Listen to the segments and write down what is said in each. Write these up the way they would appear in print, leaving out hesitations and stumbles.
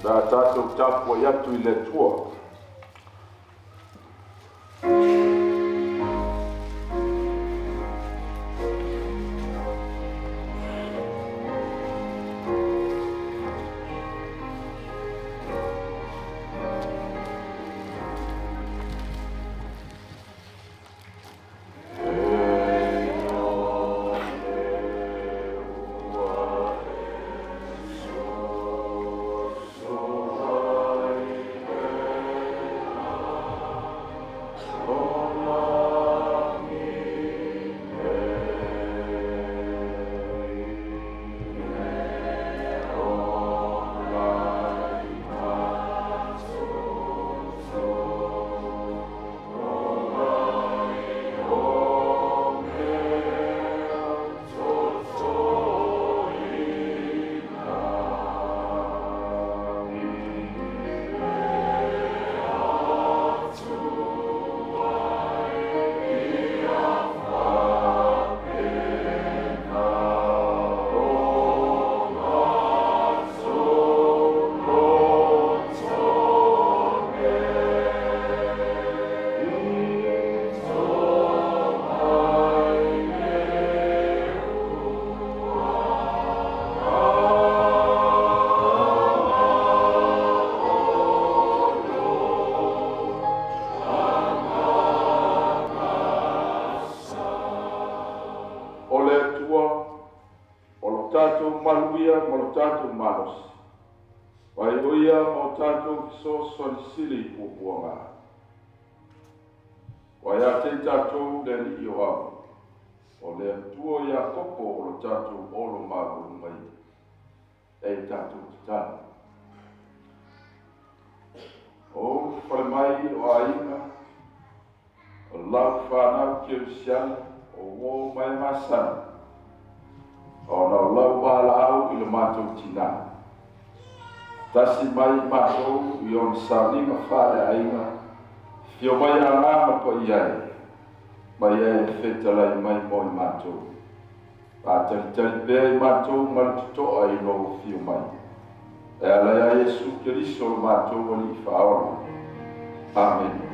Pe a tatou tapuai atu i le Atua. mamalu ia ma lo tatou malosi, vai o ia ma o tatou fesoasoani sili i puapuaga. Ua ia te i tatou le Alii o Ao, o le Atua o Iakopo o lo tatou olo maualuga ia, e tatou tatalo. O fale mai o aiga, o lau whanau kerisiano, o uo mai masani, ona o lau valaau i le matou tinā. Tasi mai matou i ona sauniga faaleaiga, fio mai agaga paia e, mai ai e fetalai mai mo i matou. Faatalitali pea i matou ma le totoa i lou afio mai. E ala ia Iesu Keriso lo matou Alii faaola. Amene.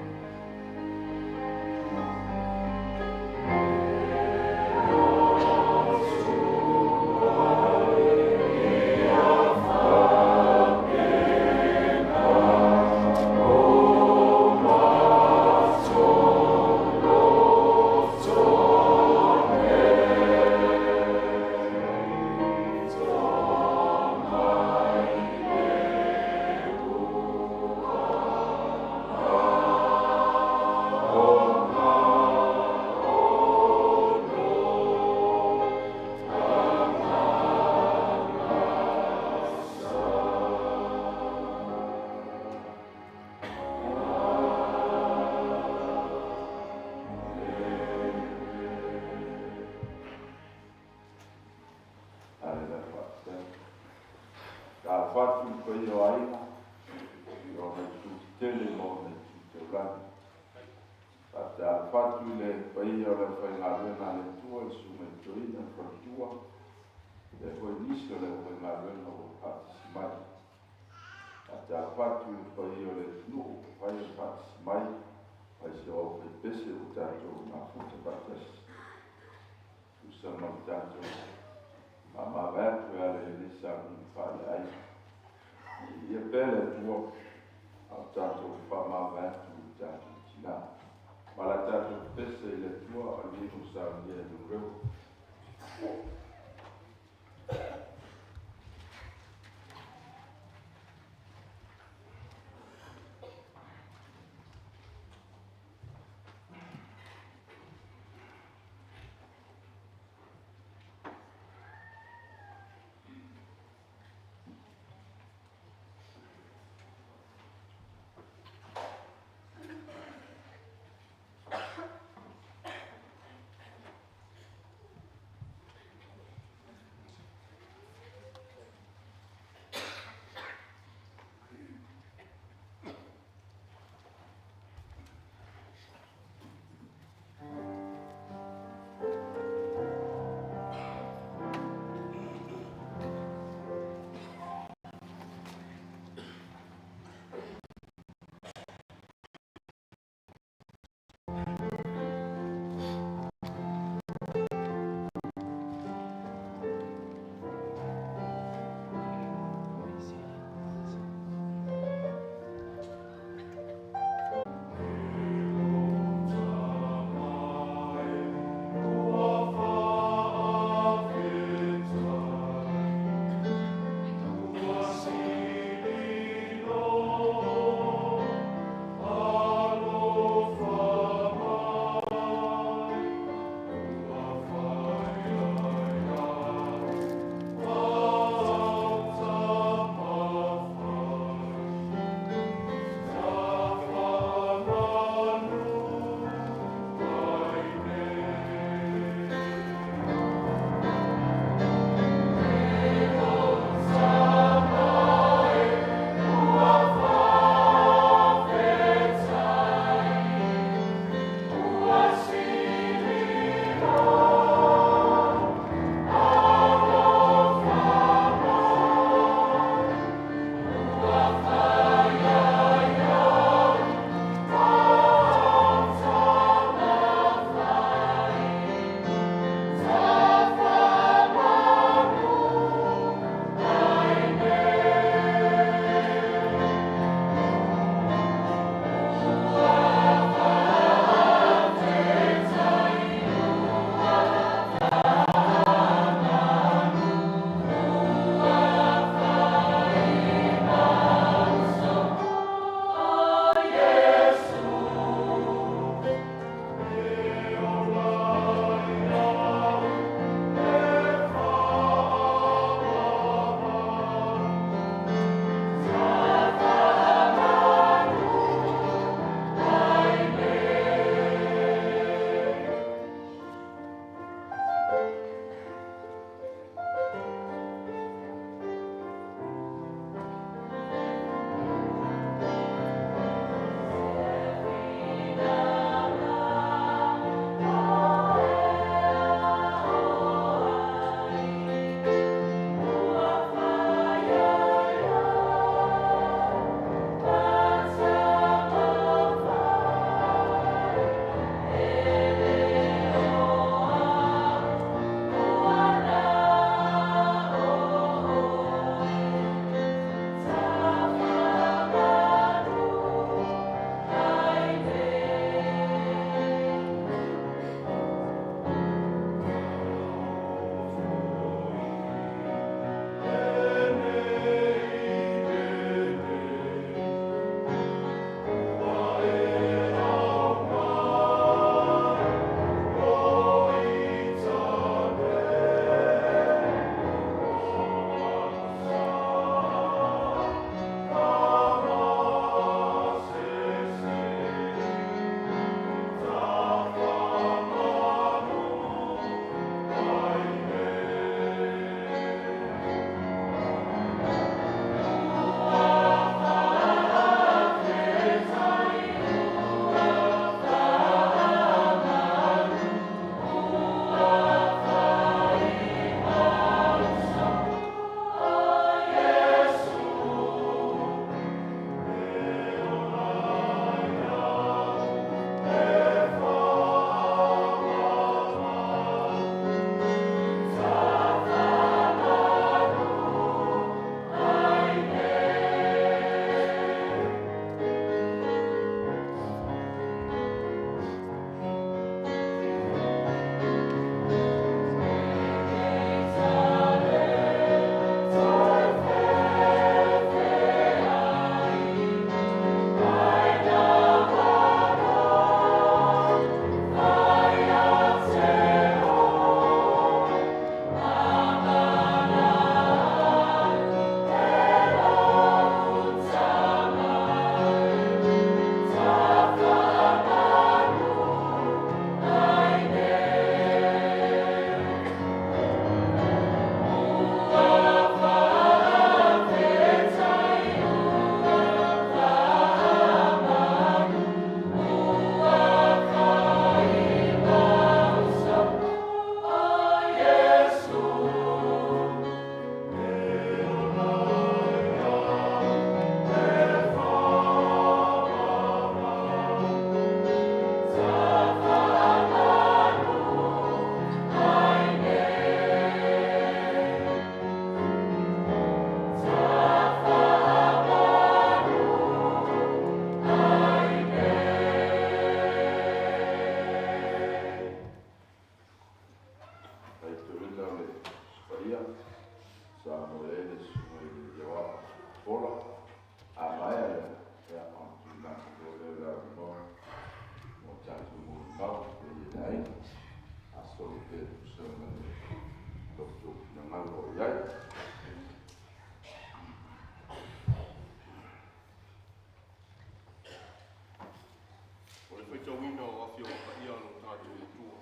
Faitauina o Afioga Paia a lo tatou Atua.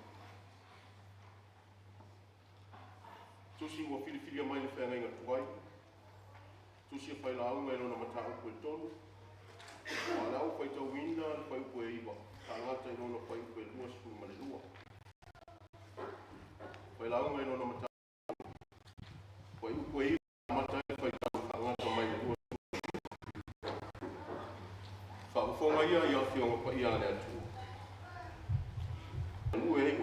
Tusi ua filifilia mai le feagaiga tuai, tusi e failauga i lona mataupu e 3, a o le a ou faitauina le fuaiupu e 9, faagata i lona fuaiupu e 22. Failauga i lona mataupu, fuaiupu e 9, amata ai le faitau faagata mai le 22. Faafofoga ia i Afioga Paia a le Atua. Ua ai ia.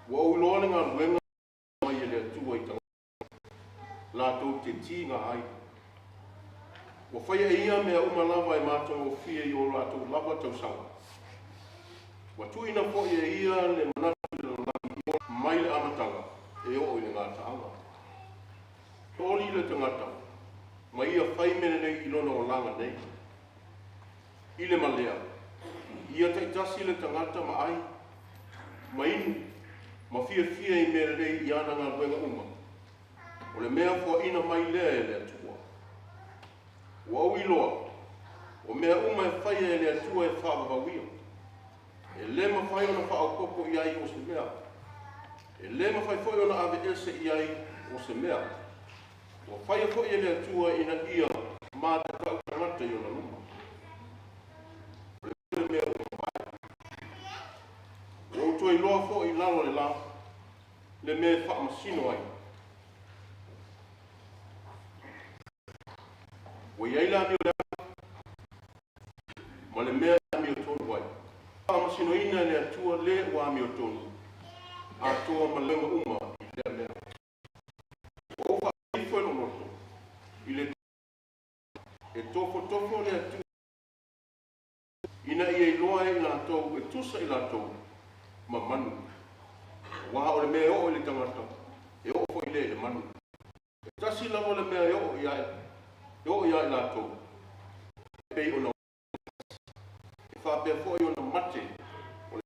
Ua ou iloa le galuega mai e le Atua i tagata, latou te tiga ai. Ua faia e ia mea uma lava e matagofie i o latou lava tausaga. Ua tuuina foi e ia le manatu i le lalolagi mai le amataga e oo i le gataaga. Oli le tagata, ma ia fai mea lelei i lona olaga nei. I le malea, ia taitasi le tagata ma ai, ma inu, ma fiafia i mea lelei i ana galuega uma. O le mea foaina mai lea e le Atua. Ua ou iloa, o mea uma e faia e le Atua e faavavauia. E le mafai ona faaopoopo i ai o se mea. E le mafai foi ona aveese i ai o se mea. Ua faia foi e le Atua ina ia matatau tagata i ona luma. O le mea ua mavae. Ua ou toe iloa foi i lalo o le la, le mea e faamasino ai. Ua i ai le amio leaga ma le mea e amiotonu ai. Faamasinoina e le Atua le ua amiotonu, atoa ma lega uma i lea mea. Ua ou faaifo e lou loto i le e tofotofo le Atua ina ia iloa e i latou e tusa i latou ma manu. Aua o le mea e oo i le tagata, e oo foi lea i le manu. E tasi lava le mea e oo ia i latou, e pei ona e faapea foi ona mate. O le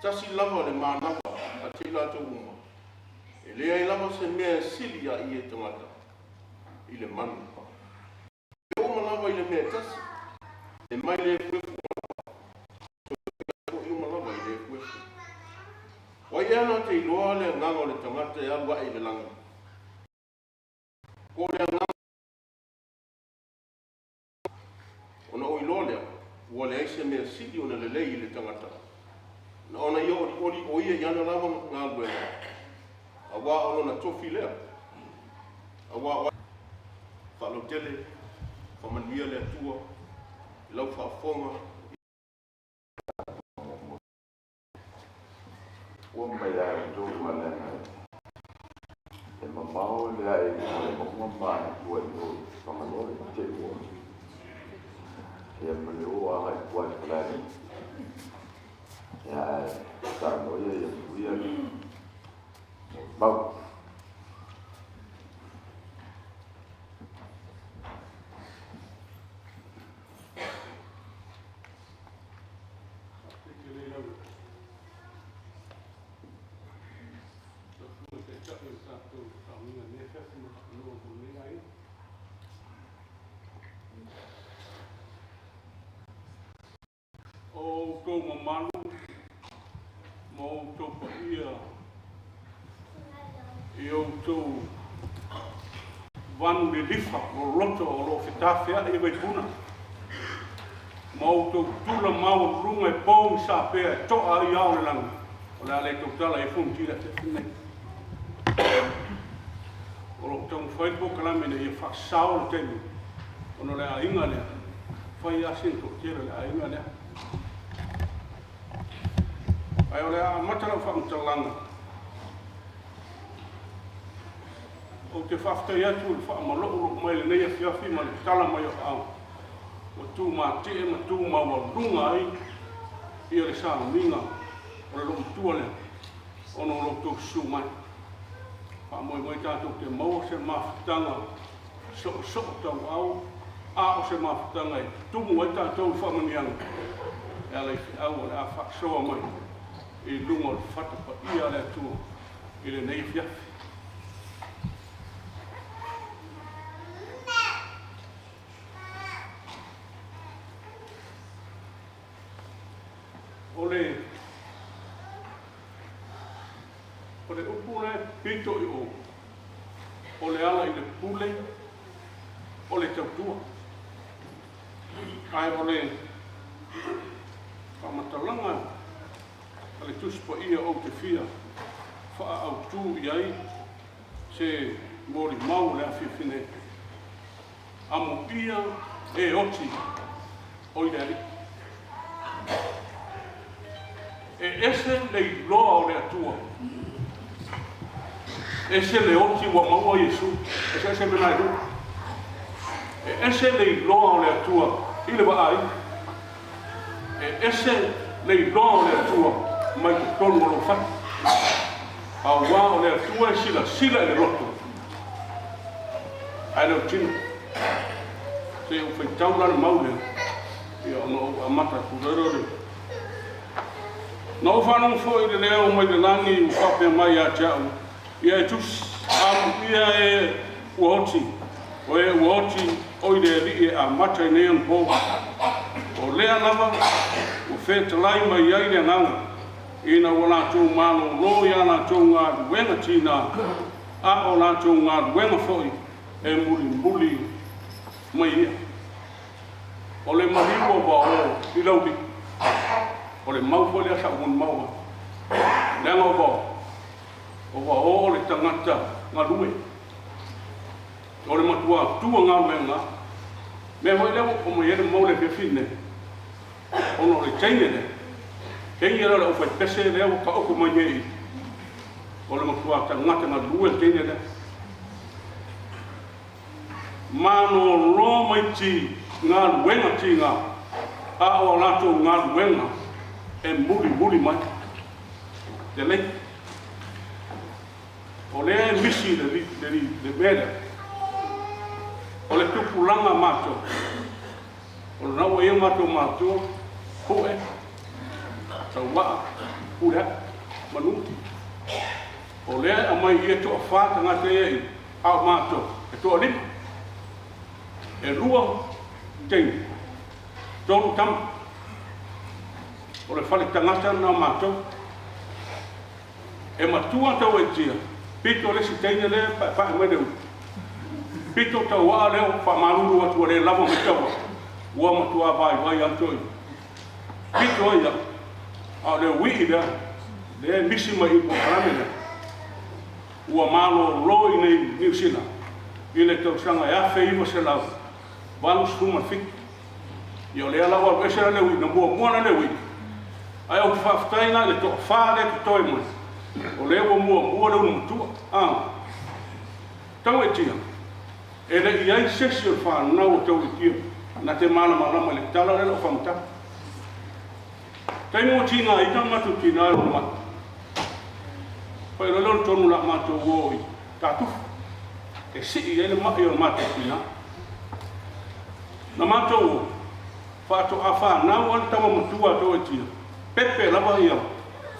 tasi lava le manava a te i latou uma. E leai lava se mea e sili ia i e tagata i le manu. E oo uma lava i le mea e tasi, e mai le efuefu lava, foi uma lava i le efuefu. O ai ea na te iloa le agaga o le tagata e alu ae i le lagi? Po o le agaga ona ou iloa lea, ua leai se mea sili ona lelei i le tagata. Na ona ia olioli o ia i ana lava galuega, aua o lona tofi lea. Aua o faalautele, faamanuia le Atua, i lau faafofoga. Ua mai ia outou galuega e mamao le ae o le mauga ma tua i o i Fagaloa i te ua. Ia ma le o agai tua i Falealili. Ia ae saunoa ia ia manuia le molimau. O outou mamalu ma outou paia i outou vanu lilifa loloto o loo fetafea'i i Vaipuna ma outou tula maualuluga e pogisa pea e to'a ai ao le lagi o le a le tautala i fonoti le afiafi nei. O loo taumafai le polokalame ina ia faasao le taimi ona o le aiga lea fai lava sina toatele o le aiga lea. Ae o le a amata lau faamatalaga, ou te faafetai atu i le faamalo'ulo'u mai lenei afiafi ma le tala mai o aao ua tumatee ma tumaualuga ai ia le sauniga o le loomatua lea ona o loutou susu mai. Faamoemoe tatou te maua se mafutaga soosoo tauau a o se mafutaga e tumu ai tatou i faamanuiaga e ala i feau o le a faasoa mai i luga o le fata paia a le Atua i lenei afiafi. O le upu le pito i o le ala i le pule o le tautua. Ae o le faamatalaga a le Tusi Paia ou te fia faaautu i ai se molimau o le afiafi nei. Amuia e oti o i le Alii. E ese le iloa o le Atua. Ese le oti ua maua Iesu. Ese ese mena e lua. E ese le iloa o le Atua i le vaai. E ese le iloa o le Atua mai totonu o lou fatu. Auā o le Atua e silasila i le loto. Ae le o tino. Se ou faitau la le mau lea. Ia ona ou amata atu lea le. Na ou faalogo foi i le leo mai le lagi ua faapea mai ia te au. Ia e tusi, amuia e ua oti. O e ua oti o i le Alii e amata i nei anapo. O lea lava ua fetalai mai ai le agaga ina ua latou malōlō ia latou galuega tina, a o latou galuega foi e mulimuli mai ia. O le maliu o vao i lauli. O le mau foi lea sa ou molimau ai. Leaga o vao. O vao o le tagata galue. O le matua tua galuega. Mea foi lea ua omai ai le mau le afiafi lenei. Ona o le teine lea. Teine lea o le aufaipese lea ua taoto mai nei. O le matua tagata galue le teine lea. Malōlō mai ti galuega tiga, a o latou galuega e mulimuli mai. Lelei. O lea e misi le mea lea. O le tupulaga matou. O lena ua ia matou matua, pu'e, tauaa, pulea'i, manu. O lea e aumai ia toafā tagata ia i a o matou, e toalima. E lua teine, tolu tama. O le fale tagata na matou. E matua tauaitia, pito le isi teine lea paepae mai le utu. Pito tauaa lea faamalulu atu ua le lava mai tauaa. Ua matua vaivai atu i. Pito ia, a o le uii lea, lea e misi mai i polokalame lea. Ua malōlō i nei Niu Sila i le tausaga e 1987. Ia o lea la ua alu ese la le uii, na muamua la le uii. Ae ou te faafetai la i le toafā lea totoe mai. O lea ua muamua le ulumatua. Tauaitia, e le i ai sesi o le whanau o tauaitia na te malamalama i le tala lea o faamatala. Taimi ua tiga ina matou tina e lona mai. Faailoa lea o le tonu la matou o i Tatufu. E sii ai le mai o le matou tina. Na matou faatoa whanau a le tama matua a tauaitia. Pepe lava ia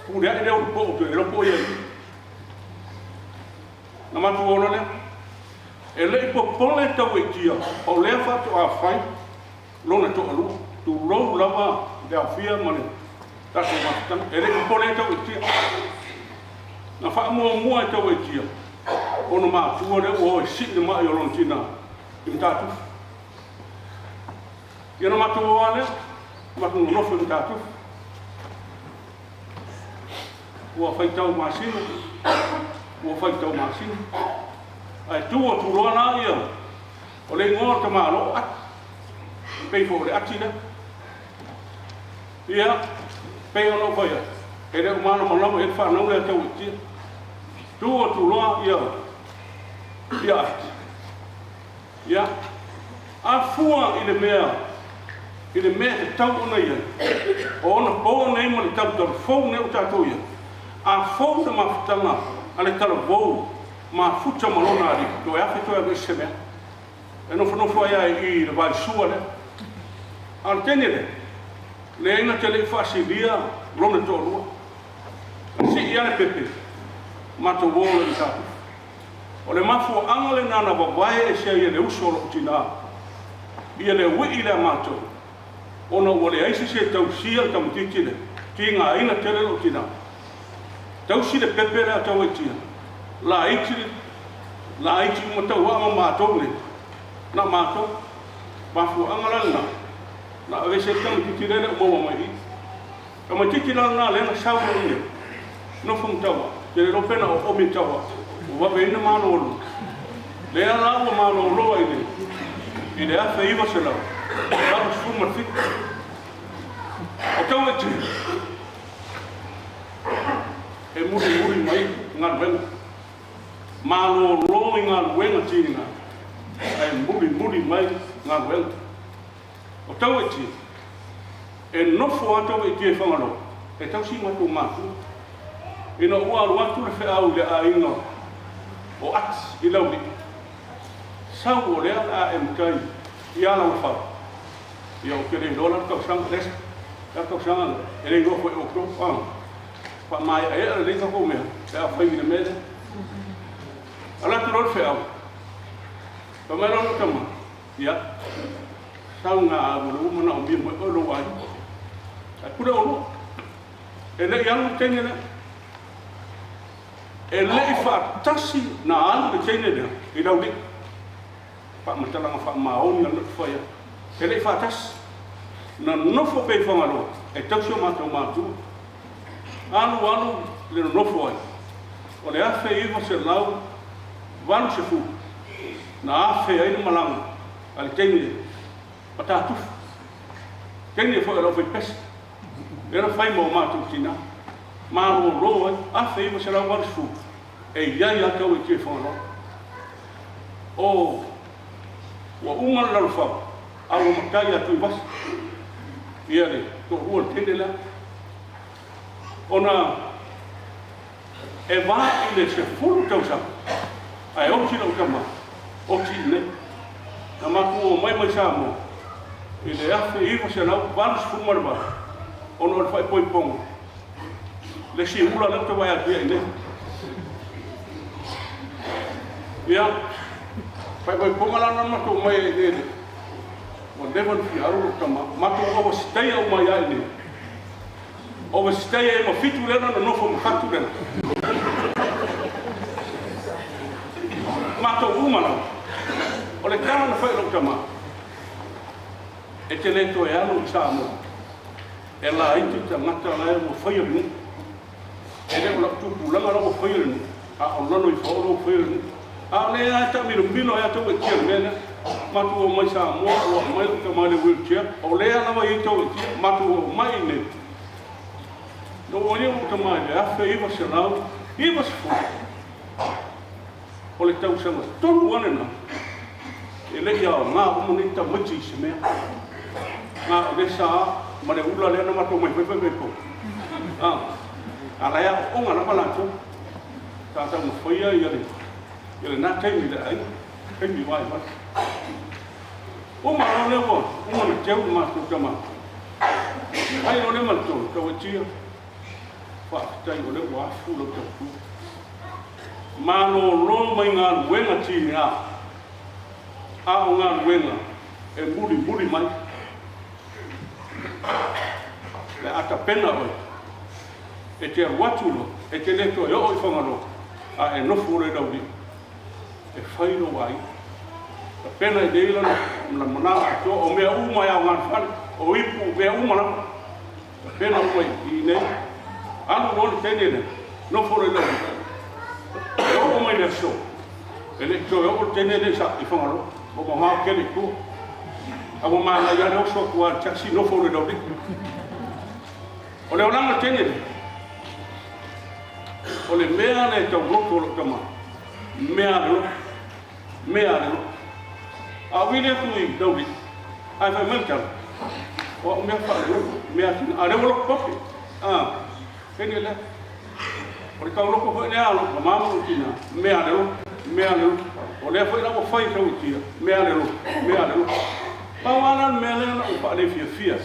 pulea'i lea o le po'o toe lopo ia i. Na matou ola lea. E lei popole tauaitia o lea faatoa fai lona toalua. Tulou lava le aofia ma le tatou mafutaga. E lei popole tauaitia. Na faamuamua e tauaitia ona matua lea ua o e sii le mai o lona tina i Matatufu. Ia na matou oa lea, matou nonofo i Matatufu. Ua faitau masina, ua faitau masina. Ae tu atu loa la ia, o le igoa o le tamaloa o Ati. Pei foi o le Ati lea. Ia, pei ona ou fai atu, e le o malamalama i ai le whanau lea tauaitia. Tu atu loa ia, ia Ati. Ia, a fua i le mea e tatau ona i ai, o ona po nei ma le talutalu fou nei o tatou ia, a fou le mafutaga a le talavou mafuta ma lona alii, toe afe toe alu ese se mea. E nofonofo ai ai i le vaisua lea. A o le teine lea, leai na te lei faasilia lona toalua. Na sii a le pepe, matou o le Matatufu. O le mafuaaga lena na vavae ese ai e le uso o lou tina. Ia le uii lea matou, ona ua leai se se tausia le tamatiti lea. Tigaina tele lou tinā. Tausi le pepe lea a Tauaitia. Laiti laiti uma tauaa ma matou nei. Na matou. Mafuaaga la lena. Na aveese ai le tamaitiiti lea e le o maua mai i i. Tamaitiiti la lena lea na sau loa i inei. Nofo ma tauaa. Ou te le iloa pe na oomi e tauaa. Ua vave ai ona malolo. Lea la ua malolo ai nei i le 1987. O Tauaitia e mulimuli mai galuega. Malolo i galuega tiga ae mulimuli mai galuega. O Tauaitia e nofo lava Tauaitia i Fagaloa e tausi i matou matua. Ina ua alu atu le feau i le aiga o Ati i Laulii, sau o lea o le a e matai i Alalafau. Ia ou te le iloa la le tausaga, le a tausaga lea, e le iloa foi e outou. Ah, faamaeaea lelei tatou mea pe a fai i le mea lea. Alu atu loa le feau, fai mai loa lou tama, ia, sau na alu o lea ua manaomia mai oe lou aiga. Ae pule oulua. E le i alu le teine lea. E le i faatasi na alu le teine lea i Laulii. Faamatalaga faamaoni a le fai atu. E le i faatasi. Na nofo pea i Fagaloa e tausi o matou matua. Alu alu le nonofo ai. O le 1980 na afe ai le malaga a le teine Matatufu. Teine foi o le aufaipese. Lea na fai ma o matou tinā. Malolo ai, 1980, e i ai lava Tauaitia i Fagaloa. O, ua uma le lalofau, a ua matai ia Tuivasa, ia le toalua o le teine lea. Ona e va i le 10 tausaga, ae oti lou tama, oti i inei. Na matou omai mai Samoa i le 1988 ona o le faaipoipoga, le isi ula lea ou te vaai atu i ai nei. Ia, faaipoipoga la na matou omai ai i inei, ua leva ona fia alu lou tama. Matou overstay uma ai lava i inei. Overstay ai ma fitu lea na nonofo ma fatu lea. Matou uma lava. O le tala na fai i lou tama, e te le toe alu i Samoa, e laiti tagata la e ua faia le nuu. E le o lau tupulaga la ua faia le nuu, a o lalo ifo o ua faia le nuu. A o lea lava e taamilomilo ai lava Tauaitia i le mea lea. Matou omai Samoa, ua aumai lou tama i le wheelchair, o lea lava e i ai Tauaitia, matou omai i inei. Na ou aia lou tama i le 1990, o le tausaga tonu lava lena, e le i aoga uma nei tamaiti i se mea. Na o le sa ma le ula lea na matou omai fai fai mai pou. A la e aooga lava latou. Sa taumafaia ia lena taimi i le aiga, taimi vaivai. Uma loa lea ua uma ona teu le matou tama. Ai loa lea ma le tolu, Tauaitia, faafetai o lea ua afu lau tautua. Malolo mai galuega tiga, a o galuega e mulimuli mai. Le a tapena oe, e te alu atu loa, e te le toe oo i Fagaloa, a e nofo loa i Laulii, e fai lou aiga. Tapena i nei lana manao atoa, o mea uma e aoga i le fale, o ipu, mea uma lava. Tapena uma i nei. Alu loa le teine lea, nofo loa i Laulii. E oo mai le aso, e le i toe oo le teine lea i Fagaloa, ua mamao tele i tua. A ua manaia lava le oso atu lava i le taxi, nofo loa i Laulii. O le olaga o le teine lea, o le mea lea e tauloto o lou tama, mea a le loto, mea a le loto. A ou vili atu i Laulii, ae fai mai le tala, o au mea faale-loto, mea tina, a o lea ua loto poke. A, teine lea. O le tauloto foi lea a lou tama ma lou tina, mea a le loto, mea a le loto. O lea foi la ua fai e Tauitia, mea a le loto, mea a le loto. Pau lava la le mea lea na ou faalefiafia,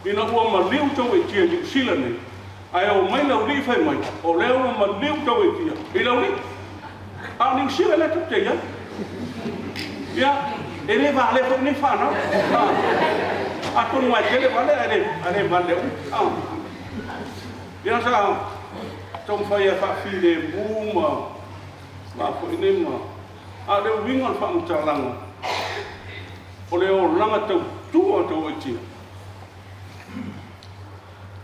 ina ua maliu Tauitia i Niu Sila nei, ae omai Laulii fai mai, o lea ua maliu Tauitia i Laulii. A o Niu Sila lea tatou te i ai. Ia, e le valea foi nei fanau. Atonu lava e tele vale ae le valea uma. Ia sa taumafai e faafilemu ma ma foi nei ma a o le uiga o le faamatalaga o le olaga tautua tauaitia.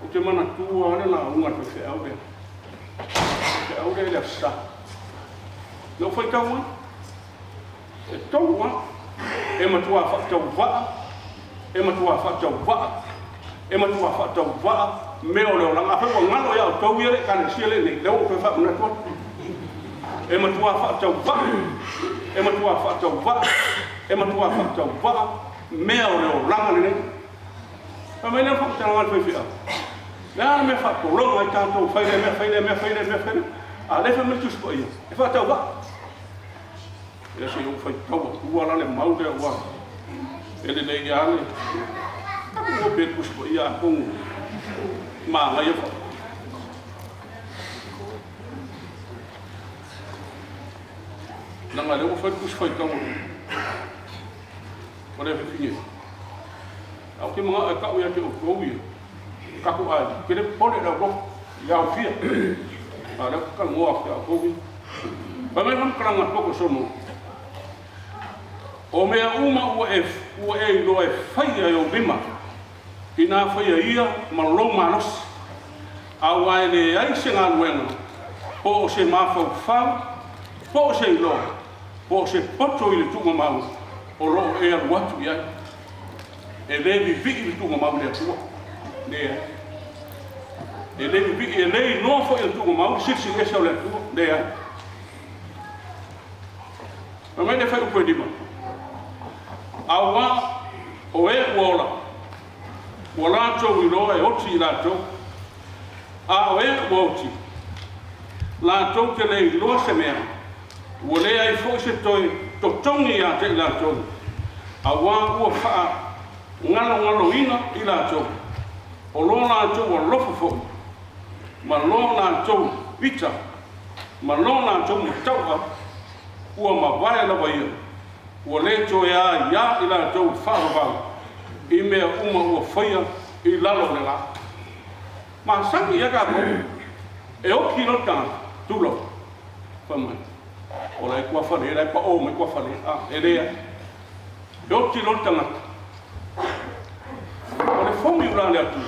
Ou te manatua le lauga a le faifeau lea. Faifeau lea i le Aso Sa. Na ou faitau ai, e tolu lava, e matua faatauvaa, e matua faatauvaa, e matua faatauvaa mea o le olaga. Afai ua galo ia outou ia le Ekalesia lenei, lea ua ou toe faamanatu atu. E matua faatauvaa, e matua faatauvaa, e matua faatauvaa mea o le olaga lenei. Fai mai lea o le faamatalaga a le faifeau, le a le mea faapologa ai tatou, fai lea mea, fai lea mea, fai lea mea, fai lea. A o lea e fai mai le Tusi Paia, e faatauvaa. Ia se i ou faitau atua la le mau lea ua e lelei lava le ua pe Tusi Paia atonu manaia foi. Leaga lea ua fai le Tusi Faitau o le afiafi nei. Ae ou te manao e tau ia te outou ia tatou aiga, ou te le popole i le aulotu i le aofia. A o lea ou te talanoa atu ia outou ia. Fai mai le faamatalaga a le poto Solomona, O mea uma ua e ua e iloa e faia e ou lima, inā faia ia ma lou malosi, aua e leai se galuega, po o se mafaufau, po o se iloa, po o se poto i le tuugamau o lo o e alu atu i ai. E le vivii le tuugamau i le Atua. Leai. E le vivii, e le iloa foi e le tuugamau le silisili ese o le Atua. Leai. Fai mai le fuaiupu e 5, Auā o e ua ola, ua latou iloa e oti i latou, a o e ua oti, latou te le iloa se mea, ua leai foi se toe totogi ia te i latou, auā ua faagalogaloina i latou, o lo latou alofa foi, ma lo latou ita, ma lo latou matau'a, ua mavae lava ia, ua le toe aiā i latou le faavavau i mea uma ua faia i lalo o le lā. Masani ia tatou, e oti loa le tagata, tulou, fai mai, o la e tuafale, la e pao mai tuafale, a, e leai. E oti loa le tagata, o le fogi ula a le Atua,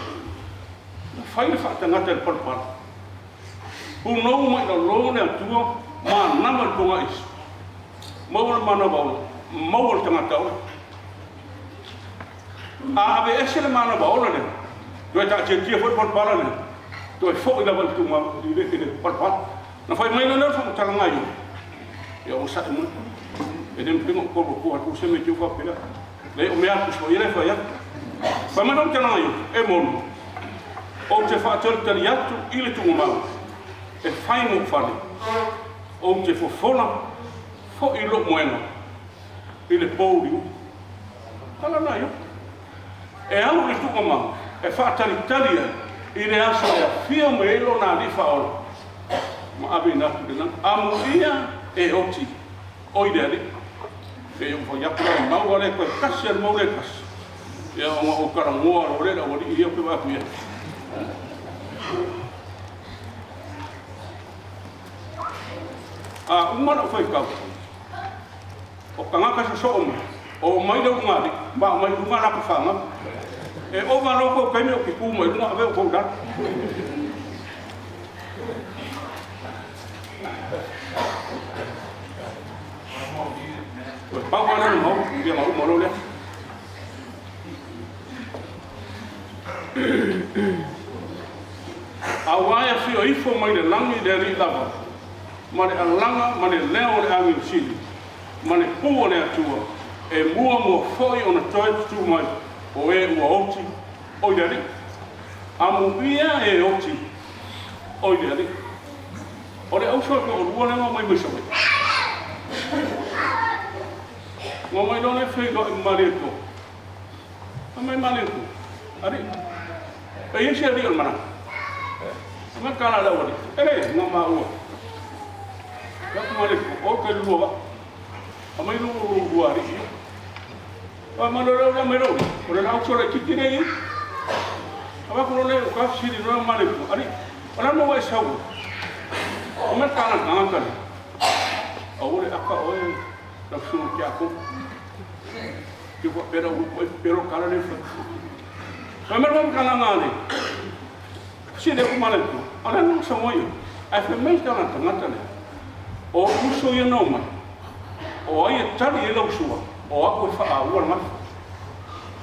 na fai le faatagata i le palapala, punou mai lalo le Atua, manava i le pogaisu, maua le manava ola, maua le tagata ola. A aveese le manava ola lea, toe taatiatia foi le palapala lea, toe foi lava i le tumau i le palapala. Na fai mai lea o le faamatalaga ia, ia onosai mai. E le mafai ona ou tolu atua atu se mea te faapea. Le o mea atu foi le fai atu. Fai mai le faamatalaga ia, e moni, ou te faatalitali atu i le tuugamau e fai mou fale, ou te fofola foi lou moega i le pouliuli. Tala na ia. E au i le tuugamau e faatalitali ai i le aso e afio mai ai lona alii faaola ma aveina atu i le lagi. Amuia e oti oi le alii. E ou fai atu la i mau a le toe tasi a le mau le tasi. Ia ona ou talanoa loa lea i le aualii ia ou te vaai atu i ai. A uma lau faitau, o tagata sosoo mai, o omai le ulugalii, ma aumai i luga a latou fanau. E ova loa kou taimi ou te tu mai luga ave outou i lalo. Toe pau lava lea o le mau, ia ma uma loa lea. Auā e afio ifo mai le lagi le Alii lava, ma le alaga ma le leo o le agelu sili, ma le pū o le Atua, e muamua foi ona toe tutū mai o e ua oti o i le Alii. Amuia e oti o i le Alii. O le auso e toalua lea na omai mai Savaii. Na omai loa lea feiloai ma Malietoa. Fai mai Malietoa, Alii, e i ai se alii o le malaga? Fai mai le tala a le aualii, E leai, na maua. Fai atu Malietoa, O te lua vaa. Aumai lou lua alii ia. Fai mai loa lea, aumai lou alii, o le laauso laitiiti lea e i ai. Avatu loa lea i uta fesili loa ma le itu, Alii, o le a le mea ua e sau ai? Fai mai le tala a le tagata lea, Aua le aka oe lau susuga i le tiakono. Te faapea lau upu ai pepelo le tala lea e fai. Fai mai le faamatalaga a le fesili atu ma le itu, O le a le mea ua sau ai oe? Ae fai mai le tala a le tagata lea, O uso ia na omai, o ai e tali i ai lau sua, o au e faaaua le gafa.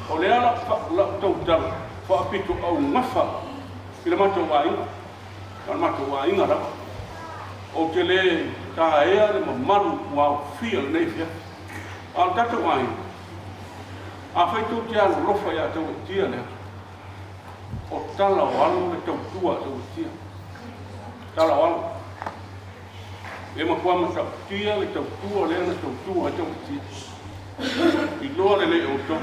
O lea lau tautala faapitoau gafa i le matou aiga, ma le matou aiga lava. Ou te le taea le mamalu ua aofia i lenei afiafi. A o le tatou aiga, afai tou te alolofa ia Tauaitia lea, o tala o alo le tautua a Tauaitia. Tala o alo. E matua matautia le tautua lea na tautua ai Tauaitia. Iloa lelei e outou,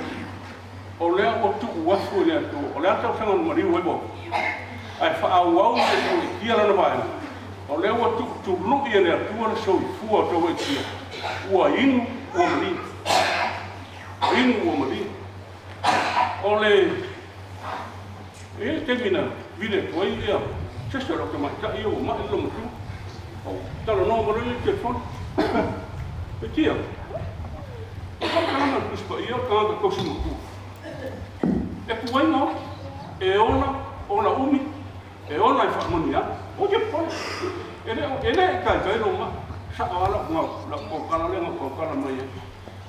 o lea ua tuu afu e le Atua, o le a tausaga na maliu ai ua ae faaauau mai e Tauaitia lana vaega, o lea ua tuutului e le Atua le soifua o Tauaitia, ua inu ua malie. Inu ua malie. O le E i ai le taimi na vili atu ai ia se isi o lau tamaitai ia ua mai le loomatua. Ou talanoa mai loa lea i le telefoni. Peitia, o le faamatalaga a le Tusi Paia o le tagata tausi matua, e tuai na ola, e ola, ola umi, e ola e faamanuia atu. Ou te popole, e le e le i taitai lou mai. Sao lava lau lau tautala lea na ou tautala mai ai.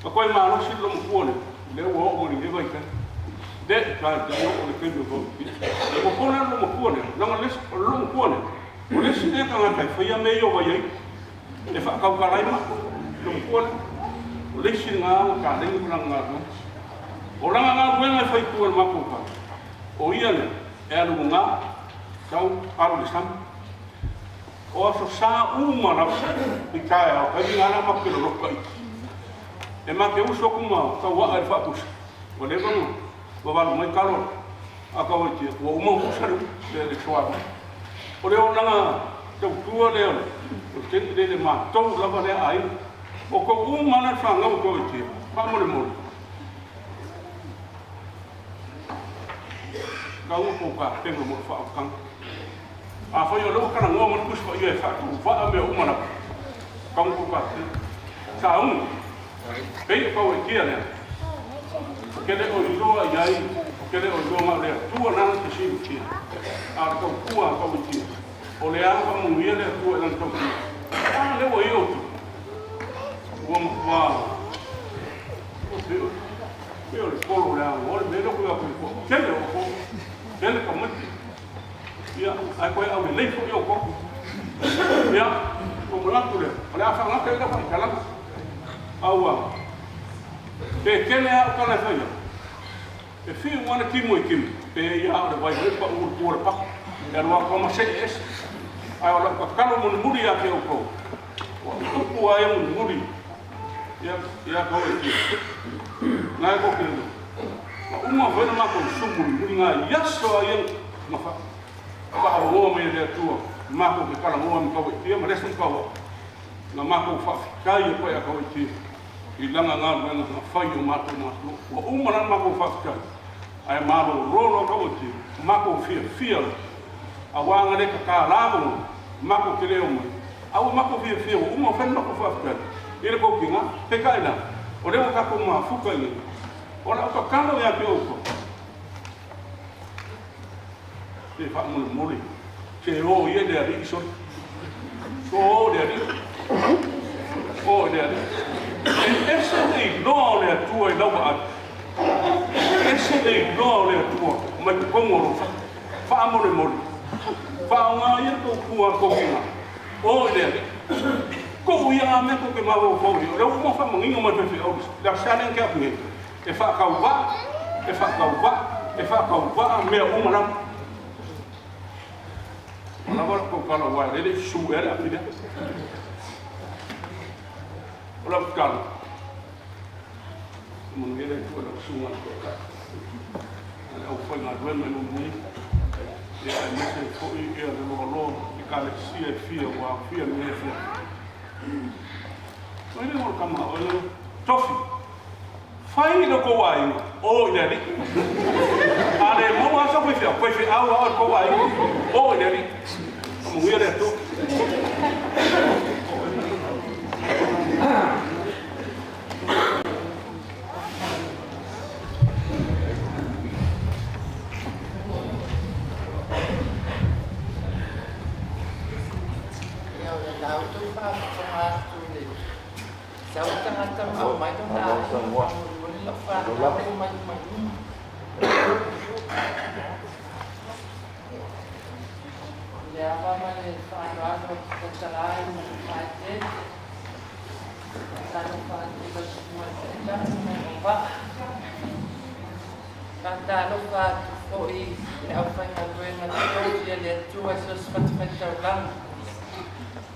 Ma toe malosi le loomatua lea, lea ua oo mai lenei vaitaimi. Le taitai oo le taimi o tau E popole le loomatua lea, leaga o le loomatua lea, o le isi lea tagata e faia mea ia o vaiaina, e faatautala ai matou, loomatua lea. O le isi lena na taleni ma lana galuega. O lana galuega e fai i tua i le matou fale, o ia lea, e alu luga, sau, alu i le sami. O aso sa uma lava i taeao, taimi na la matou te loloto iti. E ma te usu atu ma tauaa i le faapusa, ua leva ona vavalu mai talo a Tauaitia, ua uma ona pusa le suavai. O le olaga tautua lea o le tele lea i le matou lava lea aiga. O tou uma lava le fanau a Tauaitia, faamolemole, tau ona tou tapena mo le faaolataga. Afai o lea ua talanoa mai le Tusi Paia e faatauvaa mea uma lava, tau ona tou tapena. Sauni, pei o Tauaitia lea, ou te le o iloa i ai, ou te le o iloa na o le Atua nana te silasia, a o le tautua a Tauaitia, o le a faamanuia le Atua i lana tautua. A lea ua i ai outou, ua matua ua pei o le polo o le agoa le mea lea ou te vaai atu ai i tele o outou, tele tamaiti. Ia, ae toe aulelei foi outou. Ia, ou manatu lea, o le a faagata ai lau faamatalaga. A ua pe tele lava au tala e fai ai, e fiu lava le timu e timu, pe ia o le vai foi pau i tua o le paka, e alu atu lava ma see ese. Ae o lau tatalo mulimuli ia te outou, ua upu lava ia mulimuli ia tou e tia. Na e tou te iloa, ua uma foi ona matou susu mulimuli nai aso lava ia na faaauaua mai e le Atua matou te talanoa ma Tauaitia ma le isi matauapu na matou faafetai atu ai ia Tauaitia i lana galuega na fai i o matou matua. Ua uma la ona matou faafetai ae malolo loa Tauaitia, matou fiafia loa aua na le tatala avanoa matou te le omai a ua matou fiafia ua uma ona fai le matou faafetai i le tou tina. Peitai la, o lea ua tatou mafuta i nei, o lau tatalo ia te outou, Se faamolemole, se o ia i le Alii sole. So o i le Alii. O i le Alii. E ese le iloa o le Atua i lau vaai. E ese le iloa o le Atua mai totonu o lou fatu. Faamolemole, faaaoga ia le tou pua a le tou tina. O i le Alii. Tuu ia a mea tou te mafaufau i ai. O lea ua uma ona faamanino mai le faifeau le Aso Sa lea na tea atu nei. E faatauvaa, e faatauvaa, e faatauvaa mea uma lava. Ua lava lau tautala aua e le i susu ea le api lea. O lau tatalo, manuia le Atua i lau susuga i le Taitai ma le aufaigaluega i lou nei, aemaise ai foi le loaloa o Ekalesia e fia ua aofia i lenei afiafi. Mai le igoa o le tama a oe, Tofi. Fai i lo tou aiga, o i le Alii. A le maua lava sau faifeau, faifeau lava o le tou aiga. Oo i le Alii. Faamanuia le Atua. Ia, o le la outou faafofoga atu i le sau tagata ma aumai lona aiga faamolemole lau fanau e omai uma i luma. O le ava ma le faaaloalo ou te tautala ai ma le faaeteete. Faatalofa atu i lau Susuga i le Taitai ma lou vaa. Faatalofa atu foi i le aufaigaluega totofi a le Atua i so o se fatafaitaulaga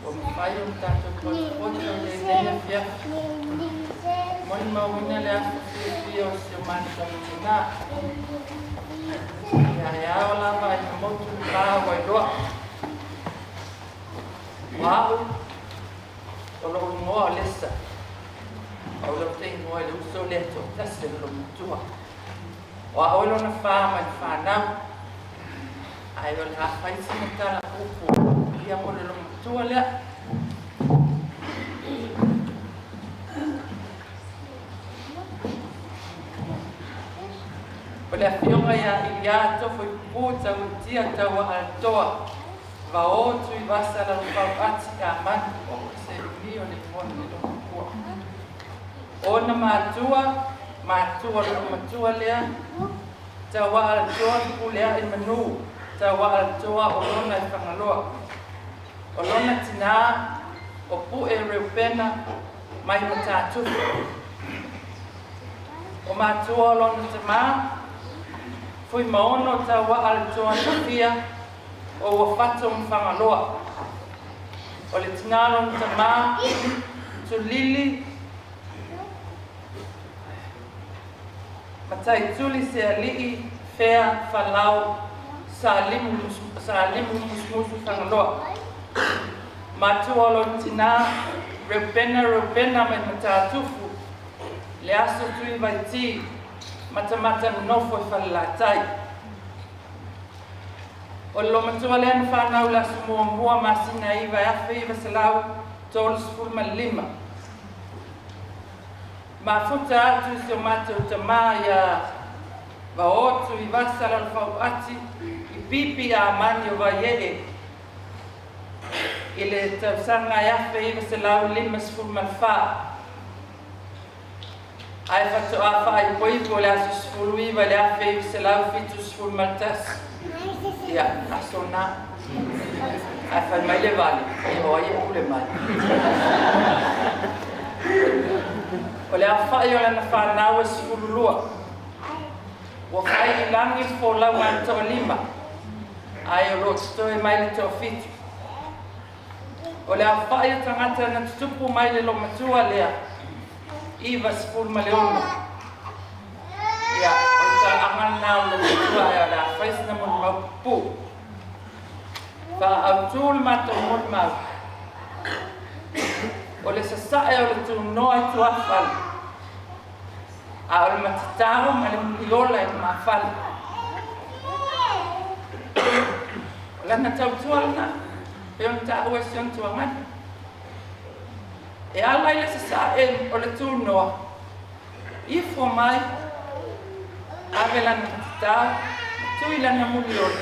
ua mafai ona tatou potopoto i lenei afiafi. Molimauina le aso fiafia o si o matou tina. Ia e ao lava ina motu le pa ua iloa. O au, o lou igoa o Lesa. Pau lau te igoa i le uso lea toatasi o le loomatua. O a'o e lona fa mai le fanau, ae o le a fai sina tala puupuu ia mo le loomatua lea. O le afioga ia Iliā Tofoipupu Tauitia Tauaaletoa Vaotu Tuivasa Lalofau Ati Amanu o se umi o le igoa o le loomatua. Ona matua, matua o le loomatua lea, Tauaaletoa Fepuleai Manu, Tauaaletoa o lona i Fagaloa. O lona tinā o Pue Reupena mai Matatufu. O matua o lona tamā, Fuimaono Tauaaletoa Sofia o Uafato ma Fagaloa. O le tinā lona tamā, Tulili Mataituli Sealii Fea Falau Salimu Salimu Musumusu Fagaloa. Matua o lona tinā, Reupena Reupena mai Matatufu, le aso tui vaiti, matamata nonofo i Falelatai. O le loomatua lea na fanau i le aso muamua masina 9 e 1935. Mafuta atu i si o matou tamā ia Vaotu Tuivasa Lalofau Ati i Pipi Amani o Vaiee i le tausaga e 1954. Ae faatoa faaipoipo le aso 19 i le 1971. Ia, aso na. Ae fai mai le vale, ia o ai e pule mai. O le aofai o lana fanau e 12. Ua fai i lagi le folauga a le toalima, ae o lo o totoe mai le toafitu. O le aofai o tagata na tutupu mai le loomatua lea, 96. Ia, o le talaaga lena o le loomatua ae o le a fai sina molimau pupuu. Faaautu le matou molimau. O le sasae o le tunoa i tuafale, a o le matatao ma le muliola i le mafale. O lana tautua lena, pei ona taua e si ona tuagana. E ala i le sasae o le tunoa, ifo mai, ave lana matatao, tui lana muliola,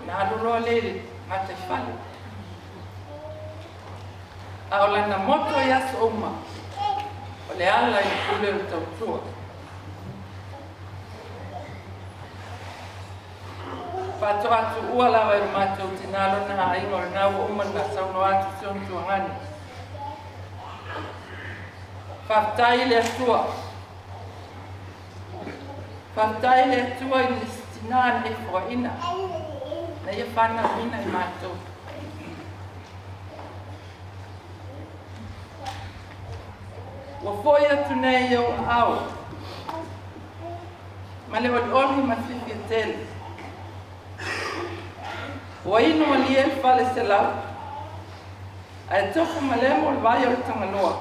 na alu loa lea i le gataifale. A o lana moto i aso uma, o le ala i le pule o le tautua. Faatoa tuua lava e le matou tinā lona aiga o lena ua uma ona saunoa atu si ona tuagana. Faafetai i le Atua. Faafetai i le Atua i le tinā na e foaina, na ia fanauina i matou. Ua foi atu nei i ou aao ma le olioli ma le fiafia tele. Ua inu malie le fale selau, ae tofu malemo le vai o le Tagaloa.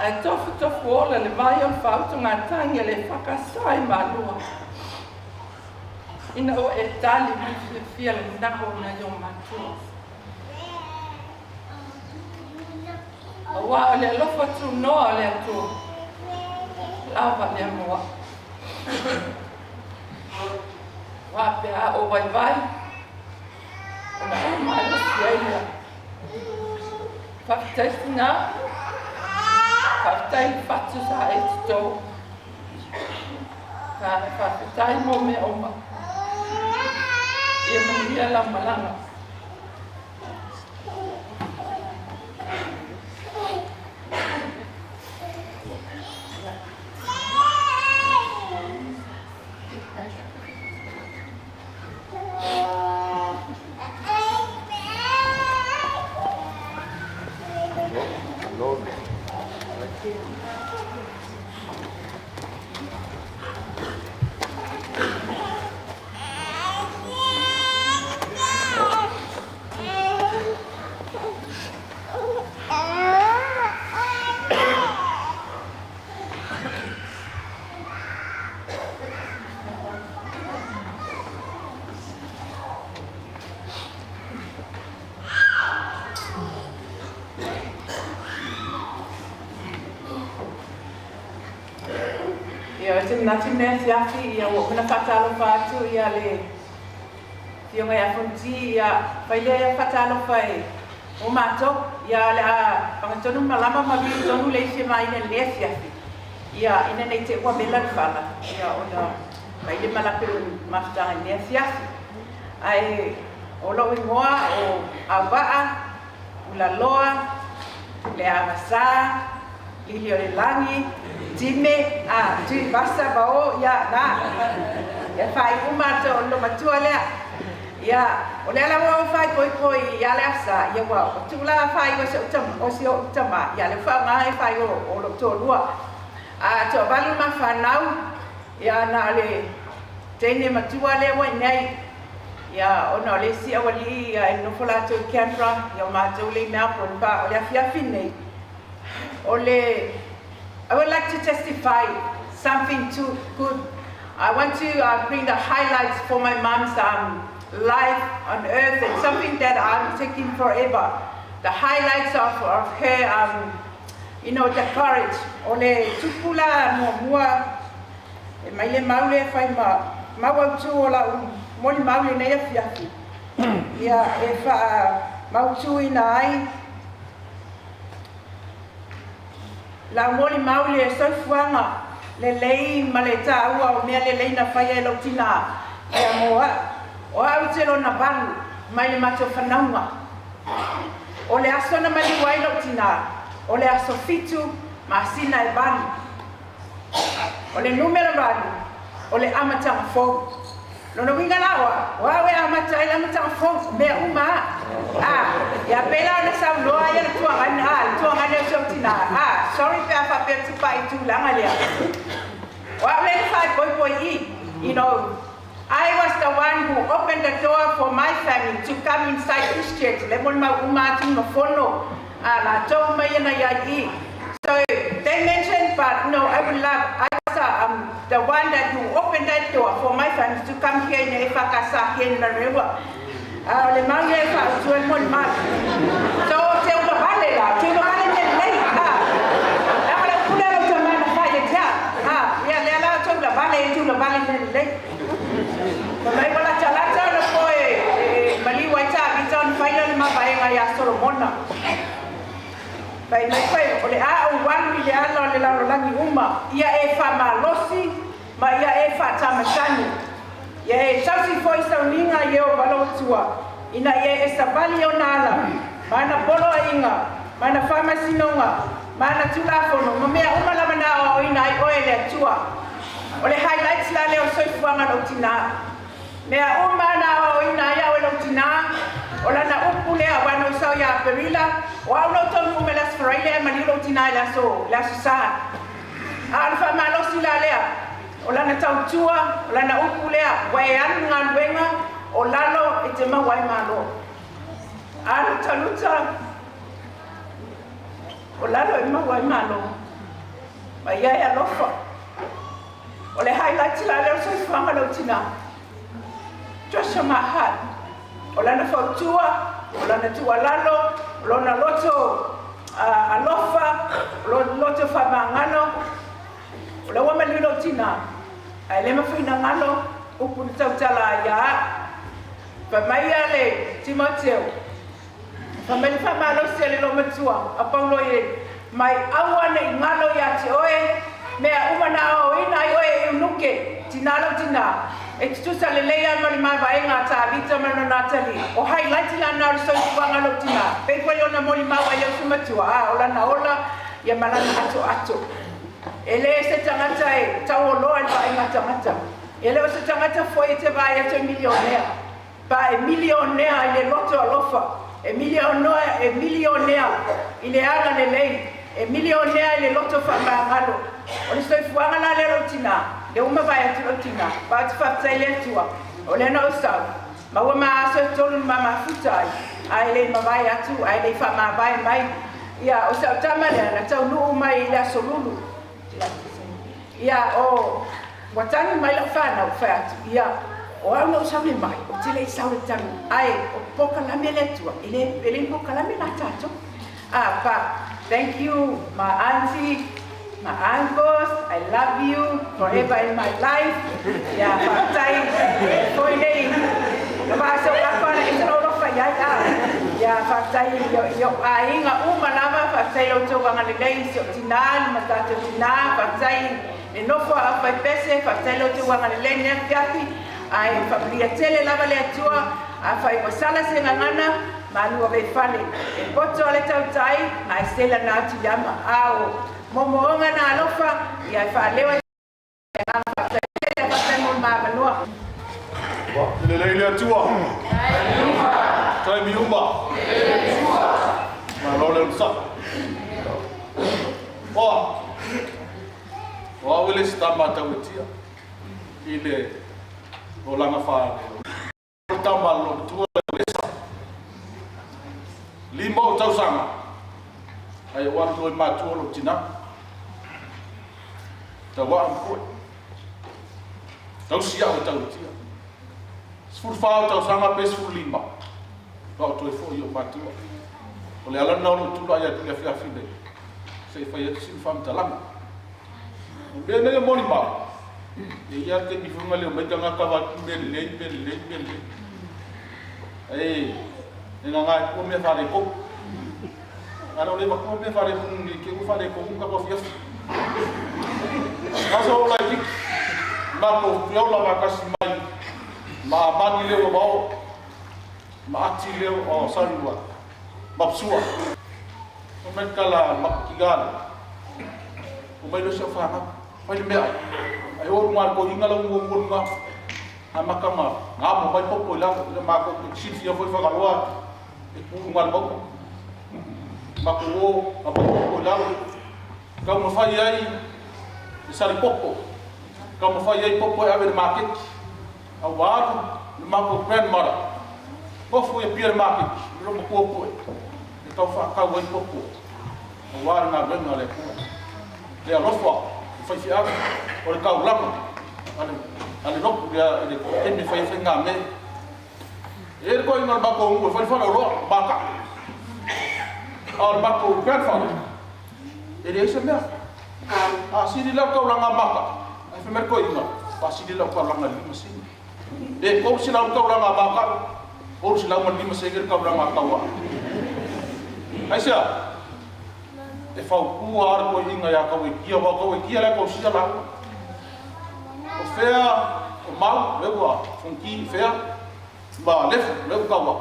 Ae tofutofu ola le vai o le faautugatagi a le EFKS i Malua. Ina ua e tali ma le fiafia le manao o nai ou matua. Auā o le alofa tunoa o le Atua, lava lea mo a'u. Auā pe a ou vaivai, ona ou malosi ai lea. Faafetai tinā, faafetai le fatu sa e totō. Faafetai mo mea uma. Ia manuia lau malaga. Ia, ou te manatu i lenei afiafi, ia, ua uma ona faatalofa atu ia le Afioga ia Fonoti, ia, fai lea ia faatalofa e mo matou, ia, o le a fagatonu malama ma viu tonu le isi e maina i lenei afiafi, ia, ina nei te ua mela le fala, ia, ona fai le malape o le mafutaga i lenei afiafi. Ae o lou igoa o Auvaa, Ulaloa, Leavasa, Lili o le Lagi, Time, a, Tuivasa, Vao, ia, na, ia faaiu uma atu o le matua lea. Ia, o lea lava ua faaipoipo ia le asa, ia ua tuula faaiu o si ou o si ou tama, ia le faaaoga e faaiu o lou toalua. A toavalu ma fanau, ia na o le teine matua lea ua i nei, ia ona o le isi aualii ia e nofo latou i Canberra, ia o matou le i Melbourne, pa o le afiafi nei. O le, I would like to testify something too good. I want to bring the highlights for my mom's life on earth and something that I'm taking forever. The highlights of her, the courage. O le tupu la muamua, e mai le mau le fai ma mau autu o lau moli mau le nei afiafi. Ia e wha mautuina ai lau moli mau le soifuaga lelei ma le tāua o mea lelei na faia e lou tinā ia mo a'u. O a'u te lona valu mai le matou fanauga. O le aso na maliu ai lou tinā, o le aso 7 masina e 8. O le numera 8, o le amataga fou. Lona uiga la o a'u, o a'u e amata ai le amataga fou, mea uma a. A, ia pēlā ona saunoa ia le tuagana, a, le tuagana o si ou tinā. A, sorry pe a faapea tupa i tulaga lea. O a'u le faaipoipo i i, I was the one who opened the door for my family to come inside this church. Le mo le mau uma atu ma fono a latou mai ana ia i. So they mentioned, but no, I would love, I was the one that who opened that door for my family to come here in e whakasa here in Marewa. O le mau lea e faautua le mo le mau. So te ua vale la, te ua vale me lei. Ah, la le pule lo te mana whai e tea. Ah, ia lea la tau la vale e tu la vale me lei. Ma mai wala talata na po e maliu ai tā vita ona whaila le mavaenga ia Solomona. Pai mai koe, o le a au walu i le ala o le lalolagi uma, ia e whamalosi, ma ia e whatamatani. Ia e tausi foi sauniga i e o valo tua, ina ia e savali o nala, ma na polo a inga, ma na whamasinoga, ma na tulafono, ma mea uma lava na o ina ai oe le Atua. O le highlights la leo soifuaga lou tinā. Mea uma na o ina ai au e lou tinā, o lana upu lea ua nou sau ia Aperila, o au lou taunuu mai le aso Faraile ae maliu lou tinā i le aso Sā. A o le faamalosi la lea, o lana tautua, o lana upu lea, ua e alu le galuega, o lalo e te maua ai malo. A lutaluta, o lalo e maua ai malo. Ma ia e alofa. O le highlight la lea o soifuaga lou tinā. Treasure my heart. O lana fautua, o lana tuualalo, o lona loto alofa, o lona loto faamagalo. O la ua maliu lou tinā, ae le mafai ona galo upu na tautala ai ia a'u. Fai mai ia le Timoteo, fai mai le faamalosi a le loomatua a Paulo i mai, Aua ne i galo iā te oe mea uma na aoaoina ai oe e Eunuke, tinā lou tinā, e tutusa lelei lava ma le mavaega a Tavita ma lona atalii. O highlight lana o le soifuaga o lou tinā, pei foi ona molimau ai le uso matua, a o lana ola ia ma lana atoato. E le se tagata e tauoloa i le vaaiga tagata. E le o se tagata foi e te vaai atu e milionea. Pa e milionea i le loto alofa, e milionea, e milionea i le agalelei, e milionea i le loto faamagalo. O le soifuaga la lea o lou tinā, lea ua mavae atu lou tinā, pa ou te faafetai i le Atua, o lea na ou sau, maua ma aso e tolu na ma mafuta ai, ae le i mavae atu, ae le i faamavae mai. Ia, o sau tama lea na taunuu mai i le aso Lulu. Ia, o, ua tagi mai lau fanau, fai atu, ia, o au na ou sau nei mai, ou te le i sau e tagi, ae o polokalame a le Atua, e le, e le ni polokalame la tatou. Ah, pa, thank you, my auntie, my uncles, I love you forever in my life. Ia, faafetai, foi nei, na vaasau lapa na ese lou alofa i ai, ah. Ia, faafetai i ou aiga uma lava, faafetai i lo outou agalelei i si ou tinā ma tatou tinā, faafetai le nofo a aufaipese, faafetai i lo outou agalelei i lenei afiafi, ae faamanuia tele lava le Atua, afai ua sala se gagana, malu ave i fale. E poto a le tautai, ae sela na atu i ama. A o moomooga na alofa, ia e faaleo e le agaga faafetai tele, faafetai mo le ma avanoa. Lelei le Atua. Taimi uma. Malo le onosai. Oa. O au e le isi tama a Tauetia i le olaga faale. O le tama a le loomatua le Lesa. 5 ou tausaga ae ou alu loa i matua o lou tinā. Tauaa ma koe. Tausi au e Tauetia. 14 ou tausaga pe 15 faatoa ou toe foi i ou matua. O le ala lena o lou tulai atu i le afiafi nei, se i fai atu sina faamatalaga. O mea nei o molimau, e i ai lava le taimi foi na leo mai tagata avatu mea lelei, mea lelei, mea lelei. Ae e gagae pua mea faaletonu. A o le avatua mea faaletonu nei te i ua faaletonu le tatou afiafi. Aso o laitiiti, matou feola faatasi mai ma Amani leo o Vao, ma Ati leo o Sariua, ma Psua. Fai mai le tala a le makutinā lea, Omai loa si au fanau, fai le meaai, ae o luga i le toeaina la ua muamua luga, amata ona gamo mai popo i lalo, ia matou te silafia foi Fagaloa e tu i luga o le mauga. Matou o aumai popo i lalo, taumafai ai le salipopo, taumafai ai popo e ave i le maketi, a ua alu le matou grandmother, tofu i Apia i le maketi, le loomatua poe, e tau faatau ai popo aua le galuega a le Atua. Le alofa o faifeau, o le taulaga a le lotu i le taimi e fai ai faigamea. E i ai le toeaina o le matou nuu e fai le faleoloa, mata'i. A o le matou grandfather, e leai se mea. A sili lau taulaga mata'i, ae fai mai le toeaina, faasili lau taulaga i le 5 sene. Pe 300 le taulaga a mata'i, 305 sene le taulaga a taua'a. Aisea? E fautua lava le toeaina ia Tauetia, aua o Tauetia la e tausia laua. O fea o Mau, lea ua Fonoti, fea ma Lefu, lea ua taua'a.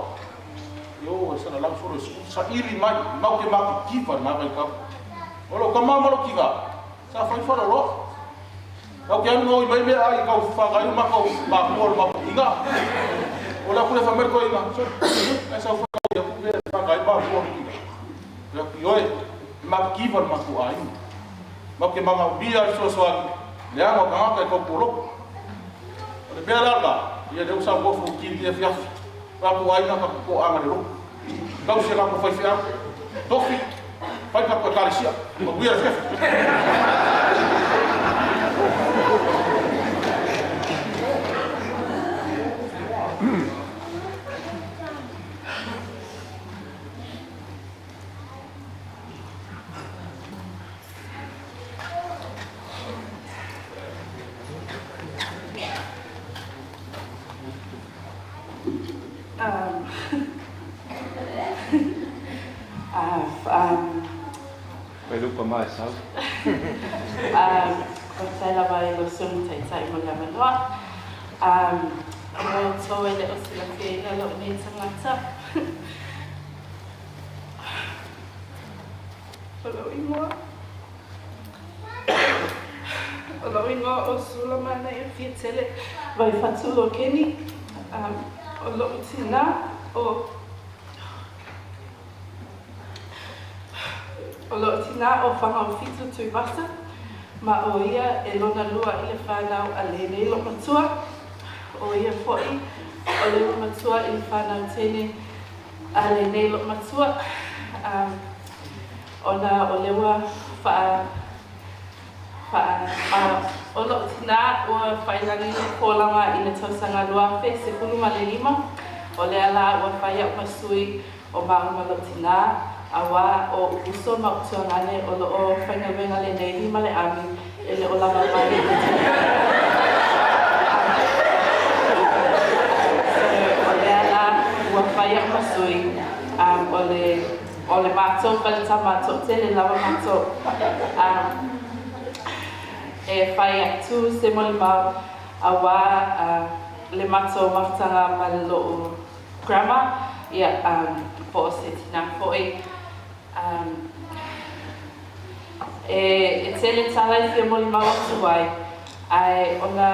Io e salalau solo i sukulu, saili mai, mau te makikiva i lena vaitau. O lou tama ma lou tina, sa fai faleoloa. Tau te alu oi mai mea ai tau whangai o matou mākua o le matou ina. O le aku le whamere koe ina. Sorry. Ai sau whangai aku mea whangai mākua o le ina. Le aku i oe, e makikiva le matou āinga. Mau ke manga umia le fesoasoani, leaga o tagata e tau poloko. O le mea la lena, ia lea ua saunoa Fonoti i lenei afiafi, matou aiga tatou toaaga le lotu. Tausi a latou faifeau, tofi, fai tatou Ekalesia. Manuia le afiafi. I've Wait up for myself. Faafetai lava i lau Susuga Taitai mo le avanoa. Mo outou e le o silafiaina lou nei tagata. O lou igoa, o lou igoa o Sulamanaia Fiatele Vaifatu Lokeni. O lou tinā o O lou tinā o Fagaofitu Tuivasa, ma o ia e lona lua i le whanau a lenei lou matua. O ia fo'i o le matua i le whanau teine a lenei lou matua. Ona o lea ua wha, wha, o lou tinā ua whailagi le pōlaga i le tausaga 2015, o lea la ua fai a'u ma sui o maua ma lou tinā, auā o o'u uso ma o'u tuagane o lo'o faigaluega le Navy ma le Army e le o lava mai i le tinā. So, o lea la ua fai a'u ma sui, o le, o le matou faletama to'atele lava matou. E fai atu se molimau auā le matou mafutaga ma lo'u grandma, ia, po o se tinā foi. E tele tala e fia molimau atu ai, ae ona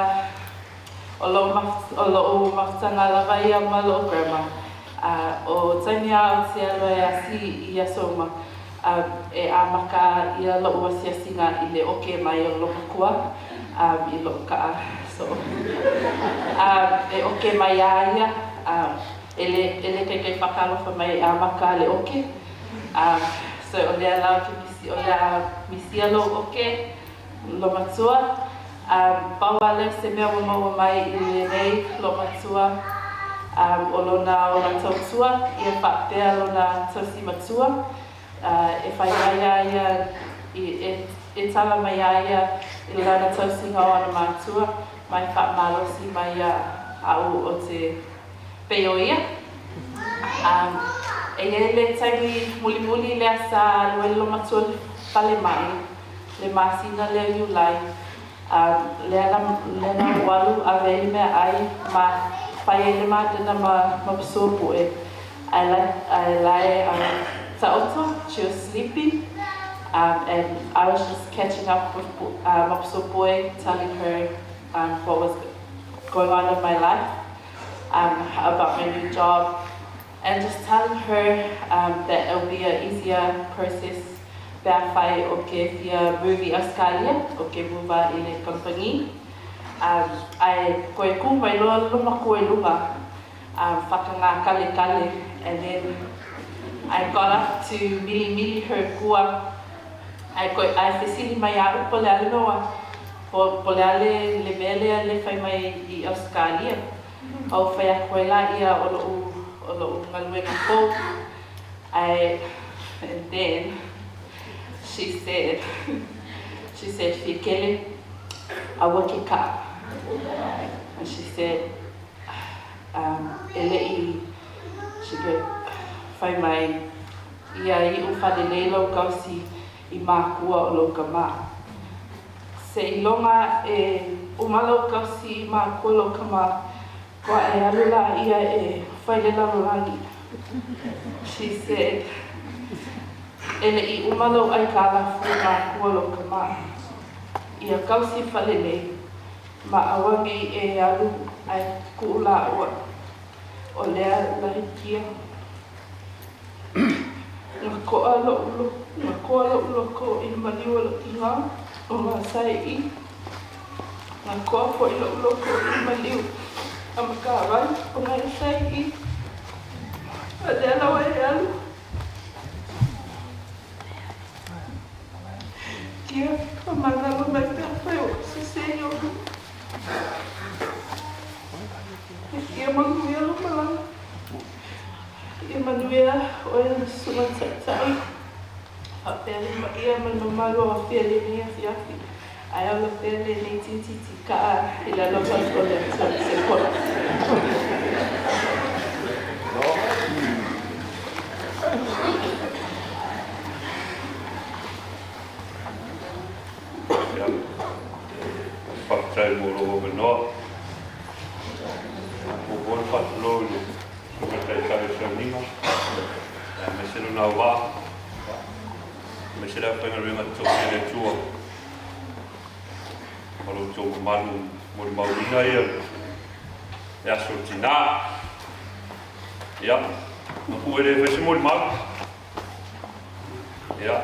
o lo'u mafutaga lava ia ma lo'u grandma, o taimi a ou te alu ai e asi i aso uma, e amaka ia lo'u asiasiga i le oke mai o lou makua i lo'u ka'a. So, e oke mai a ia, e le e le kaikai whakaalofa mai e amaka le oke. So o lea la o ke misi, o lea misia lou oke, lo matua. Pau a lea o se mea ua maua mai i lenei lo matua, o lona ola tautua, ia faapea lona tausi matua, e fai mai a ia i, e, e tala mai a ia i lana tausiga o ana mātua, ma e faamalosi mai ia a'u o te pei o ia. E iai le taimi mulimuli lea sa alu ai lo matua i le falemai, le masina lea o Iulai, lea na lea na ou alu ave ai le meaai ma fai ai le matena ma ma pue. Ae ae lae taoto, she was sleeping, and I was just catching up with Mapusua telling her what was going on in my life, about my new job, and just telling her that it'll be an easier process pe afai o ke fia move i Ausetalia, o ke move i le kamupani. Ae koe ku mai loa lo makua i luga, whakangākalekale, and then I got up to milimili her kua, ae koe ae fesili mai a'u po le a le mea ua po po le a le le mea lea le fai mai i Ausetalia. Ou fai atu ai la ia o lo'u o lo'u galuega fou. Ae and then she said she said, Fiakele, aua ke ka'a. And she said, e le'i, she goes, fai mai, ia i'u falelei lou kausi i makua o lou kamā. Seiloga e uma lou kausi i makua lou kamā, koa e alu la ia e fai le lalolagi. She said, e le'i uma lou aikalafu i makua lou kamā. Ia kausi falelei, ma aua nei e alu ae ku'u lāua. O lea lahikia. Na ko'a lo'u na koa lo'u loko i le maliu o lou tinā o Gasae'i. Na koa fo'i lo'u loko i le maliu a Makawai o Gasae'i. A lea laua e alu. Kia whamanalo mai pe afai o sese i ohu. E fia Ia manuia lou malaga. Ia manuia oe le susuga taitai faapea le paia ma le mamalu o afia i lenei afiafi. Ae ola pea lenei tititi kaa i le alofa o le Atua i se pola. Faafetai mo lou avanoa. Ua foi le faatulou i le Susuga Taitai o Sauniga, aemaise lona auvaa, aemaise le aufaigaluega totofi a le Atua ma lo outou mamalu molimauina ia le aso o tinā. Ia, mapu e le fai se molimau. Ia,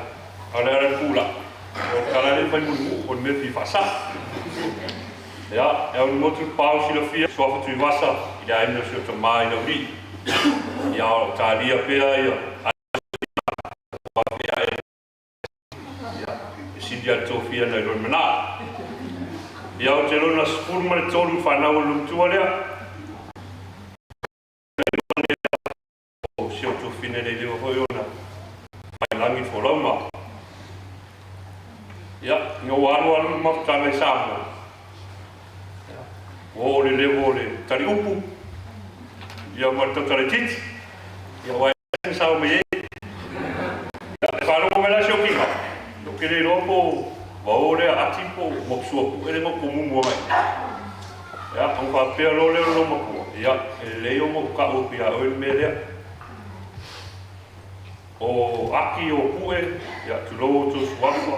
a o le ala i le pula, o le tala le fai mulimu, o le mea fia faasao. Ia, e au motu le pao silafia, suafa Tuivasa i le aiga o si o tamā i Laulii. Ia, o talia pea ia, ia, e sili a le tofia nai lona manao. Ia, o te lona 13 whanau o lumatua lea. O si o tofine nei lewa hoi ona whailangi folauma. Ia, ngā alu alu mafutanga i Samoa. Ua o le levo o le tali upu. Ia ma le tautala titi. Ia wai sao mai e. Ia, e whanau mai la si o kinga. O ke le roa po wao lea ati po mopsua pu ele mo kumumu mai. Ia, ang whapea lo leo lo mapua. Ia, e leo mo ka o pia o le mea lea. O aki o pue, ia tulou o tō suafa,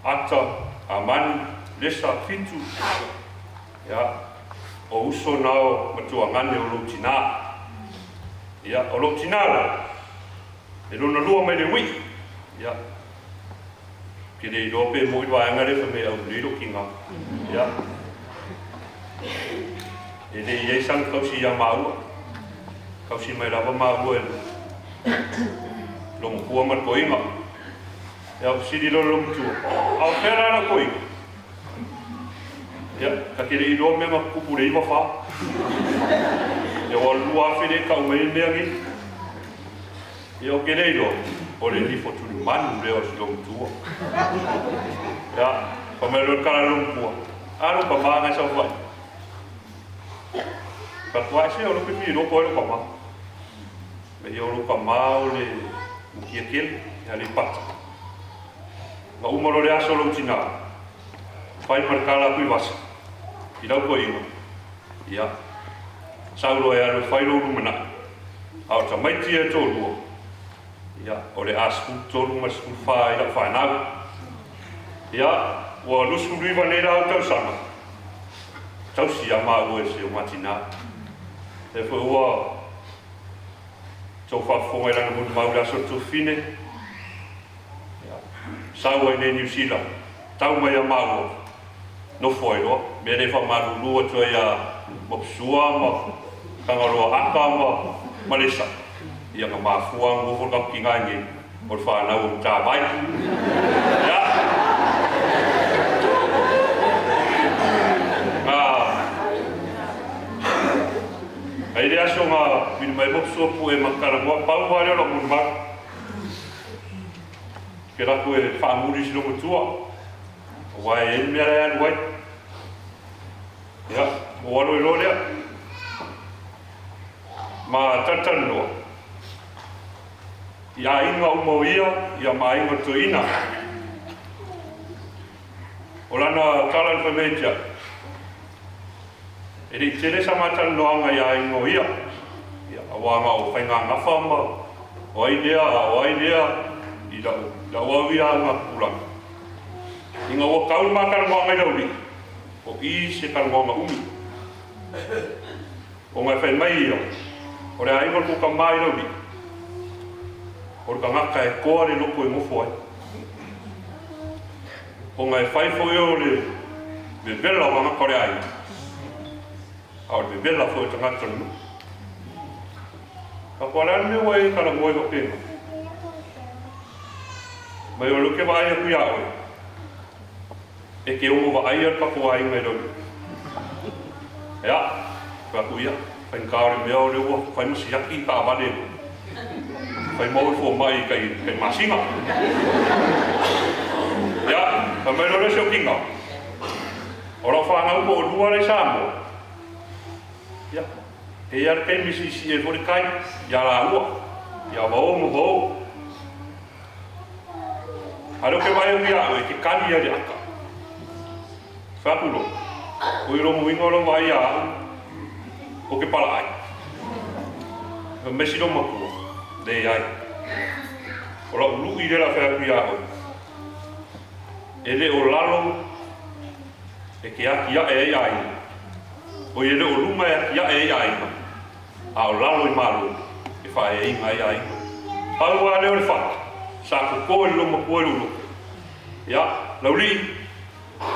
ata, amani, lesa, fitu, ia, o uso nao matua ngane o lou tinā. Ia, o lou tinā la, e lona lua mai le ui, ia, ke le iloa pe mo i vaenga le wha me au lilo ki ngā. Ia, e le iei sang kausi ia maua, kausi mai lava maua e lo mapua ma le koiga. Ia, o sili lo lo matua. A o fea la la koiga. Ia, ka ke le iloa mea ma kupu le iwa wha. Ia, o lua afe le kau mai mea ngi. Ia, o ke le iloa, o le nifo tulu manu leo si lo matua. Ia, pa mai lo kala lo mapua. A lo pa maa ngai sau whai. Ka tua se o lo pipi lo po e lo pa maa. Me ia o lo pa maa o le mukia kele, ia le pata. Nga uma lo le aso lo tina. Whai markala kui vasa. I lau koe inga. Ia. Saulo e alo whai lo lumana. A o tamaiti e tō lua. Ia. O le a spu tōru ma spu wha i lau whainau. Ia. Ua lusu luiva nei la au tausanga. Tausi a maa ua e se o matina. E fwe ua tō whaafonga i lana munu maula aso tō whine. Ia. Sau ai nei New Zealand. Tau mai a maua. Nofo ai loa. Mea le wha marulu atu ai a mopsua ma kangaloa aka ma malesa. Ia nga mafua ngofo ka ki ngai ngi o le whanau o tā mai. Ia. Ngā ai le aso ngā minu mai mopsua pu e makara mua pau wā leo la munu mau. Ke rako e whaamuri si lo matua. O wai e mea lea anu ai. Ia, o alo i loa lea. Ma tantanu loa. Ia inga uma o ia, ia ma inga toina. O lana tala le whameitia. E rei tere sa mātanu noanga ia inga o ia. Ia, a wānga o whainga ngawha ma, o ai lea, o ai lea, i lau au ia ngā pulanga. Inga ua kaulu mātanu noanga i lauli. O i se karangoanga umi. O ngai whai mai ia. O le ainga ko ka mai lauli. O le kangaka e koa le loko e ngofo ai. O ngai whai fo o le vevela o ngaka o le ainga. A o le vevela fo e tangata nu. Ka kua le anu mea e karangoa i wapenga. Mai o luke wa ai aku ia oe. E ke ongo wa ai al papo ai ngai lauli. Ia. Fai atu ia, faigata o le mea o lea ua fai ma siaki taavale fai mau e fomai kai kai masina. Ia, fai mai loa lea o si ou tiga, o lau fanau toalua lea i Samoa. Ia, e i ai lava le taimi e siisii ai foi le tai iā laua, ia Vao ma Vao. A o lea ou te vaai atu ia oe, e te kali lava i le ata. Fai atu loa, oi lona uiga o lau vaai ia au, ou te palaai. Fai mai si loomatua, leai. O lau lui lea o le a fai atu ia oe, e le o lalo e te atiae ai aiga, oi e le o luma e atiae ai aiga, a o lalo i Malo e faaeaina ai aiga. Pau lava lea o le fata, sa toto e le loomatua i lou loto. Ia, Laulii,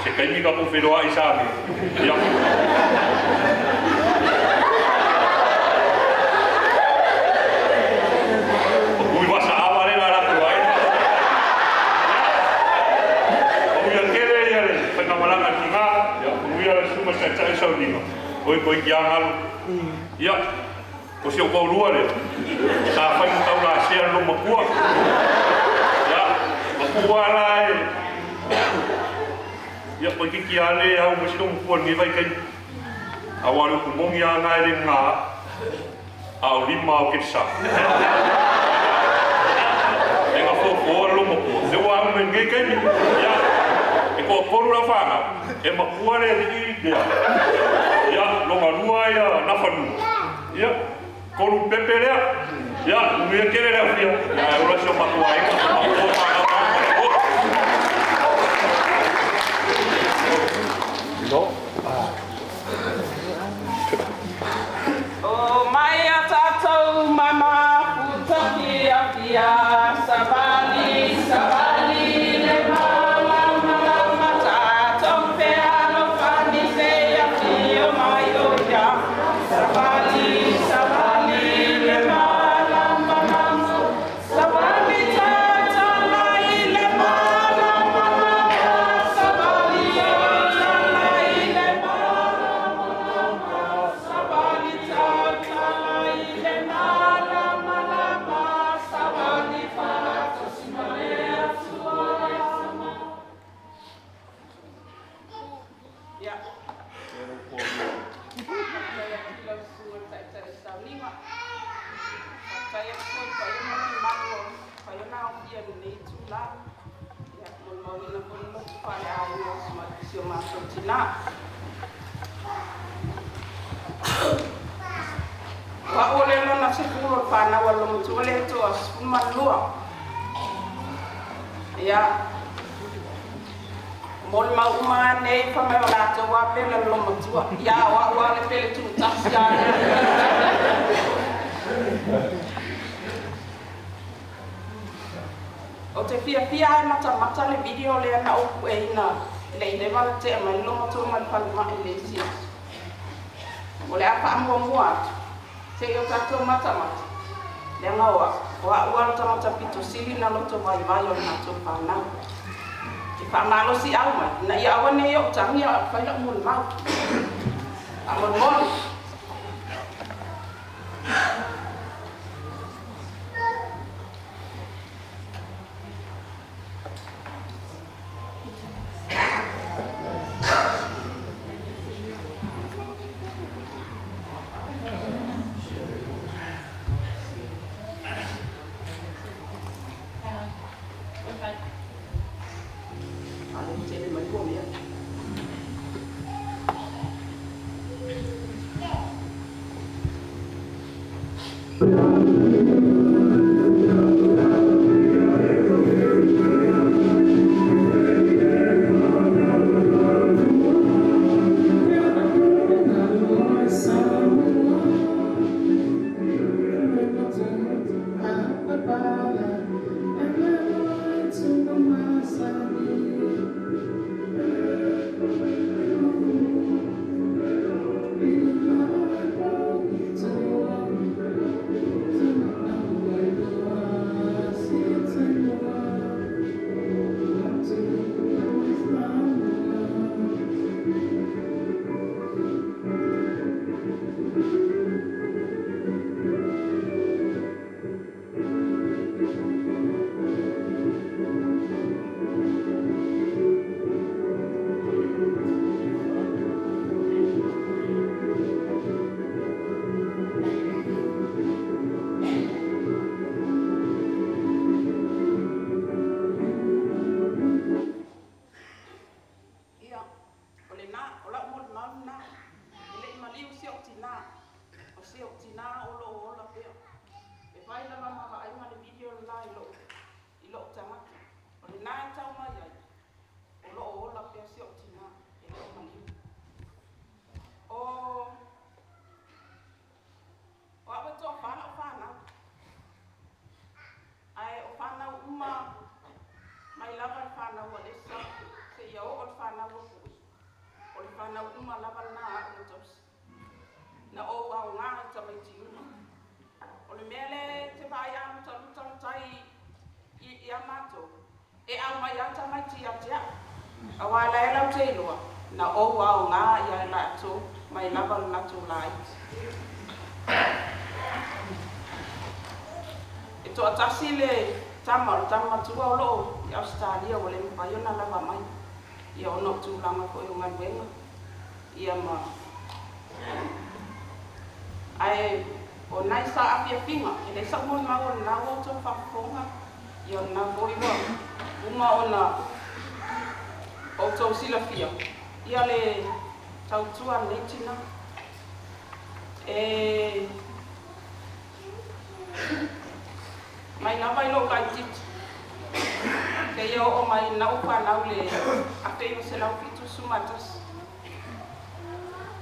se taimi tatou feiloai i Samoa. Ia. O Tuivasa-ava lea na alu atu ai. Ia. Manuia tele ia le faigamalaga a le tiga. Ia, manuia le susuga i le taitai o sauniga. Oi toeitiiti lava galu. Ia, o si ou toalua lea, sa fai ma taulasea le loomatua. Ia, matua la e. Ia, toeitiiti lava le au mai si loomatua i lenei vaitaimi. Aua o le upu moni lava lena e le gagā, a o lima o Kelesa. E gafoafoa le loomatua, lea ua au mai i lenei taimi. Ia, e toatolu lau fanau, e matua le alii lea. Ia, lona lua ia Nafanua. Ia, tolu pepe lea. Ia, manuia tele le afia. Ia, ae ola si o matou aiga, matua fanau ma le O mai a tatou mama putapiapia savali savali le malamalama tatou fealofani se afio mai o ia savali savali le malamalama savali tatala i le malamalama savali tatala i le malamalama savali tatala i le malamalama savali faatasi ma le Atua. Ia. Faafetai atu i lau susuga i le Taitai o Sauniga. Faafetai atu foi i le paia ma le mamalu o mafai ona aofia i lenei itula. Ia, molimauina foi le loto faaleaiga o si o matou tina. O au o le lona 10 o le fanau a le Lomatua lea e toa 12. Ia, molimau uma lava nei fai mai o latou lava pele o le Lomatua. Ia, o au lava le pele tuutasi lava lea. Ou te fiafia lava e matamata le video lea na ou pueina i le 11 na tea mai le Lomatua mai le falemai i le isi aso. O le a faamuamua atu, se i o tatou matamata, leaga o au, o au lava le tagata pito sili na loto vaivai o le matou fanau. E faamalosiau mai, ina ia aua ne i ou tagi a o fai lau molimau. Faamolemole. A lea ua tele mai lua mea. O le mea lea e te vaai a lutaluta le tai ia matou, e aumai lava tamaiti ia te a'u, auā la e latou te iloa na ou aogā iā latou mai lava o le latou laiti. E toatasi le tama, o le tama matua o loo i Ausetalia ua le mafai ona lava mai, ia ona o tulaga foi o galuega ia ma ae o nai saafiafiga e le sa'u molimau o lenā ua outou faafofoga ia o lenā foi ua uma ona outou silafia ia le tautua a lenei tinā e mai lava i lou laititi seia oo mai na ou fanau le 1971.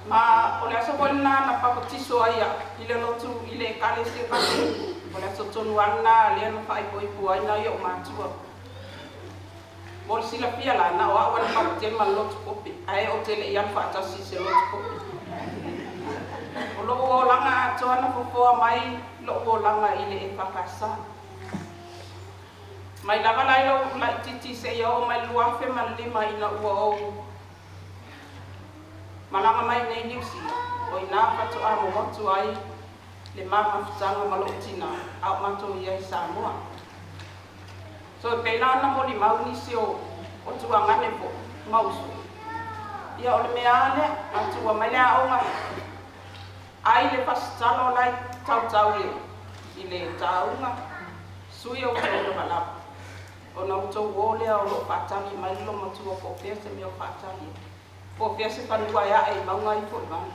Ma o le aso foi lenā na papatiso ai a'u i le lotu i le Ekalesia Katoliko. O le aso tonu a lenā lea na faaipoipo ai nai o'u matua. Mo le silafia la na o a'u ana papatema le lotu kope, ae ou te le'i alu fa'atasi i se lotu kope. O lo'u olaga atoa na fofoa mai lo'u olaga i le EFKS. Mai lava la i lou laititi seia oo mai le 2005 ina ua ou malaga mai nei Niu Sila, o inā fato'a momotu ai le ma mafutaga ma lo'u tinā a o matou i ai Samoa. So e pei la ona molimau nisi o o tuagane fo'i ma uso, ia o le mea a lea, a tuua mai le aoga ai le fasitalo la e tautau i le tāuga, sui outou lavalava, ona outou o lea o loo faatali mai le lomatua po o fea se mea o faatali ai, po o fea se fanua e a'e i mauga ifo i vaga.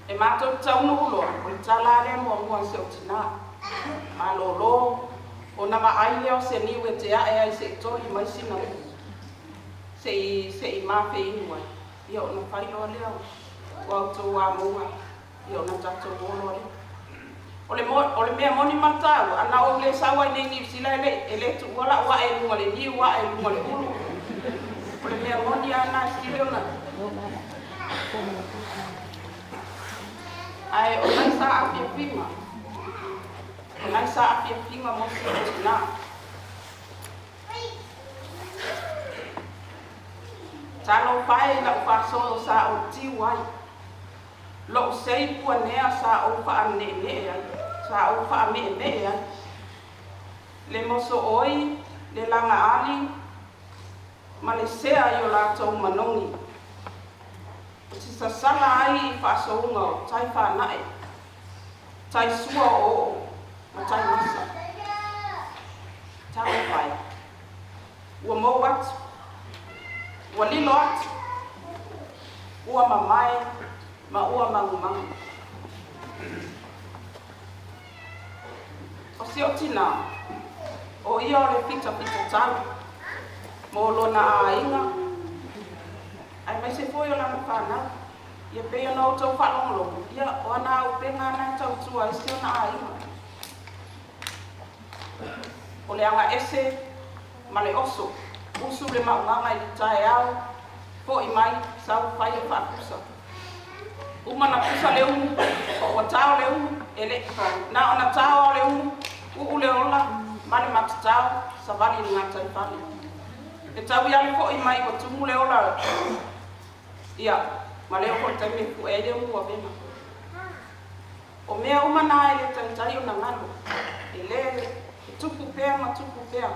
E matou te taunuu loa, o le tala a lea muamua a si ou tinā, malōlō, ona vaai lea o se niu e te a'e ai se'i toli mai sina se'i mafeinu ai, ia ona fai loa lea o a outou amoga, ia ona tatou o loa lea. O le, o le mea moni ma le tāua, ana ou lē sau ai nei Niu Sila e le, e lē tuua la'u a'e i luga o le niu, a'e i luga o le ulu. O le mea moni a na e sili ona. Ae o nai saafiafiga, o nai saafiafiga mo si ou tinā. Talofa e i la'u faasolo sa ou tiu ai, lo'u sei puanea sa ou faane'ene'e ai, sa ou faame'eme'e ai, le moso'oi, le lagaali ma le sea i o latou manogi, o se sasala ai i faasouga o tai fanae, tai sua o o'o ma tai masa. Talofa e, ua mou atu, ua lilo atu, ua mamae ma ua magumagu. O si ou tinā, o ia o le fitafitatau mo lona aiga, aemaise foi o lana fanau. Ia pei ona outou faalogologo, ia o ana aupega ana e tautua ai si ona aiga. O le agaese ma le oso, usu le maugaga i le taeao, fo'i mai, sau fai le faapusa. Uma na pusa le umu, po ua tao le umu, e le na ona tao a o le umu, uu le ola ma le matatao, savali i le gataifale. E tau i ale fo'i mai ua tumu le ola, ia, ma le oo foi i le taimi e pu'e ai le umu avega. O mea uma na e le taitai ona galo, e le, e tupu pea ma tupu pea.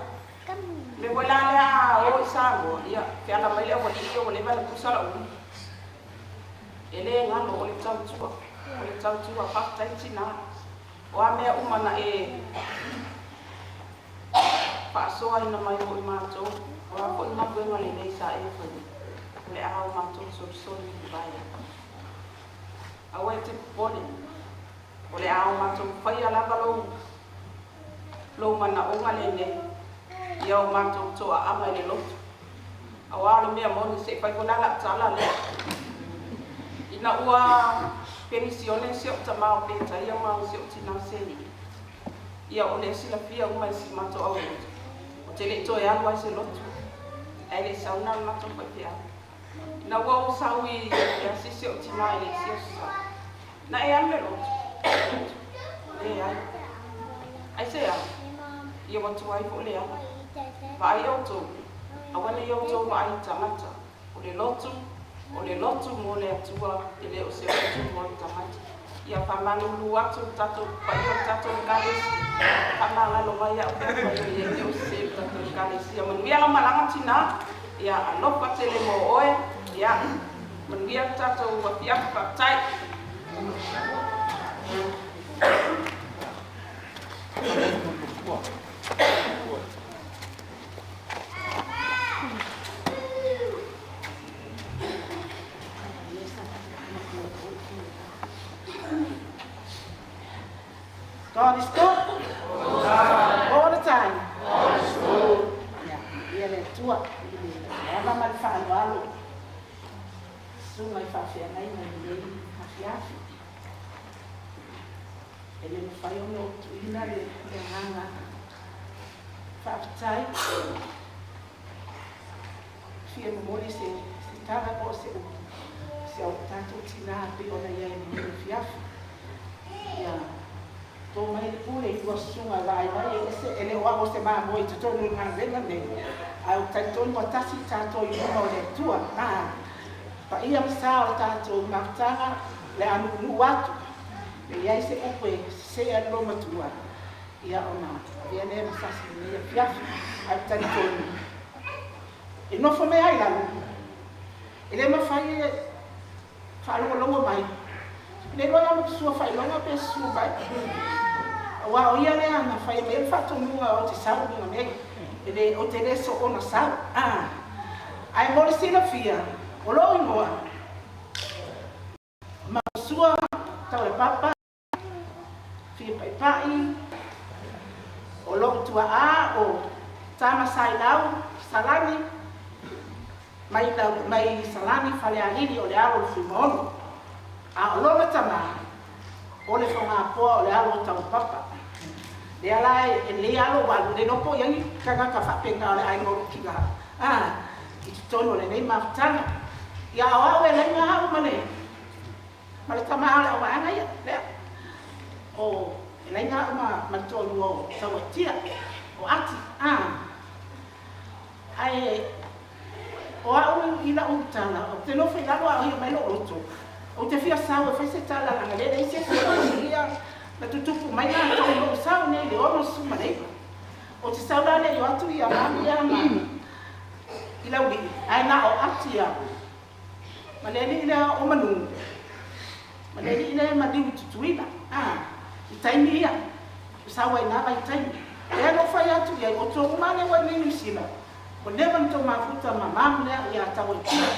Le mea foi la lea a o i Samoa, ia, feala mai le aualii ia ua leva ona pusa la'u umu. E lē galo o le tautua, o le tautua, faafetai tinā. O a mea uma na e faasoaina mai mo i matou, o a foi galuega lelei sa e faia, o le a o matou solisoli i vae ai. Aua e te popole, o le a o matou faia lava lou, lou manaoga lenei, ia o matou toaaga i le lotu. Auā o le mea moni, se i fai foi la la'u tala lea. Ina ua penisione si o'u tamā o Petaia ma o si o'u tinā Selina, ia o lea silafia uma e si matou aulotu, ou te le'i toe alu ai se lotu, ae le'i sauna le matou faifeau. Ina ua ou sau i le asiasi o'u tinā i le isi aso Sa, na e alu le lotu. Leai. Aisea? Ia ua tuai foi le ala. Vaai outou, aua ne i outou vaai i tagata, o le lotu, o le lotu mo le Atua, e le o se lotu mo le tagata. Ia faamalulu atu le tatou paia o le tatou Ekalesia, faamagalo mai au pe afai o i ai o sese i le tatou Ekalesia. Manuia lau malaga tinā, ia alofa tele mo oe, ia manuia le tatou afiafi, faafetai. God is good. All the time. All the time. God is good. Ia, ia le Atua i le ava ma le faaaloalo susuga i faafeagaiga i lenei afiafi. E le mafai ona ou tuuina le agaga faafetai fia momoli se se tala po o se upu si au tatou tinā pei ona i ai i lenei afiafi. Ia to mai le pule i lua susuga e vaai mai e ese e le o au o se mamoe i totonu o le galuega lenei, ae ou te talitonu ua tasi tatou i luma o le Atua. A paia ma sa o le tatou mafutaga le a nuunuu atu pe i ai se upu e sese ai le loomatua, ia ona avea lea ma sasi i lenei afiafi. Ae ou te talitonu e nofo mea ai lalo, e le mafai e faalogologo mai, le iloa ia ma sua faailoga pe susu mai. Aua o ia lea na faia mai ai le faatonuga ou te sau i luga nei, e le, ou te le soona sau. A, ae mo le silafia, o lou igoa, Mausua Taulepapa, Fia Paipai, o lou tuaa o Tamasailau Salani, mai mai Salani Falealili o le alo o le Fuimaono, a o lona tama o le Fogapoa o le alo o Taupapa. Lea la e lelei lava lou alu, le iloa po o i ai ni tagata faapena o le aiga o lou tina i totonu o lenei mafutaga. Ia a o au e laina au ma le ma le tama o le auvaega ia, lea. O, e laina au ma, ma le toalua o Tauaitia, o Ati, a. Ae, o au i lau tala, ou te nofo i lalo a o ia mai lou loto, ou te fia sau e fai se tala leaga lea e leai se isi o ia na tutupu mai latou i lou sau nei i le 69. Ou te sau la lea i o atu ia mami ia ma i Laulii, ae na o Ati ia ma le alii lea o Manu, ma le alii lea e maliu i Tutuila, a, i taimi ia, e sau ai na vaitaimi. Lea na ou fai atu i ai, o tou uma lea ua i nei Niu Sila, ua leva ona tou mafuta ma mam lea ia Tauaitia.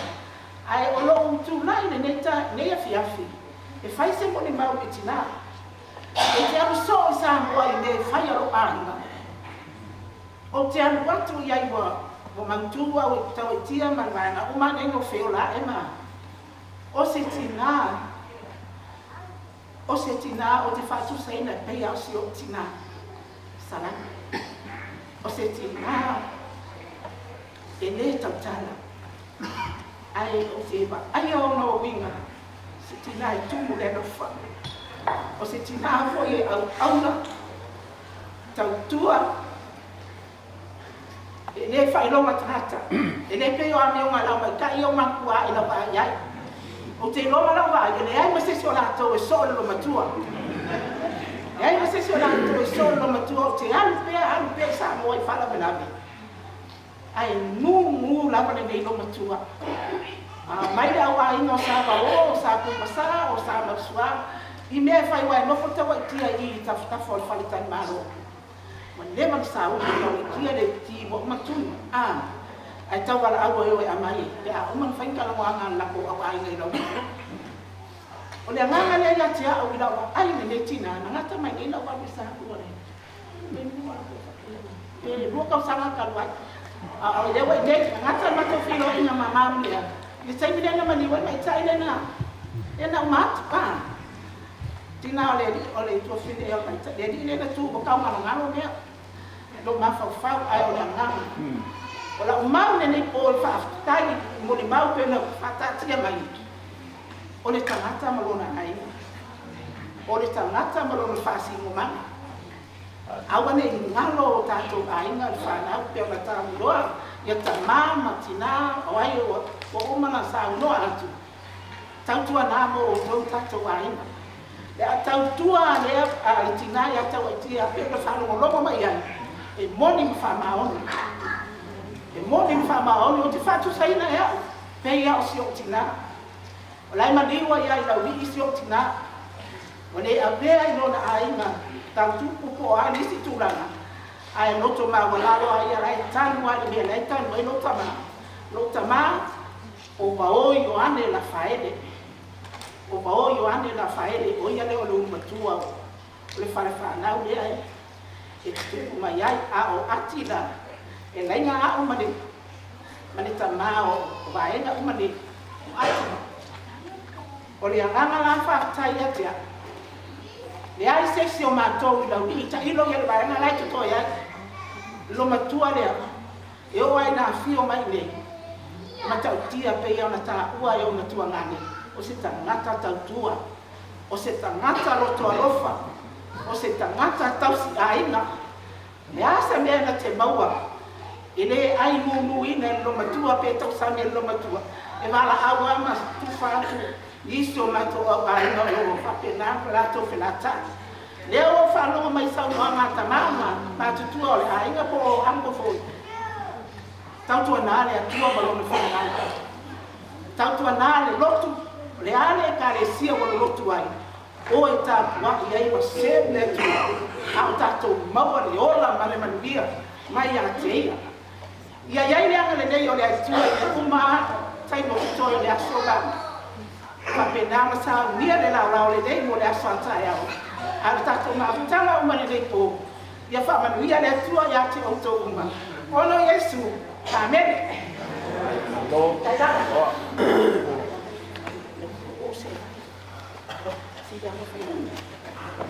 Ae o lou tulai lenei ta, nei afiafi, e fai se molimau i tinā. E te alu soo i Samoa i mea e fai a lou aiga. Ou te alu atu i ai ua, ua mautū au i Tauaitia ma le vaega uma nei no feola ae ma o se tinā, o se tinā ou te faatusaina e pei a o si o'u tinā. Salani. O se tinā e lē tautala, ae ou te vaaia ona uiga, se tinā e tumu le alofa. O se tinā foi e auauna, tautua, e lē faailoga tagata, e lē pei o amioga laumaita'i ia o makuā i lau vaai ai. Ou te iloa ma lau vaai, e leai ma se isi o latou e soo i le loomatua. Leai ma se isi o latou e soo i le loomatua, ou te alu pea, alu pea i Samoa i faalavelave, ae gūgū lava lenei loomatua. A mai le au aiga o Savaō, o Sapuipasā, o Samausuā, i mea e fai aua e nofo tauaitia i i tafatafa o le faletalimalo. Ua leva ona sauni e tauaitia le ti ua uma tunu, a, ae tau valaau e o e aumai pe a uma ona fai ni talanoaga a le latou au aiga i lau O le agaga lea ia te au i lau vaai i lenei tinā, na gata mai nei lau alu i Samoa le pe lua tausaga talu ai. A o lea ua i nei, na gata le matou feiloaiga ma mamu lea, i le taimi lea na maliu ai maitai lea na, lea na uma atu, a. Tinā o le alii, o le tuafine ea o le maitai, le alii lea na tu ua taugalogalo mea, lou mafaufau, ae o le agaga. O lau mau lenei po o le faafetai i molimau pei ona faataatia mai, o le tagata ma lona aiga. O le tagata ma lona faasinomaga. Aua ne i galo o tatou aiga le fanau pei ona tauiloa ia tamā ma tinā o ai ua uma ona saunoa atu, tautuana mo outou tatou aiga. Le a tautua a lea a le tinā ia Tauaitia pei ona faalogologo mai ai, e moni ma faamaoni. E moni ma faamaoni, ou te faatusaina e au, pei lava o si ou tinā. O la e maliu ai lava i Laulii si ou tinā. Ua le avea i lona aiga tautupu po o a nisi tulaga, ae loto maualalo lava ia la e tanu lava i le mea la e tanu ai lou tama. Lou tama, o Vao Ioane Lafaele. O Vao Ioane Lafaele, o ia lea o le ulumatua o le fale fanau lea e tutupu mai ai. A o Ati la, e laina a'u ma le ma le tamā o vaega uma nei, o Ati. O le agaga la faafetai ia te a'u, leai se isi o matou i Laulii tailo ia le vaega la e totoe ai, lo matua lea e oo ai ina afio mai iinei, e matautia pei ona taua e ona tuagane, o se tagata tautua, o se tagata loto alofa, o se tagata tausi aiga. Le a se mea na te maua e le ai mumu-ina e le lomatua pe tausami e le lomatua, e valaau lava ma tufa atu nisi o matou au aiga o lo o faapena ma latou felata'i. Lea ua ou faalogo mai i saunoaga a tama ma matutua o le aiga po o uncle foi, tautuana le Atua ma Lona finagalo. Tautuana le lotu, o le a le Ekalesia ua lolotu ai, O e tapuai ai ma serve le Atua, a o tatou maua le ola ma le manuia mai ia te Ia. Ia i ai le agalelei o le Atua i mea uma a taimi o totoe o le aso la. Faapena ona saunia le laolao lelei mo le aso a taeao, a o le tatou mafutaga uma lenei po, ia faamanuia le Atua ia te outou uma. Ona o Iesu. Amene.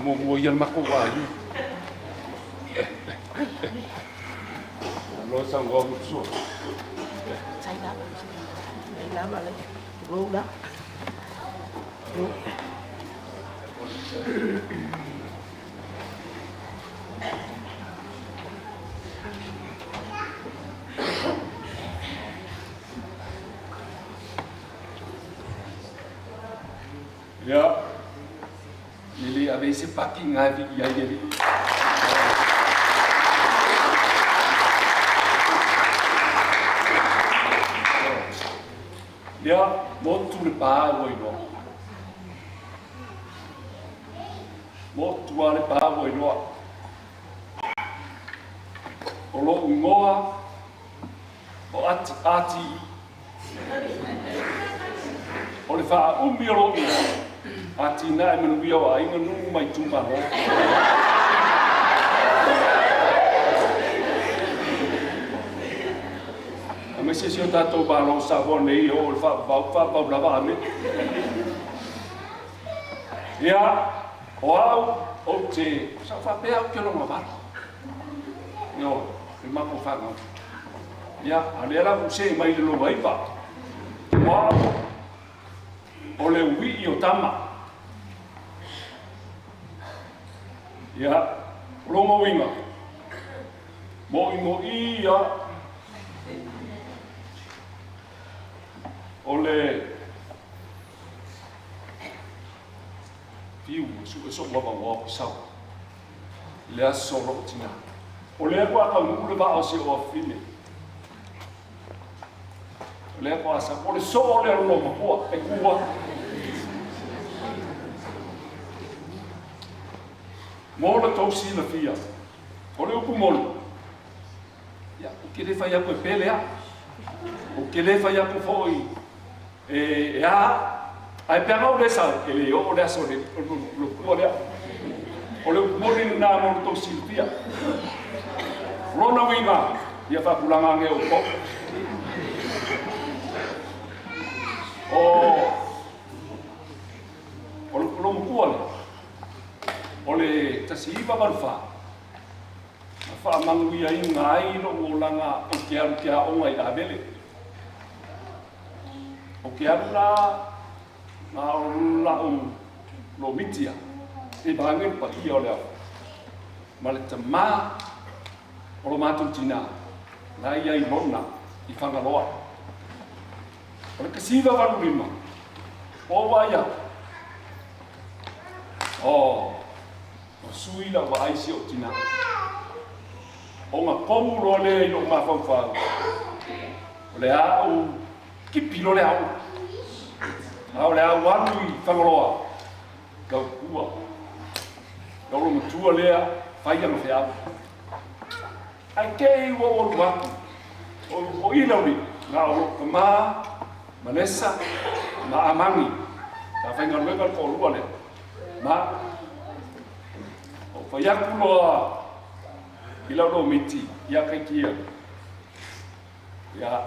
Muamua ia le matou aiga. Malo saunoa Mutusua. Ia, e le ave ai se paki nga e vii ai e alii. Ia, motu le pā ua iloa. Motu a le pā ua iloa. O lou igoa o Ati Ati. O le faaumi o lou atinae manuia o aiga, nuu ma itumalo. Aemaise si o tatou Malo o Samoa nei e oo i le faavavau, faavavau lava. Amene. Ia, o au, ou te, sa ou faapea au te logo valo. Ioe, le matou fanau. Ia, a o lea la ua ou see mai i le lona iva. O au, o le ui'i o tama. Ia, o lona uiga, mo'imo'i ia o le fiu e su'e so'u avanoa o sau i le aso o lo'u tinā. O lea faatoa taunuu le vaa o si o'u afafine. O lea faatoa sau. O le soo lea o le loomatua e ku atu. Mo le tou silafia, o le upu moni, ia, ou te le fai atu e pele a'u. Ou te le fai atu foi e a a'u. Ae pe ana ou le sau, e le oo le aso o le matua lea. O le upu moni lena mo le tou silafia. O lona uiga, ia faatulaga age outou. O, o le matua lea, o le 1984, na faamanuiaina ai lou olaga ou te alu te aoga i Avele. Ou te alu la, na o lau lomiti a. Se i vaega le paia o le ao ma le tamā o lo matou tinā la e i ai lona i Fagaloa. O le 1985, ua ou vaai atu, oh, ua sui lau vaai i si ou tinā. Ona komu loa lea i lou mafaufau, o le a ou kipi loa le aoga. A o le a ou alu i Fagaloa, Tautua. Lau lo matua lea, fai ana feau. Ae te i ua ou alu atu, o i lau lii, na o lou tamā, Manesa, ma Amani, sa faigaluega le toalua lea. Ma, ou fai atu loa i lau lomiti, ia Kaitia, ia,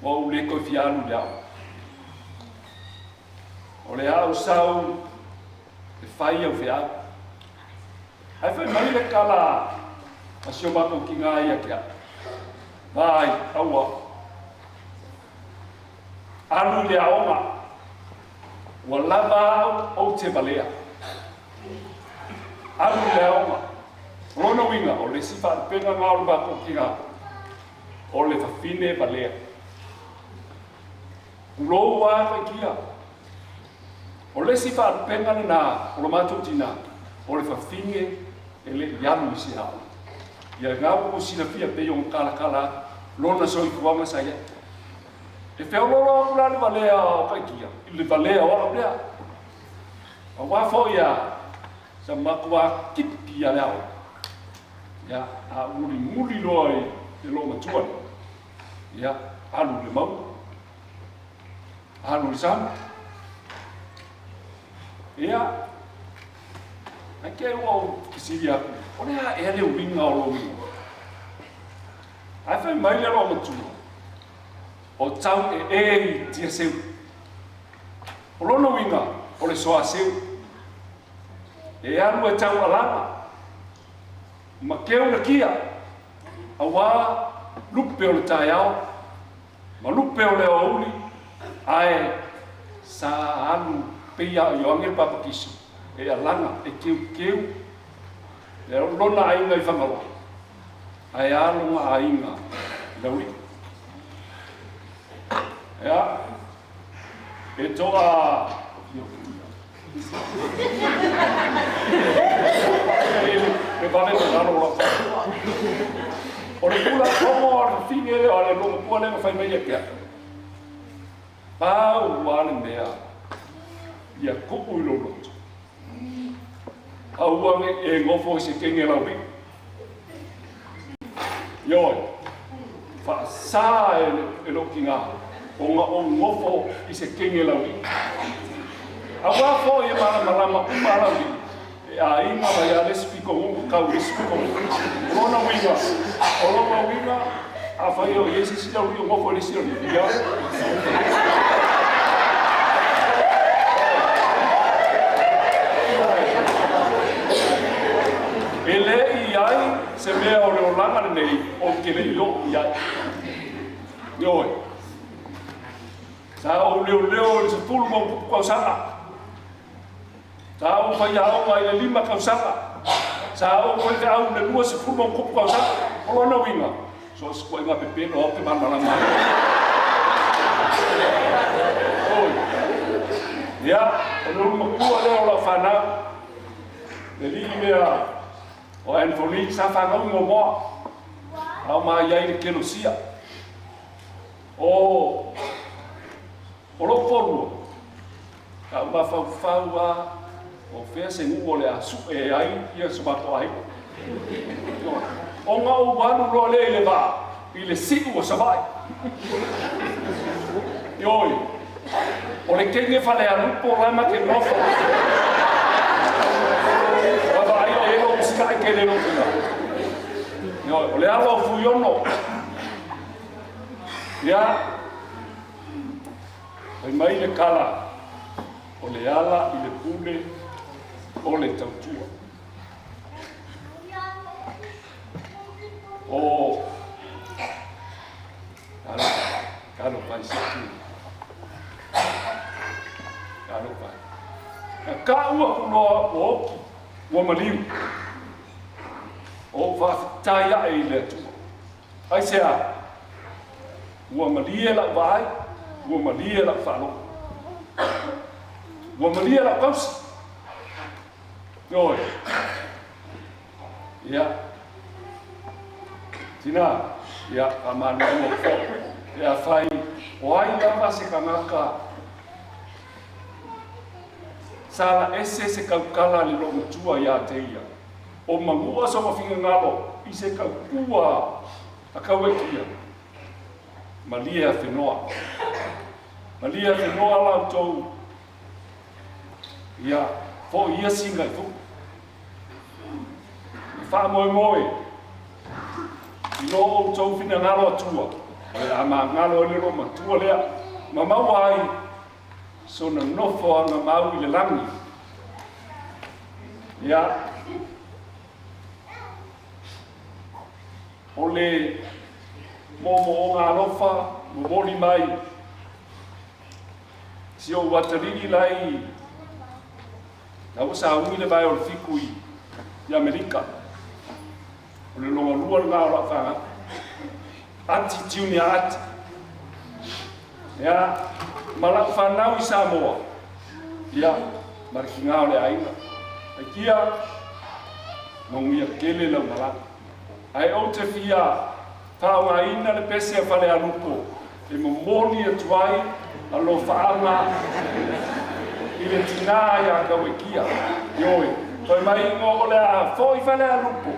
ua ou le toe fia alu i le aoga. O le a ou sau e fai au feau. Ae fai mai le tala a si o matou tiga ia te au. Vaai, aua. Alu i le aoga. Ua lava au ou te valea. Alu i le aoga. O lona uiga, o le isi faalupega na o le matou tiga, o le fafine valea. Tulou a taitia. O le isi faalupega lenā o lo matou tinā, o le fafine e le i alu i se aoga. Ia lena ua ou silafia pei ona kalakala atu lona soifuaga sa i ai. E feoloolo atu la le valea o Taitia i le valea o au lea. Aua foi a sa matua kipi ia le aoga. Ia, a mulimuli loa i le loomatua lea, Ia, alu i le mauga. Alu i le sami. Ia, ai te ua ou fesili atu, o le a ea le uiga o lou igoa? Ae fai mai le loomatua, o tau e e i tiaseu. O lona uiga, o le soaseu. E alu e tau alaga, ma keu le kia, auā lupe o le taeao ma lupe o le aoauli, ae sa alu pei a o Ioane le Papatiso e alaga e keukeu le lona aiga i Fagaloa, ae a lona aiga i Laulii. Ea, e toa E vave na lalo o lau O le tulafono a le fafine lea, o le loomatua lea na fai mai ia te au. Pau lava le mea ia tuu i lou loto. Aua ne i e nofo i se kenge laulii. Ioe, faasā e lou tinā ona ou nofo i se kenge laulii. Auā foi e malamalama uma laulii, e aiga mai lava le isi pitonuu tau i le isi pitonuu. O lona uiga, o lona uiga, afai o i ai se isi laulii o nofo i le isi laulii, ia. E le i ai se mea o le olaga lenei ou te le i oo i ai. Ioe. Sa ou leoleo i le 10+ tausaga. Sa ou faiaoga i le 5 tausaga. Sa ou faifeau i le 20+ tausaga. O lona uiga, so o se ituaiga pepelo lava ou te malamalama ai. Oi. Ia, o le ulumatua lea o lau fanau, le alii lea o Anthony, sa fanau i Moamoa, a o ma i ai i le Kelosia. O, o lou toalua, sa ou mafaufau lava, o fea se nuu o le a sue ai ia so matou aiga. Ona ou alu loa lea i le vaa, i le siu o Savaii. Ioe, o le kenge Falealupo la ma te nofo. Ua vaai o e lou usitai tele lou tina. Ioe, o le alo o Fuiono. Ia, fai mai le tala, o le ala i le pule o le tautua. O, talo, talo pai se tu. Talo pai. Ka ua kuloa o oki, ua maliu. O whawhitai a e le atua. Ai se a, ua malie lau vai, ua malie lau whaalo. Ua malie lau kausi. Oi. Ia. Tina, ia, ka manu ua fo. Ia whai, o ai lava se kangaka. Sala ese se kaukala le lo matua ia te ia. O mangua so mafinga ngalo, i se kaukua a kauekia. Malia whenua. Malia whenua lau tau. Ia, fo ia singa i fuku. I wha moe moe. I lo o tau whina ngalo atua. O le ama ngalo e le ro matua lea. Ma maua ai, so na nofo anga mau i le langi. Ia, o le momo o ngā alofa, momoli mai. Si o watariri lai, na ua sa ungi le vai o le fiku i Amerika. O le longa lua le ngā o lau whanga. Ati tiuni a ati. Ia, ma lau whanau i Samoa. Ia, mariki ngā o le aina. Ai kia, maungia kele lau malaka. Ai o te fia, whaonga ina le pese a whale alupo. E momoli atu ai, a lo whaanga i le tina ia kauekia. Ioi, toi mai ingo o le a fo i whale alupo.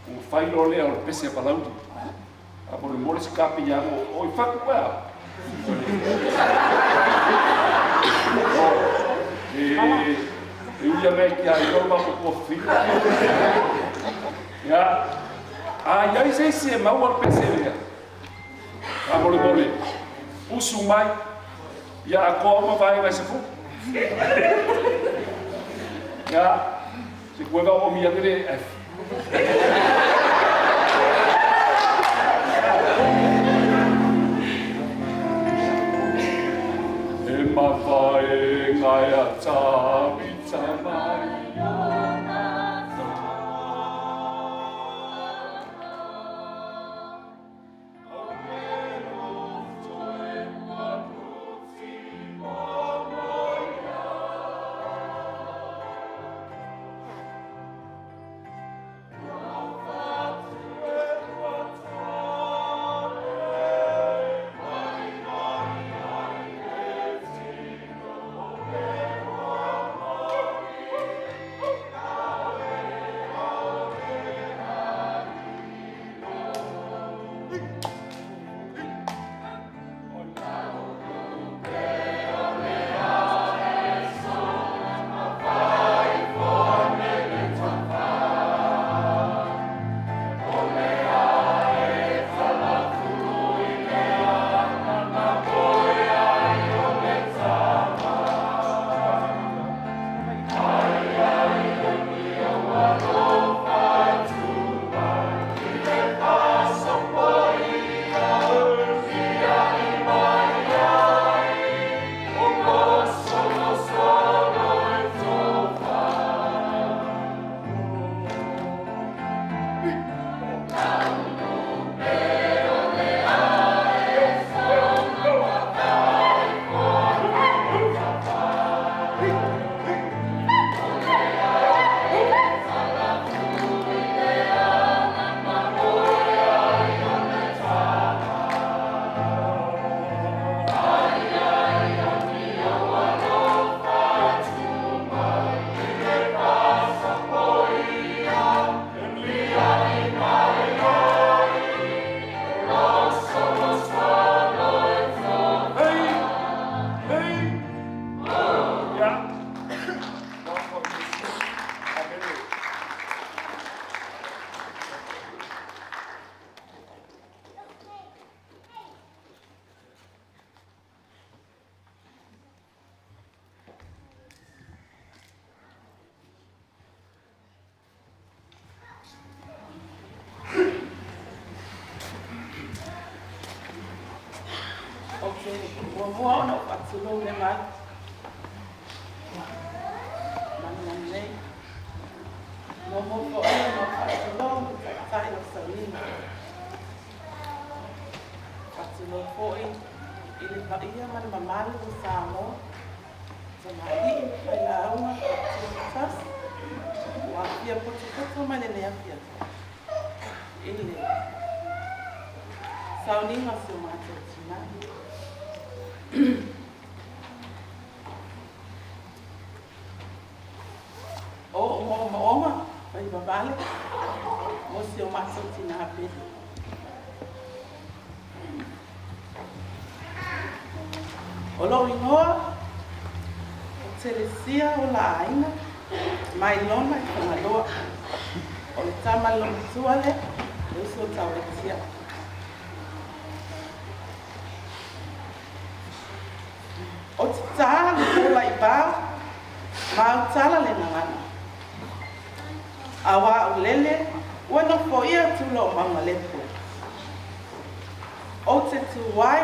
O whailo lea o le pese a palauri. A pore mole se kapi ia o i whaku ea. E uia mei kia i roma ko kua whina. Ia, a iai se isi e maua le pese lea. A mole mole, usu mai, ia a koa uma vai vai se fu. Ia, se kueva o mia kere F. E mawhae ngai a tāmita mai. Ua mua ona o whatulou le mai. paia ma le mamalu o Samoa, tamalii ma failauga faatuatasi, ua afia potopoto mai lenei afiafi i le sauniga o si o matou tinā. O o'u mo'omo'oga faivavale mo si o matou tinā pele. O lo'u igoa o Telesia o Laaiga mai Lona i Fagaloa. O le tama le lomatua lea, le uso o Tauetia. O te tā le pola i vao, ma autala le gagana. Auā ulele ua nofoia tula o Maugalepo. Ou te tū ai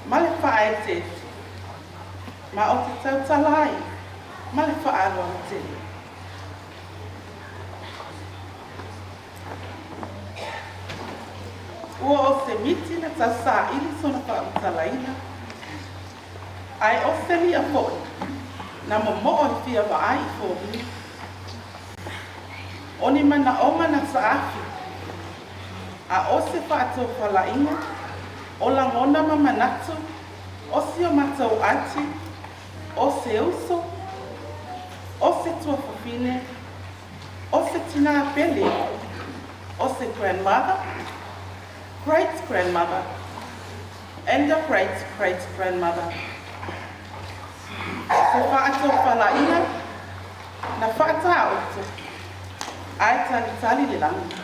ma le faaeteete, ma ou te tautala ai ma le faaaloalo tele. Ua o se miti na tausaili sona faamatalaina, ae o se lia foi na momoo e fia vaai i foliga. O ni manaoga na saafi, a o se faatofalaiga o lagona ma manatu o si o matou aunty, o se uso, o se tuafafine, o se tinā pele, o se grandmother, great grandmother and a great great grandmother. Se faatofalaiga na faataoto ae talitali le lagi.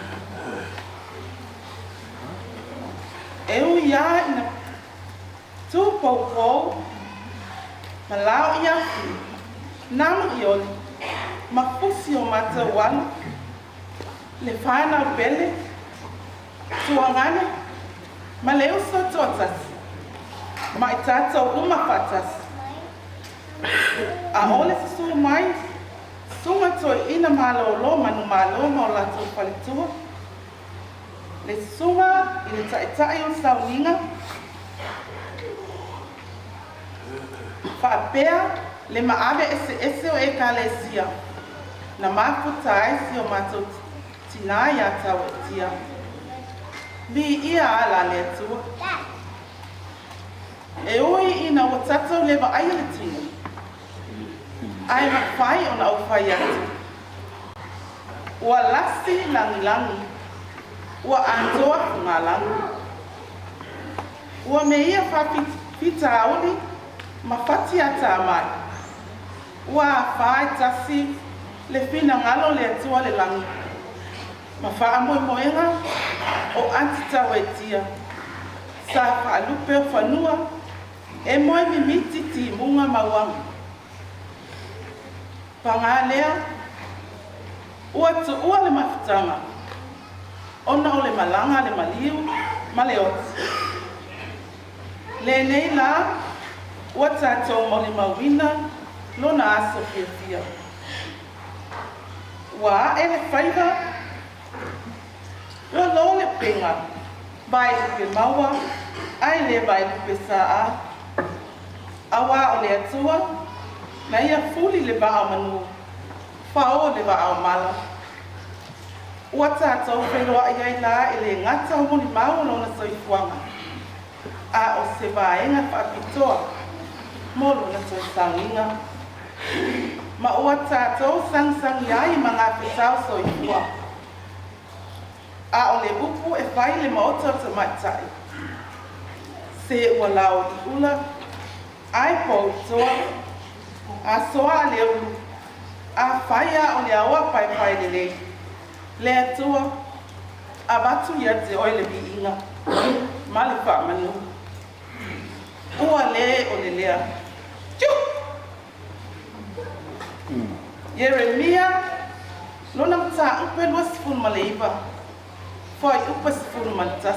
E ui lava ina tūpoupou ma lao i afi, namu i oli, ma fusi o matou alu, le whānau pele, tuagane, ma le uso toatasi, ma i tātou uma faatasi. ʻAʻole susū mai susuga toeaina malōlō manumalo ma o latou faletua, le susuga i le taʻitaʻi o le sauniga, faapea le maave eseese o Ekalesia na mafuta ai si o matou tinā iā Tauetia. Viia ala le Atua. E ui ina ua tatou le vaaia le tino, ae mafai ona ou fai atu, ua lasi lagilagi, ua atoa fugalagi. Ua me ia faafitauli ma fatiataa mai, ua afā e tasi le finagalo o le Atua le lagi, ma faamoemoega o Aunty Tauetia sa faalupe o fanua e moe mimiti timuga mauaga. Pagā lea, ua tuua le mafutaga ona o le malaga a le maliu ma le oti. Lenei lā, ua tatou molimauina lona aso fiafia. Ua ae le faiva, ua lō le upega, vaelupe maua ae le vaelupe saa, auā o le Atua na ia fuli le vaa o manu, fao le vaa o mala. Ua tatou feiloai ai lā e le gata o molimau o lona soifuaga, a o se vaega faapitoa mo lona toe sauniga. Ma ua tatou sagisagi ai ma ngā whetao soifua. A o le upu e fai i le maota o tamaitai, se ua lao i ula, ae pou i toa, a soa a le ulu, a fai a o le aoa paepae lelei, le Atua, avatu ia te oe le viiga ma le faamanu. Ua lē o le lea. Tiu! Ieremia, lona mataupu e 29, fuaiupu e 11.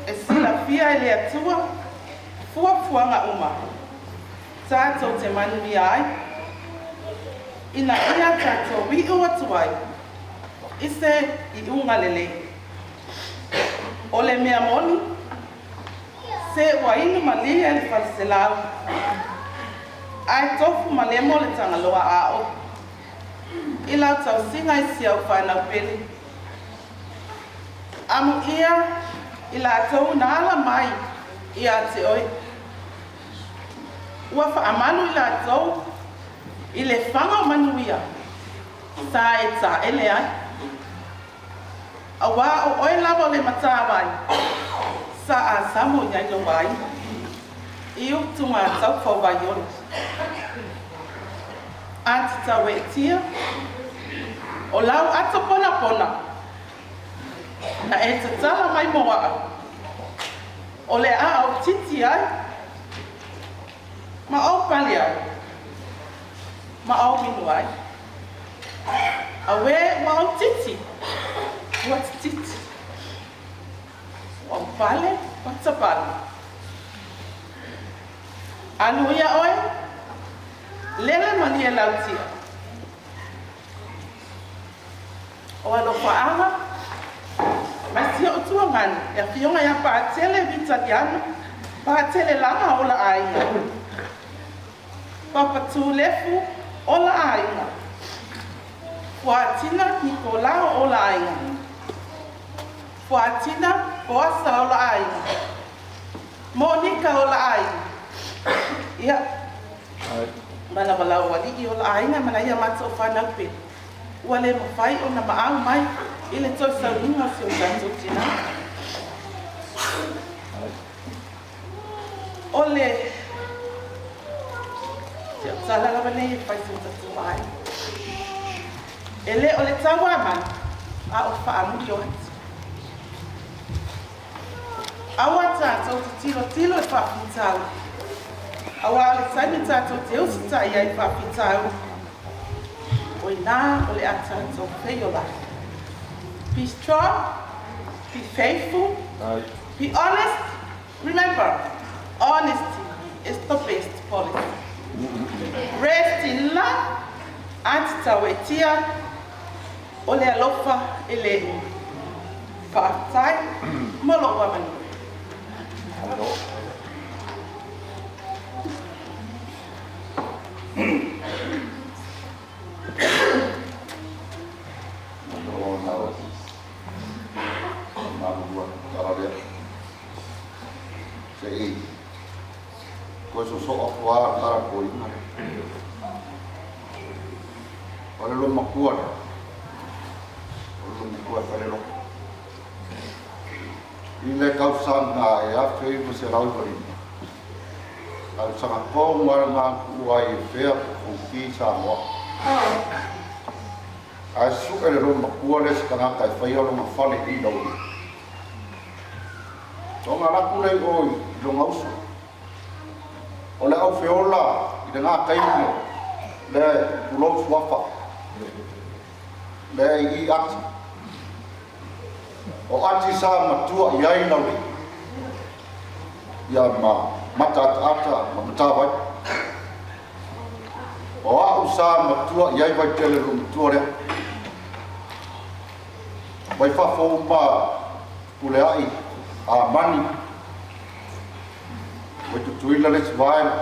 E silafia e le Atua fuafuaga uma tatou te manuia ai, ina ia tatou iu atu ai i se iuga lelei. O le mea moni, Se ua inu malie le faleselau ae tofu ma le mo le tagaloa a'o i lau tausiga i si au fanau pele. Amuia i latou na ala mai ia te oe. Ua faamalu i latou i le faga o manuia sa e taele ai. Auā o oe lava o le matavai sa asamo i ai lou aiga i utugatau fauvaiolo. Ati tauetia o lau ato ponapona na e tatala mai mo a'u o le a au titi ai ma ou pale ai ma ou minu ai. Auē ua ou titi ua tititi ua ou pale ua tapale. Alu ia oe lele malie lautia o alofaaga mai sia o tuagani e afioga ia Patele Vitaliano Patele laga o la aiga Papatū-lefu o la aiga Fuatina Nikolao o la aiga Fuatina Poasa o la aiga Monika o la aiga ia malavalau ali'i o la aiga ma laia matou fanau pele ua le mafai ona maau mai i le toesauliga o si o tatou tinā. O le tala lava nei e fai si o tatou aiga. E lē o le tauamanu a o faamuli o atu. Aua tatou te tilotilo i faafitauli. Auā o le taimi tatou te usitai ai i faafitauli. O inā o le a tatou feiola. Be strong, be faithful, be honest. Remember, honesty is the best policy. Rest in love, ati tauetia, o le alofa e lē umi. Faafetai mo lou avanoa. Se i koe soso'o atu a talakoina o le lomakua lea o le lomakua e faleloko i le tausaga e 1995 tausaga tou ma le matu'u ai e fea fonti Samoa ae su'e le lomakua le se tagata e faia lona fale i lauli ona laku lei o i lona uso o le au feola i lena taimi le tulou suafa le i ati o ati sa matua i ai lauli ia ma mata ata ma matavai o a'u sa matua i ai vai tele lo matua lea vai fafo ma pulea'i a mani vai tutuila le si vaega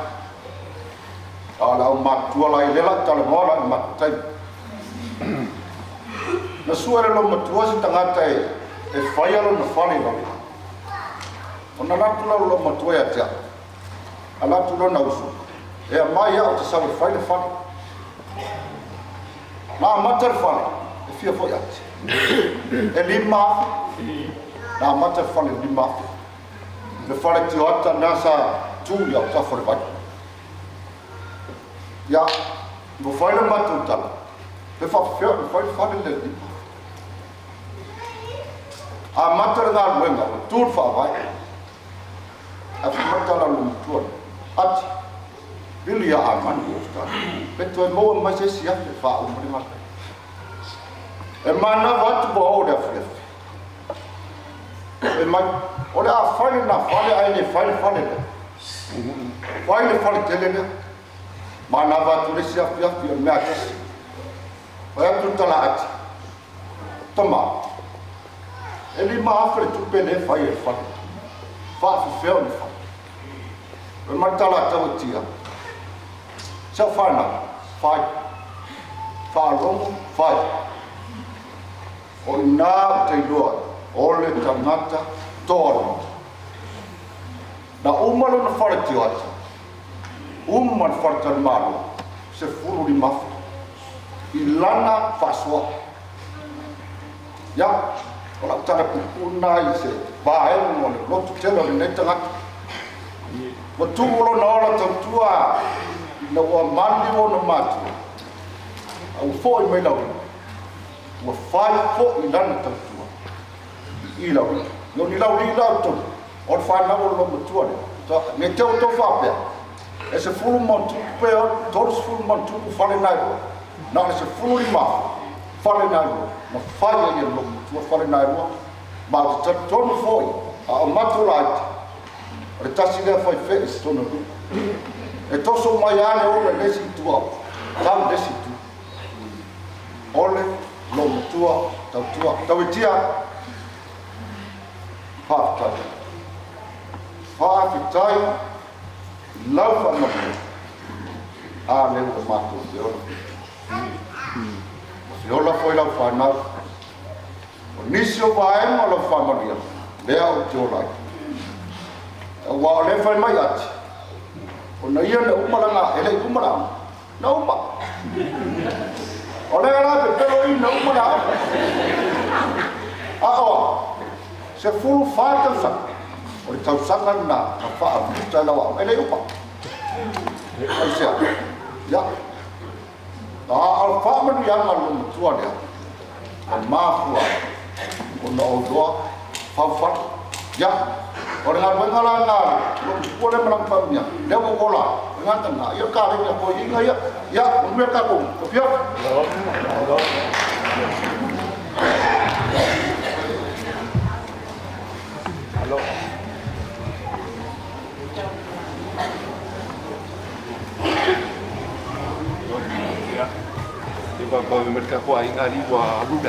a le au matua la i lela talanoa la i matutai na sua le lo matua se tagata e faia lona fale lauli ona latu lau lo matua ia te a'u a latu lona uso e amai a'u te sau e fai le fale na amata le fale e fia fo'i ati e 5,000 na amata le fale 5,000 le fale tioata na sa tu i au tafa le vai ia mo fai le matou tala le faafefea le fai le fale le 5,000 amata le galuega ua tu le faavae ae faamata la lo matua ati vili ia amani o tala pe toe maua mai se isi afe faauma le galuega e manava atu ua oo le afiafi e mai o le a fai lena fale ae le fai le fale lea fai le fale tele lea manava atu le isi afiafi o le mea tasi fai atu tala ati tama e 5,000 le tupe le fai e le fale faafefea o le fale. E mai tala tau tia. Sa whana, whai. Whaalogo, whai. O ina o te iloa, o le tangata toa. Na uma lona fale tioata, uma le fale talimalo, se fulu li mafa. I lana faasoa. Ia, o lau tala pupuna i se vaega o le lotu tele o lenei tagata. Ua tuu lona ola tautua ina ua maliu ona matua. A ua fo'i mai lauina. Ua fai fo'i lana tautua i lauina. Io ni lauli lau tonu. O le whanau o lo matua le. Ne te o tō whapea. E se fulu ma tupu pe o, tolu se fulu ma tupu whale nai roa. Na le se fulu li mafu, whale nai roa. Na whai e lo matua whale nai roa. Ma o te tonu foi, a o matu laiti. O le tasi lea whai whe i se tonu lu. E toso mai ane ole nesi i tua. Tau nesi i tua. Ole lo matua, tautua. Tau e tia, whaafitai. Whaafitai, lau whanau. A le ua mātou te ora. O te ora foi lau whanau. O nisi o vaenga o lau whamaria. Lea o te ora ai. Ua o le whai mai ati. O na ia na umalanga, e lei umalanga. Na uma. O lea la pe pelo i na umalanga. A oa, se fulu whā tausanga. O le tausanga na, ka wha a lau au. E lei upa. Ai sea. Ia. A o whaamanu ianga lo matua lea. O māfua. O na o doa. Whauwhatu. Ia. O le ngā wenga la ngā. Lo matua le malang whamia. Lea mo kola. O ngā tanga. Ia ka le ia ko inga ia. Ia. Manuia ka kou. Ko pia. Alo. Te papa me merka ko ai ngari wa alu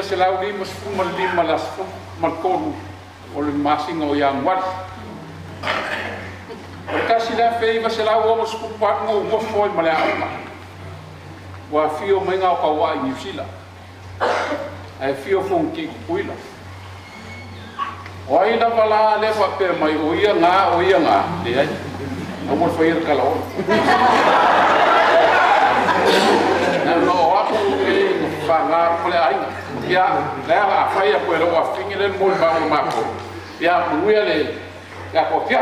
Se lau lima se fuma lima la se fuma tolu o le masinga o ia ngwali. O le kasi la fei se lau o se fupa ngo ngo foi ma le aoga. Ua fio mai ngā o kauai New Zealand. Ae fio fongi ki kupuila. O ai lava la le faapea mai o ia ngā o ia ngā. Le ai. Aua le faia le kalaola. Na no o aku e whanga mo le aiga. Ia, lea a whai a koe lau a fingi le mo le mau mako. Ia, manuia le, ia ko fia.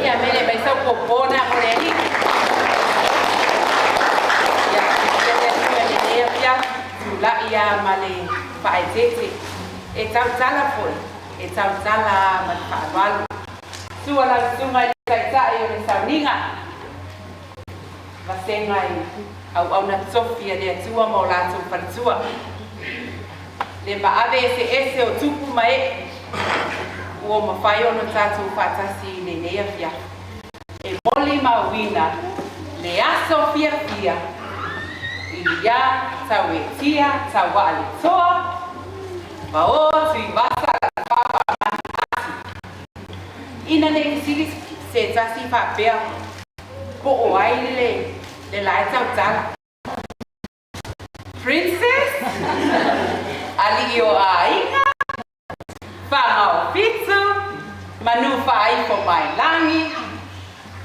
Ia, mele mai sau popona mo le ali. Ia, ia le tua le lea fia, tula ia ma le whaetete. E tautala foi, e tautala ma le whaavalu. Sua lau sunga i le taitai o le sauniga. Vasenga i au au na tofi a le atua ma o lātou faletua. Le maave ese ese o tupu mai ua mawhai ono tātou whātasi i lenei afiafi. E moli mauina le aso fiafia i ia tau e tia tau waa le toa ma o tui vasa la whawa Ina nei fesili se tasi faapea po o ai le le la e tautala. Princess, ali'i o aiga, fagaofitu, manu faaifo mai lagi,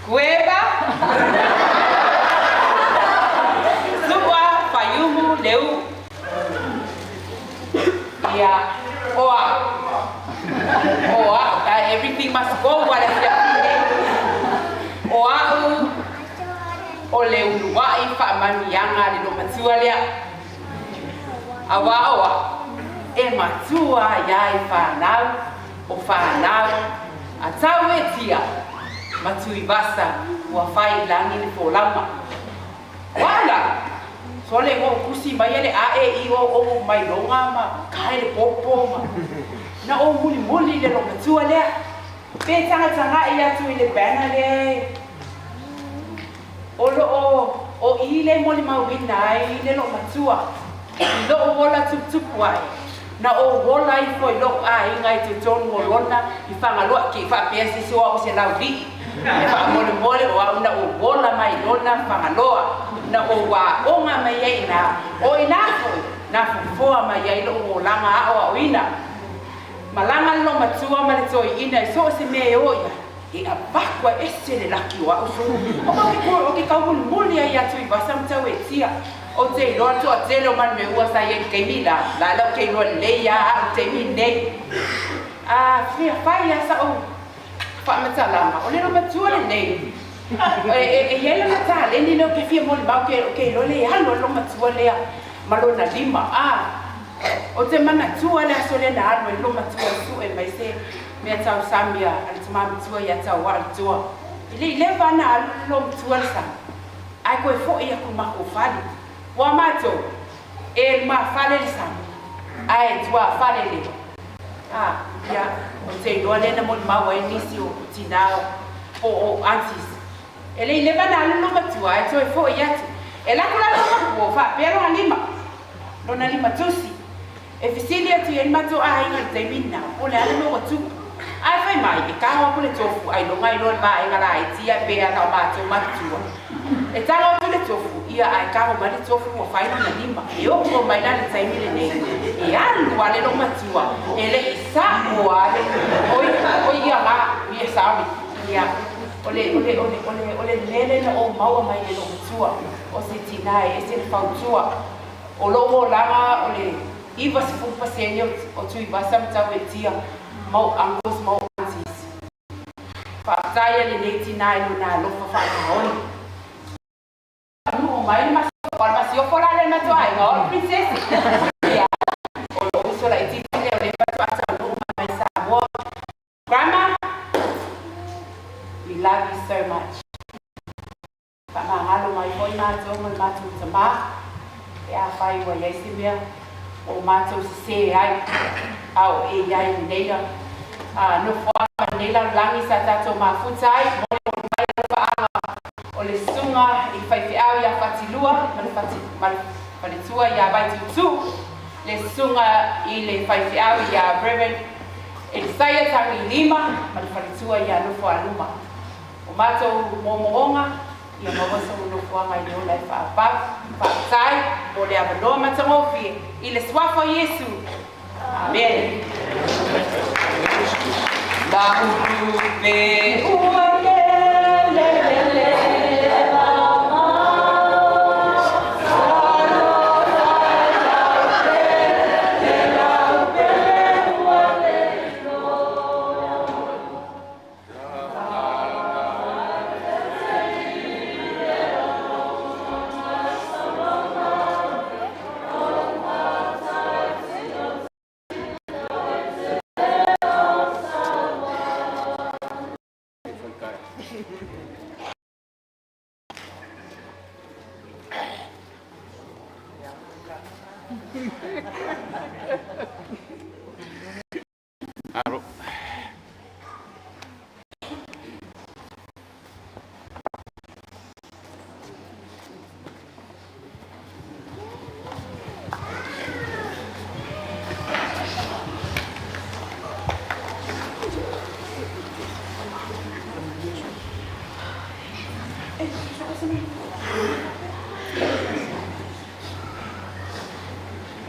kueva, su'a, faiumu, leu. Ia, o a'u, o a'u, everything must go ua le afiafi nei. O a'u, o le ulua'i faamanuiaga a le loomatua lea. Auā o a'u, e matua ai i fanau, o fanau, a tau e tia, ma Tuivasa ua fai i lagi le folauga. O a'u la, sole ua ou tusi mai le a e i o o mai loga ma kae le popo ma na ou mulimuli le loomatua lea. Pe tagatagai atu i le banner lea o loo o i le molimauina ai le loomatua i lou ola tuputupu ae na ou ola ifo i lou aiga i totonu o lona i Fagaloa ke faapea se isi o au se laulii e faamolemole o au na ou ola mai lona Fagaloa na ou aoga mai ai ina o ina foi na fofoa mai ai lou olaga aoaoina. Malaga le loomatua ma le toeaina i so o se mea e o i ai e avatu ai ese le laki o a'u solo o mau ke o ke taumolimoli ai ia Tuivasa ma Tauetia. Ou te iloa le toatele o manumeua sa i ai i le taimi la la la ou te iloa lelei lava a'u i le taimi lenei. A fia fai lava sa'u faamatalaga o le loomatua lenei e i ai lana taleni lea ou te fia molimau ou te iloa le alu a le loomatua lea ma lona lima. A ou te manatua le aso lea na alu ai le loomatua e su'e mai se mea tausami a le tamā matua iā Taua'a I le i leva ana alu le loomatua le sami ae toe fo'i aku i matou fale. Ua matou e lumafale le sami ae tuafale le a ia ou te iloa lea na molimau ai nisi o tinā po o aunties. E le i leva ana alu le loomatua ae toe fo'i atu. E alu atu la le loomatua o faapea lona lima, lona lima tusi. E fesili atu i ai le matou aiga i le taimi lena, po o le a le mea ua tupu. Ae fai mai, e tago atu le tofu, ailoga iloa le vaega laiti ae pei lava na o matou matutua. E tago atu le tofu, ia ae tago mai le tofu ua fai lona lima. E oo mai la le taimi lenei, e alu lava le loomatua, e le i sa'o lava le, oi, oi ia la, ia sorry, ia, o le, o le, o le, o le, o le mea lea na ou maua mai le loomatua, o se tinā e ese le fautua. O lou olaga o le 90% o Tuivasa ma Tauetia ma ou uncles ma ou aunties. Faafetai a lenei tinā i lona alofa faamaoni. Taunuu mai le masiofo, o le masiofo la lea le matou aiga o le princess. Ia, o lou uso laitiiti lea o lea faatoa taunuu mai Samoa. Grandma, we love you so much. Faamagalo mai foi matou ma le matou tamā, pe afai ua i ai se mea o matou sesē ai, a o e i ai i lenei nofoaga ma lenei lalolagi sa tatou mafuta ai, molimoli mai alofaaga o le susuga i le faifeau iā Fatilua ma le ma le faletua iā Vaituutuu, le susuga i le faifeau iā Reverend Elisaia Tagilima ma le faletua iā Nofoaluma. O matou moomooga, ia maua sou nofoaga i le ola e faapau. Faafetai mo le avanoa matagofie i le Suafa o Iesu. Amene. La ulupe ua lele lele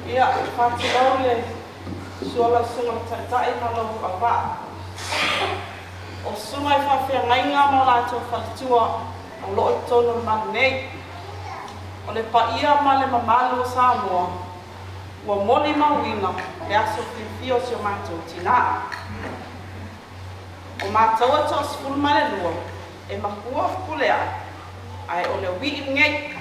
Ia, faatulou le susu o lau susuga i le Taitai ma lou auvaa. O susuga i faafeagaiga ma o latou faletua o loo i totonu o le malu nei. O le paia ma le mamalu o Samoa ua molimauina le aso fiafia o si o matou tinā. O matou e 12 e makua fepuleai, ae o le ui'i lenei.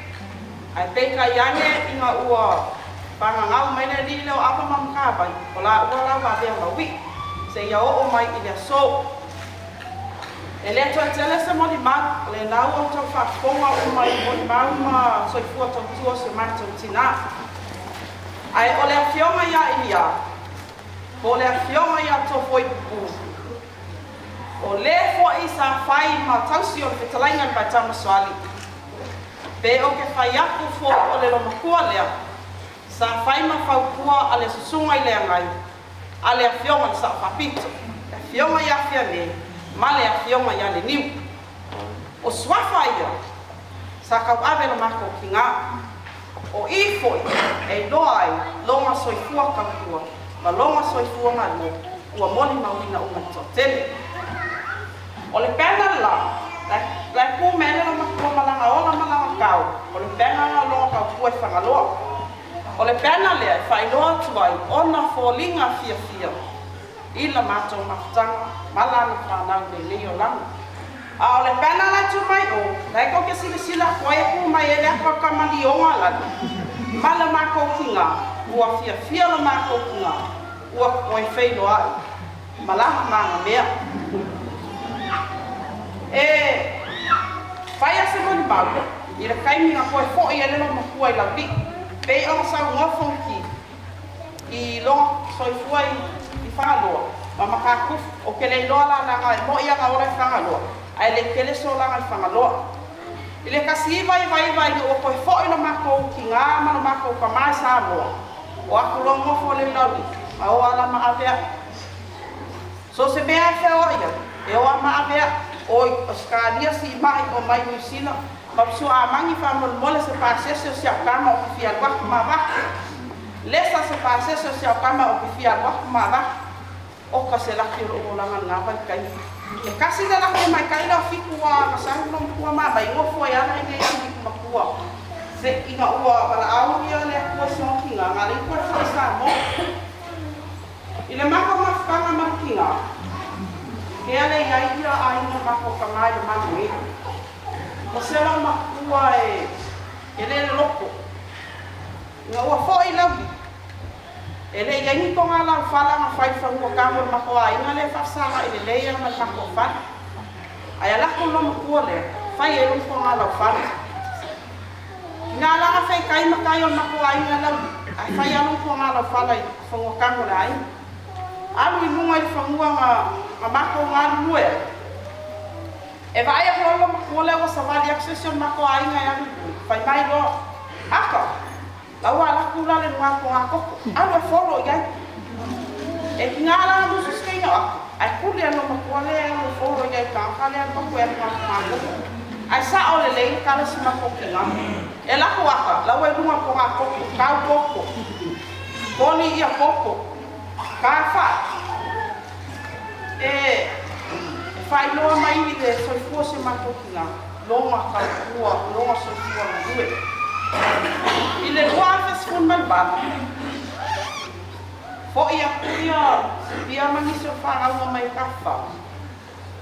Ae peitai ane ina ua fagagau mai le alii lea o Ava ma Matavai, o laua lava avea ma ui'i, seia oo mai i le aso. E le toe tele se molimau, o lena ua outou faafofoga uma i molimau ma soifua tautua o si o matou tinā. Ae o le afioga ia Iliā, po o le afioga ia Tofoipupū, o le fo'i sa fai ma tausi o le fetalaiga i le Vaitamasoali, pe o ke fai aku fo'i o le lomakua lea sa fai ma fautua a le susuga i le agai a le afioga i le Sa'o Faapito, le afioga ia Fiame ma le afioga ia Leniu. O suafa ia sa tauave lo matou tinā. O i fo'i e iloa ai loga soifua tautua ma loga soifua galue ua molimauina uma e le toatele. O le pena le la, la e ku me ele lo makua ma lana ola ma lana tau, o le pena la o loga tautua i Fagaloa. O le pena lea e faailoa atu ai ona foliga fiafia i la matou mafutaga ma lana fanau i lenei olaga. A o le pena la e tu mai o, la e tou te silasila atu ai e ku mai ai le ata o le tamalioga lale ma le matou tiga, ua fiafia lo matou tiga, ua toe feiloai ma lana magamea. E fai a se molimau i le taimi na toe fo'i ai le loomatua i Laulii, pei ona saunoa Fonoti i lona soifua i Fagaloa ma Matatufu. Ou te le iloa la leaga e mo'i ana ola i Fagaloa, ae le tele solaga i Fagaloa. I le 1999 ina ua toe fo'i lo matou tinā ma lo matou tamā i Samoa, o aku loa nofo lea i Laulii, ma o ala ma ave a'u. So o se mea e feoa'i ai, e o a ma ave a'u, o i Ausetalia si'ima'i o mai Niu Sila, ma pusu'amagi faamolemole se pasese o si a'u tama o ke fia alu aku ma avatu. Lesa se pasese o si a'u tama o ke fia alu aku ma avatu. Oka se laki o lo'u olaga i lena vaitaimi. E kasi le laki e maika'i lea o fitu ua agasau lomakua ma mai nofo ai ala i nei alii matua. Se ina ua valaau ia le Atua i sona tiga, na le toe fo'i i Samoa. I le matou mafutaga ma le tiga, kea le i ai ia aiga matou tama i le malu nei. O se lomakua e e le le loto. Ina ua fo'i Lauli, e le i ai ni toga laufala na fai i fanua tamo i le matou aiga lea e faafesaga'i lelei ana ma le matou fale. Ae ala atu le lomakua lea, fai ai lona toga laufala. I nā laga feitai ma tai o le matou aiga i Lauli, ae fai lava lona toga laufala i fanua tamo o le aiga. Alu i luga i le fanua na matou galulue ai. E vaai aku loa le lomakua lea ua savali atu se isi o le matou aiga e alu i luga, fai mai loa, Aka! La ua alu atu la le luga togatogo, alu e folo i ai. E tiga la na musu se o aka, ae pule a lomakua lea e alu e folo i ai tagata lea alu atu e alu luga togatogo. Ae sa'o lelei le tala si matou tiga. E lako aka, la ua i luga togatogo, tau popo, poli ia popo, ka fa'i. E faailoa mai i le soifua si o matou tiga, loga tautua, loga soifua galue. I le 2018, fo'i atu ia Sipia ma nisi o fanauga mai Tafafao.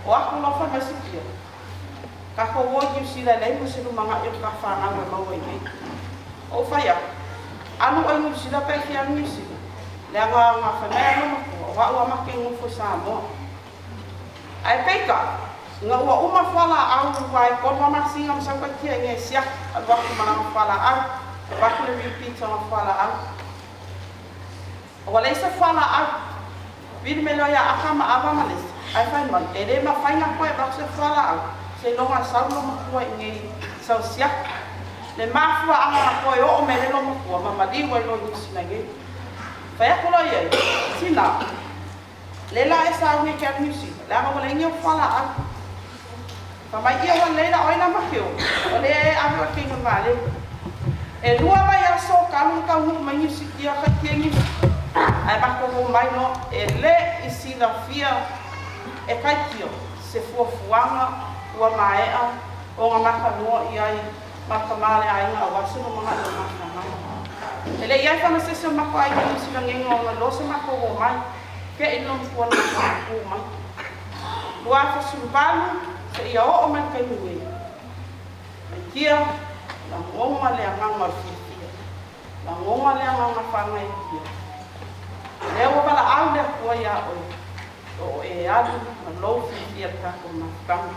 O aku loa fai mai Sipia, Tatou o i Niu Sila e leai ma se lumana'i o ta fanau e maua i nei. Ou fai atu, Alu oe i Niu Sila pe e fia alu i Niu Sila, leaga na fai mai a loomatua, o a'u a make nofo i Samoa. Ae peitai, ina ua uma fualaau aua e 3 a masina ma saukaitia i nei siaki, alu atu ma lana fualaau, avatu le repeat ona fualaau. Ua leai se fualaau. Vili mai loa ia Aka ma Ava ma Lesa, ae fai mai, e le mafai na toe avatu se fualaau, seiloga e sau loomatua i nei sau siaki. Le mafuaaga na toe oo mai ai le loomatua ma maliu ai loa i Niu Sila nei. Fai atu loa i ai, Tina, Le la e sau nei ke alu Niu Sila, leaga ua leai ni ou fualaau. Fai mai ia ua lelei la oe la ma ke o, vaalele. E lua vaiaso o ka alu ma taunuu mai Niu ia kaitia Niusa. Ae matou omai loa, e lē i silafia e kaitia se fuafuaga ua maea ona matamua i ai ma tamā le aiga auā se lumanai o mafanau. E lē i ai fagasese o matou aiga Niusilagega ona iloa se matou omai, keʻi le lomafua na matou mai. 2018 seia oo mai le taimi nei. Aikia lagoga le agaga o le fiafia, lagoga le agaga faagaeetia. Lea ua valaau le Atua iā oe, o o e alu ma lou fiafia le tatou mafutaga.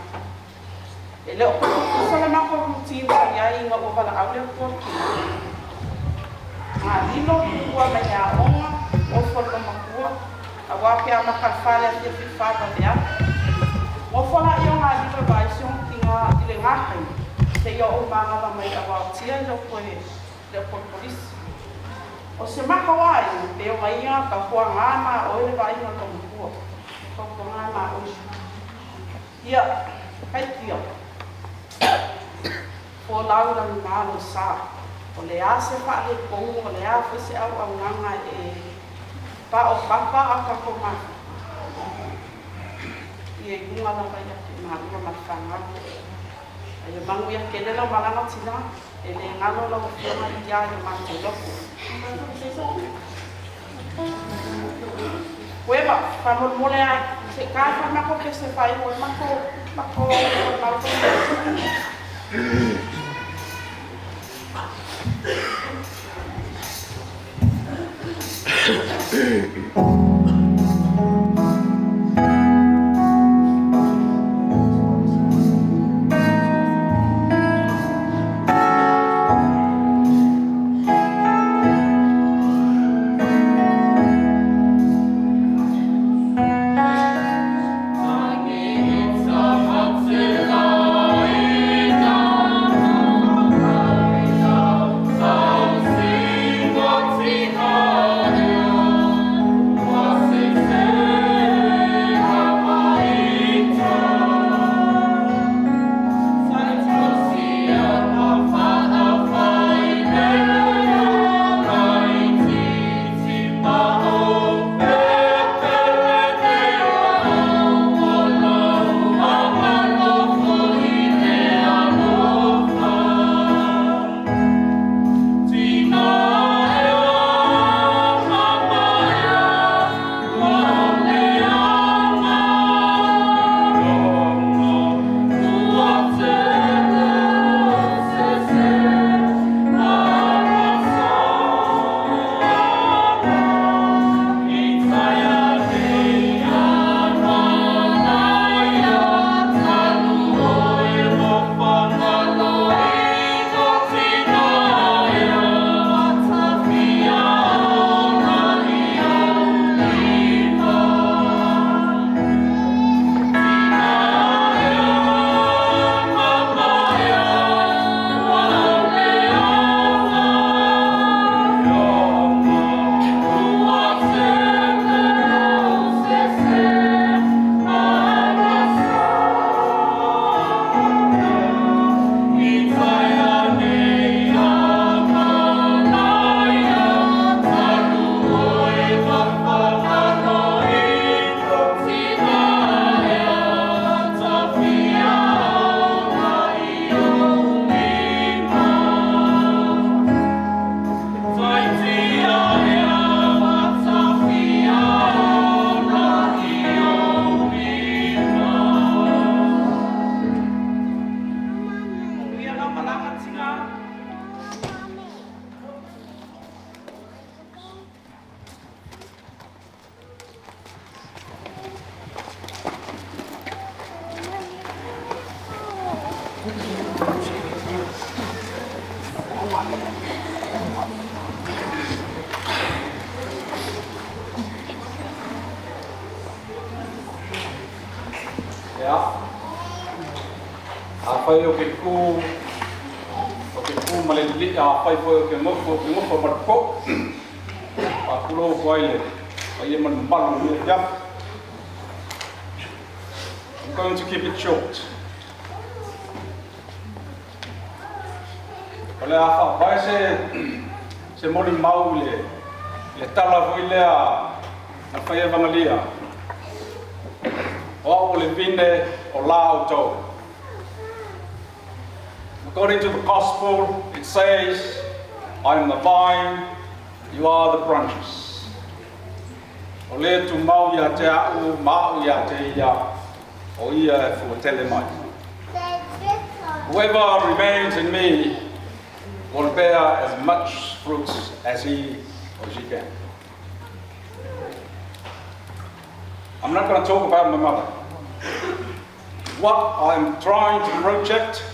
E le o tutusa le matou routine sa i ai ina ua valaau le Atua le tinā. Galilo tua mai le aoga, nofo le lomatua, auā pe amata i le 4 le afiafi i le 4 vaveaga. Nofo laia o galilo e vaai si ona tinā i lena taimi, seia ou manava mai auā o tia e le o toe le o polipolisi. O se matou aiga, pe ona ia tautuagā ma oe le vaaiga o le lomatua. Tautuagā ma oe. Ia, kaitia. Folau lagimā lou sa. O le a se faaletonu, o le a foi se auaunaga e paopapa a tatou mafuta. Ia i luga lava ia te maua ma le fanau. Aia manuia tele lau malaga tinā, e lē galo lau afioga i ia i o matou loto. Ueva, faamolemole ai, seʻi tae faamatou pese faaiu ai matou matou molimau. Manuia lau malaga tinā. Ia, afai ou te tu, ou te tu ma le lilii, afai foi ou te nofo, ou te nofo ma le popo. Faatulou atu ai le paia ma le mamalu i lenei afiafi. I'm going to keep it short. O le a fa'avae se molimau i le tala fo'i lea na faia e vagalia. O a'u o le vine o la outou. According to the gospel, it says, "I am the vine, you are the branches. O le tumau ia te a'u, ma a'u ia te ia, o ia e fuatele mai." Whoever remains in me will bear as much fruits as he or she can. I'm not going to talk about my mother. What I'm trying to project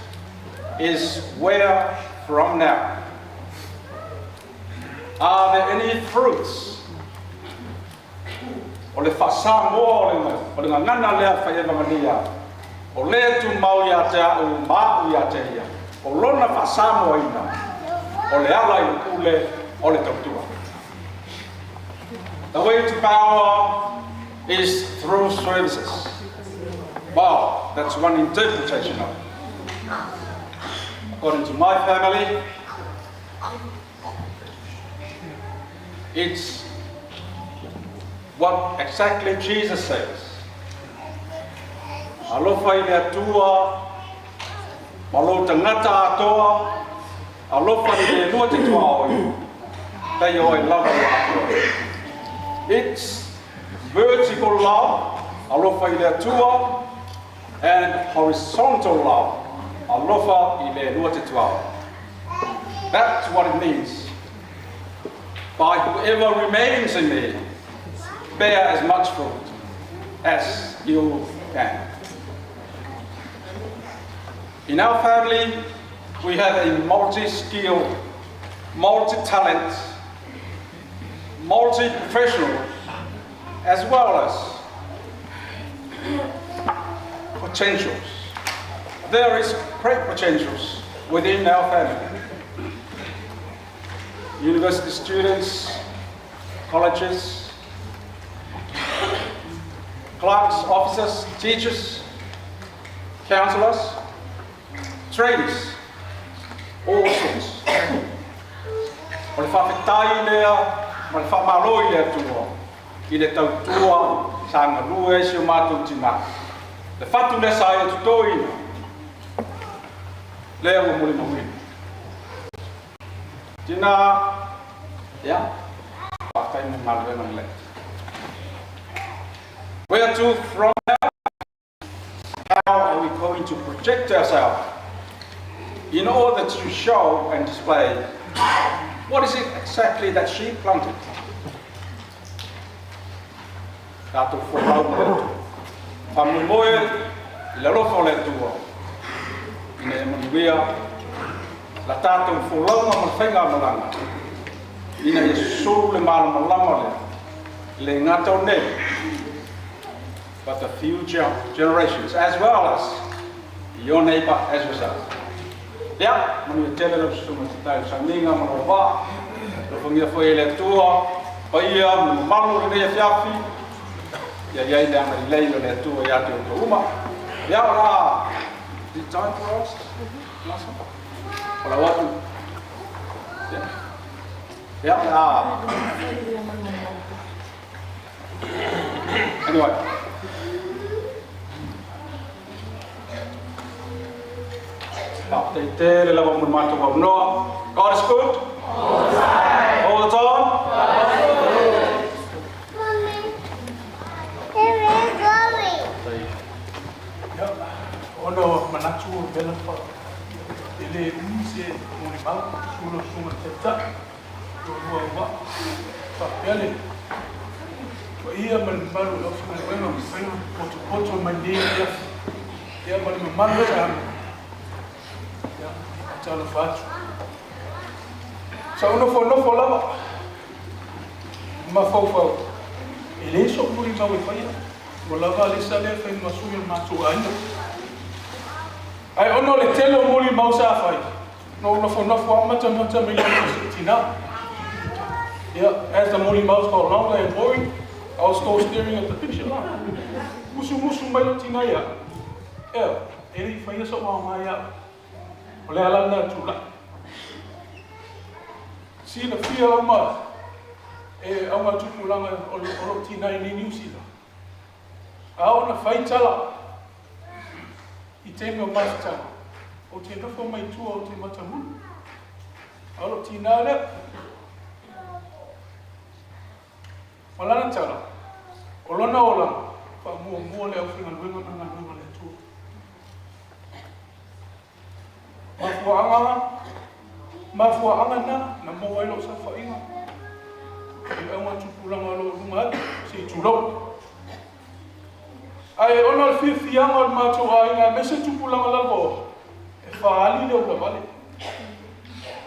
is where from now. Are there any fruits? O le fa'asamoa o le gagana lea faievagalia. O lē tumau ia te a'u ma a'u ia te ia. O lona fa'asamoaina. O le ala i le pule o le tautua. The way to power is through services. Well, that's one interpretation of it. According to my family, it's what exactly Jesus says. Alofa i le Atua, ma lou tagata atoa, alofa i le lua te tuaoi, tai oe lava i atoa. It's vertical love, alofa i le Atua, and horizontal love, alofa i le lua te tuaoi. That's what it means. By whoever remains in me, bear as much fruit as you can. In our family, we have a multi-skilled, multi-talent, multi-professional, as well as potentials. There is great potentials within our family. University students, colleges, clerks, officers, teachers, counselors, tradies, all sorts. O le fa'afetai lea ma le fa'amālō i le Atua i le tautua sa galue ai si o matou tinā. Le fatu lea sa ia totoina, lea ua molimauina. Tinā, ia, fa'afetai mo galuega lelei. Where to from now? How are we going to project ourselves in order to show and display what is it exactly that she planted? Tatou folau ma le Atua. Faamoemoe i le alofa o le Atua. Ina ia manuia la tatou folauga ma le faigamalaga. Ina ia susulu le malamalama lea. Le gata o nei, but the future generations as well as your neighbor as yourself. Ia, manuia tele lau susuga te tai o sauniga ma lou vaa, alofagia foi e le Atua, paia ma mamalu o lenei afiafi, ia i ai le agalelei o le Atua ia te outou uma. Ia, o la, is it time for us? Last one? O lau atu. Ia, ia, o la. Anyway. Faafetai tele lava mo le matou avanoa. God is good. All the time. All the time. God is good. Ona o manatu o mea fa e le umi se molimau susu lau susuga i le taitai o lua ua faapea le paia ma le mamalu o le aufaigaluega ua mafai ona potopoto mai nei afiafi ia ma le mamalu o Samoa. Ia, faatalofa atu. Sa ou nofonofo lava ma mafaufau e leai so'u molimau e faia ua lava le isa lea e fai ma sui o le matou aiga. Ae ona o le tele o molimau sa fai, na ou nofonofo lava matamata mai lalo o si tinā. Ia, as the molimaus got longer and boring, I was still staring at the picture la. Musumusu mai lou tinā ia au, Ea, e le i faia so'u aoga ia au. O le ala lena e tulai. Silafia uma e auga tupulaga o loo tinā i nei Niusila. A ona faitala i taimi o mafutaga, ou te nofo mai tua ou te matamulu. A o loo tinā lea. Ma lana tala, o lona olaga, faamuamua le aufaigaluega ma le galuega a le Atua. Mafuaaga, mafuaaga na, na maua ai lou saofaiga, i le auga tupulaga o loo luga atu, se i tulou. Ae ona o le fiafiaga o le matou aiga, aemaise tupulaga lalovaoa, e faaali le ulavale.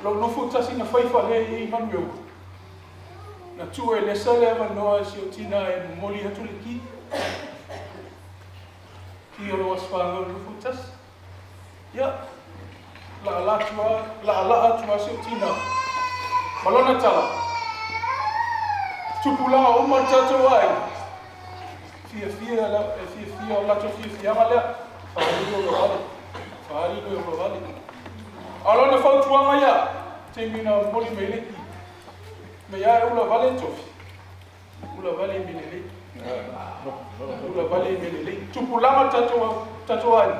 Lou nofo tasi na fai fale i Manueua. Na tuu e lesa le avanoa e si o tina e momoli atu le ki. Ki o lo aso whanau nofo tasi. Ia, la atu a si o tina. Malona tala. Tupulaga uma le tatou ai. Fiafia fiafia o latou fiafiaga lea. Faali o lavale. Faali o lavale. A lona fautuaga ia, taimi na momoli mai le ki. Me ia e ula vale tofi. Ula vale i melelei. Ula vale i melelei. Tupulaga tatou ai.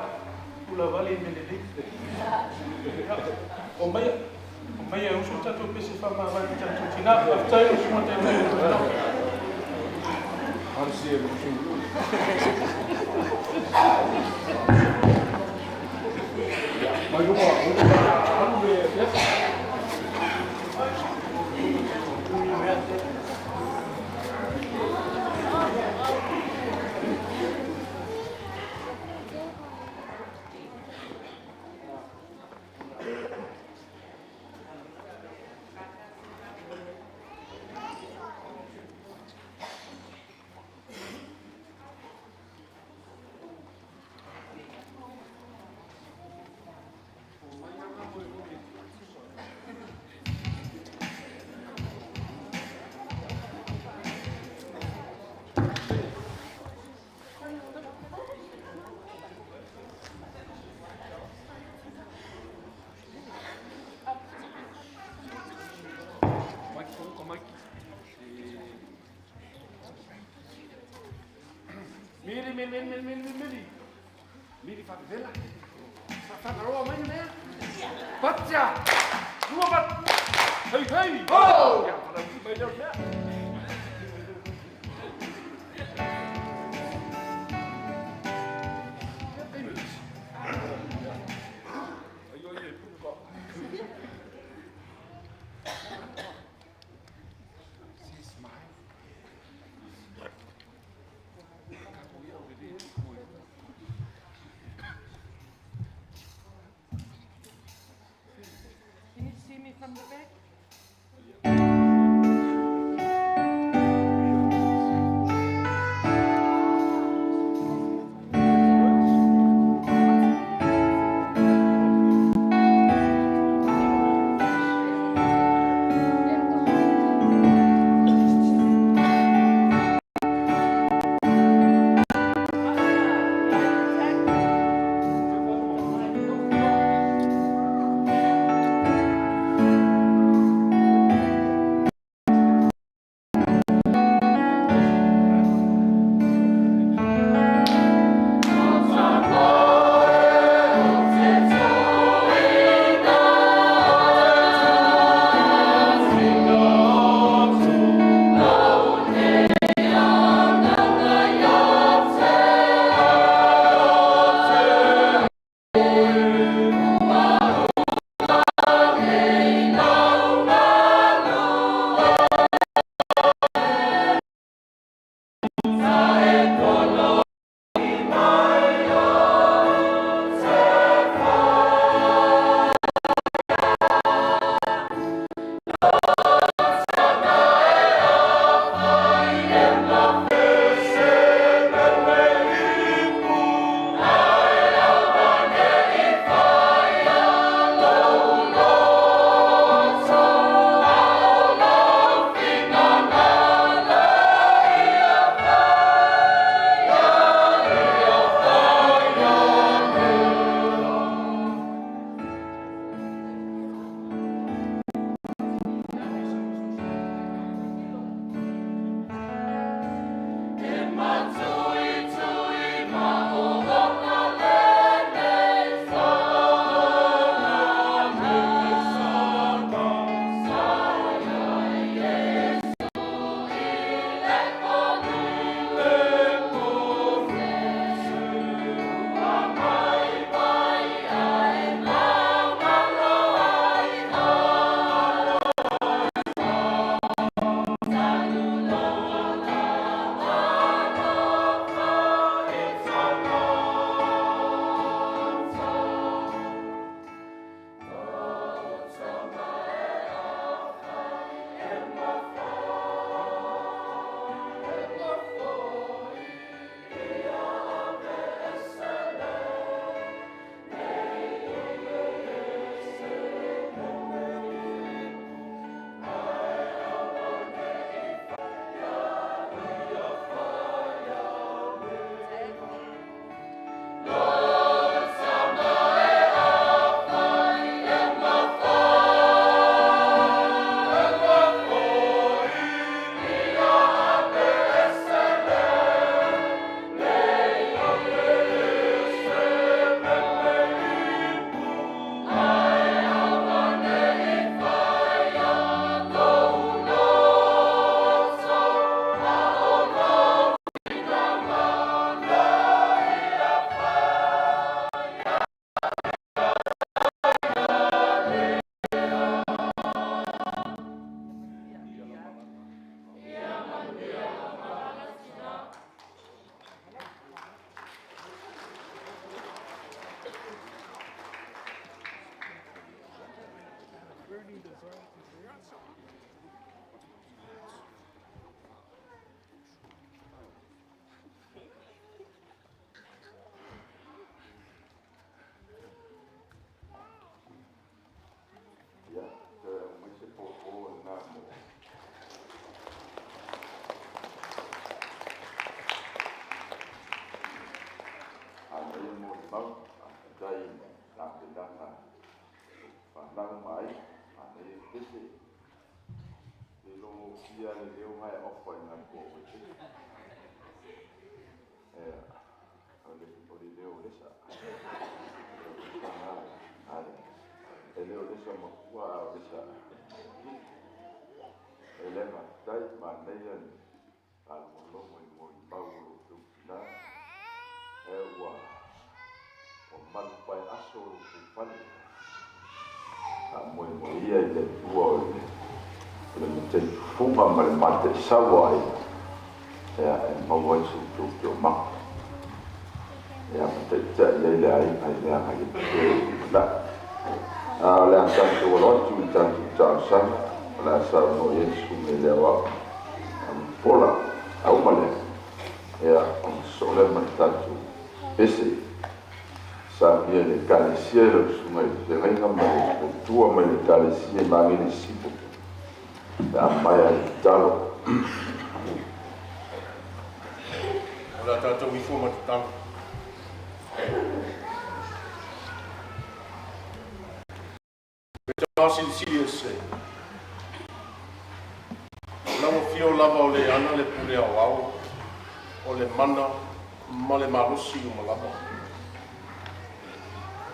Ula vale i melelei. O maia. O maia e uso tatou pese whamawai ki tatou tina. Aftai o suma te mai o tau. Mai luma, alu le fiafi. Mili, mili, mili, mili, mili. Mili whakawela. Whakaroa mai mea. Patia! Rua pat! Hei, hei! Ho! Ia, whakarauti mai leo mea. Can you see me from the back? Ia, toe aumai se pōpō lenā mo. Anaia molimau, faafetai i le tapenaga fanau ma aiga. Manaia le pese. Le logofia le leo gae ofa i nā po o pese. Ea, o le leo lesa. Ai, e leo lesa makua a o lesa. E le faafetai, manaia le faalogologo i molimau o lo outou tinā. E ua malu pae aso o lo outou fale. Faamoemoe ia i le Atua o le mataitufuga ma le mataisau o aiga. Ea, e maua ai so outou toomaga. Ea, mataitai ai le aiga i le agai atu pea i le lumanai. A o le a tatou alo atu i tatou talosaga, o le a saunoa i ai le susuga i le aoao Pola auma lea. Ea, ona sosoo lea ma le tatou pese. Saunia i le Ekalesia i lau susuga i le feagaiga ma le faletua mai le Ekalesia i Magele Sisifo. Pe a maea le tatalo. O le a tatou ifo ma tatalo. E tama silisili ese. O lau afio lava o le ana le pule aoao, o le mana ma le malosi uma lava.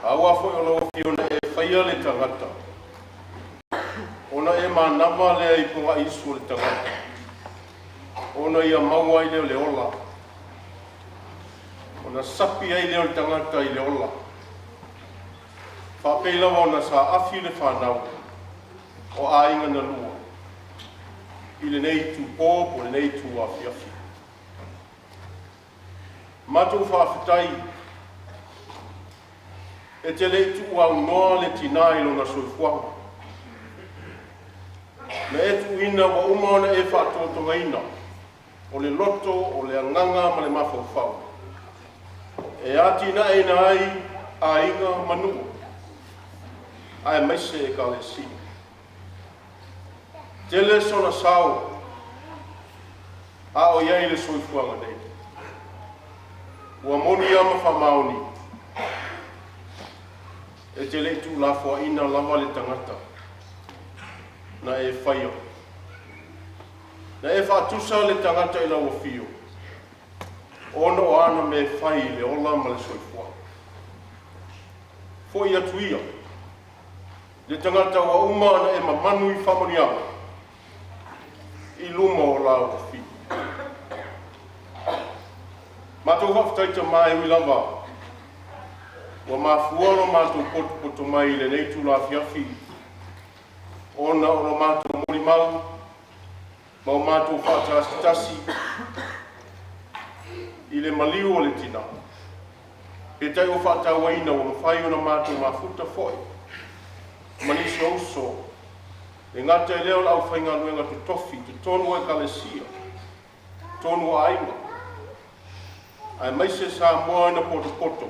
Aua foi o lau afio na e faia le tagata, ona e manava lea i pogaiisu o le tagata, ona ia maua ai lea o le ola, ona sapi ai lea o le tagata i le ola. Faapei lava ona saafi le fanau o aiga na lua i lenei itupō po o lenei itu afiafi. Matou faafetai e te le i tuuaunoa le tinā i lona soifuaga. Na e tuuina ua uma ona e faatotogaina o le loto, o le agaga ma le mafaufau e atinaeina ai aiga ma nuu aemaise Ekalesia. Tele sona sao a o i ai le soifuaga nei. Ua moni lava ma faamaoni, e te le i tuulafoaiina lava le tagata na e faia. Na e faatusa le tagata i lau afio, ona o ana mea e fai i le ola ma le soifuaga. Fo'i atu ia, le tagata ua uma ona e mamanu i faamanuiaga i luma o lau afio. Matou faafetai Tamā e ui lava ua mafua lo matou potopoto mai i lenei itula afiafi ona o lo matou molimau ma o matou faatasitasi i le maliu o le tinā. Peitai ua faatauaina ua mafai ona matou mafuta foi ma nisi o uso e gata i lea o le aufaigaluega totofi i totonu o Ekalesia, totonu o aiga, aemaise Samoa ina potopoto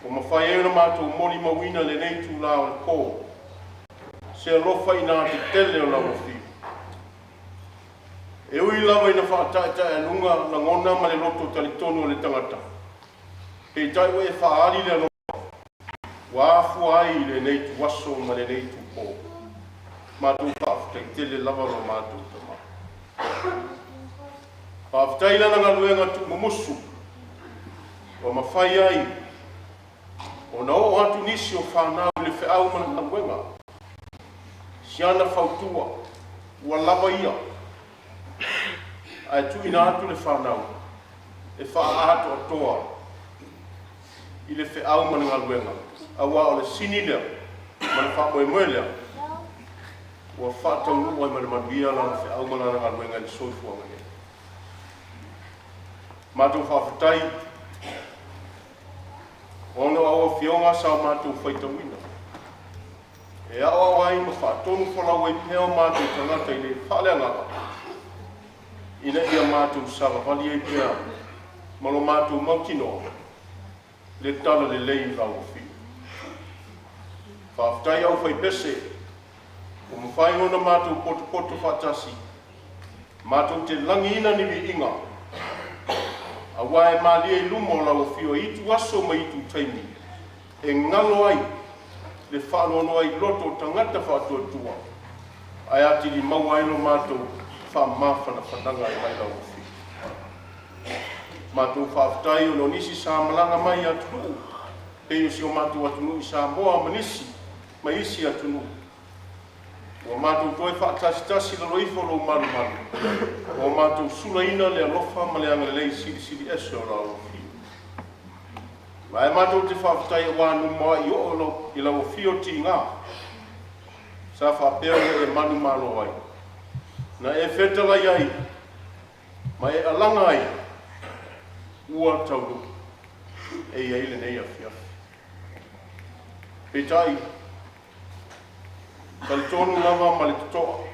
ua mafai ai ona matou molimauina lenei itula o le pō, se alofa inā tetele o lau afio. E ui lava ina faataetaealuga lagona ma le loto talitonu o le tagata, peitai ua e faaali le alofa ua afua ai i lenei ituaso ma lenei itupō. Matou faafetai tele lava lo matou Tamā. Faafetai i lana galuega tuumumusu ua mafai ai ona oo atu nisi o fanau i le feau ma le galuega. Si ana fautua ua lava ia, ae tuuina atu le fanau e faaatoatoa i le feau ma le galuega, auā o le sini lea ma le faamoemoe lea ua faataunuu ai ma le manuia lana feau ma lana galuega i le soifuaga nei. Matou faafetai ona o au afioga sa o matou faitauina e aoao ai ma faatonufolau ai pea o matou tagata i le faaleagaga, ina ia matou savavali ai pea ma lo matou mautinoa le tala lelei i lau afio. Faafetai au faipese, ua mafai ona matou potopoto faatasi, matou te lagiina ni viiga, auā e malie i luma o lau afio i itu aso ma itu taimi, e galo ai le faanoanoa i loto o tagata faatuatua, ae atili maua ai lo matou faamafanafanaga e mai lau afio. Matou faafetai ona o nisi sa malaga mai i atunuu, pei o si o matou atunuu i Samoa ma nisi ma isi atunuu. Ua matou toe faatasitasi lalo ifo lou malumalu, ua matou sulaina le alofa ma le agalelei silisili ese o lau afio. Ma e matou te faafetai auā numa ai oo i lau afio tiga, sa faapea ona e manumalo ai, na e fetalai ai, ma e alaga ai, ua taunuu e i ai lenei afiafi. Peitai, talitonu lava ma le totoa,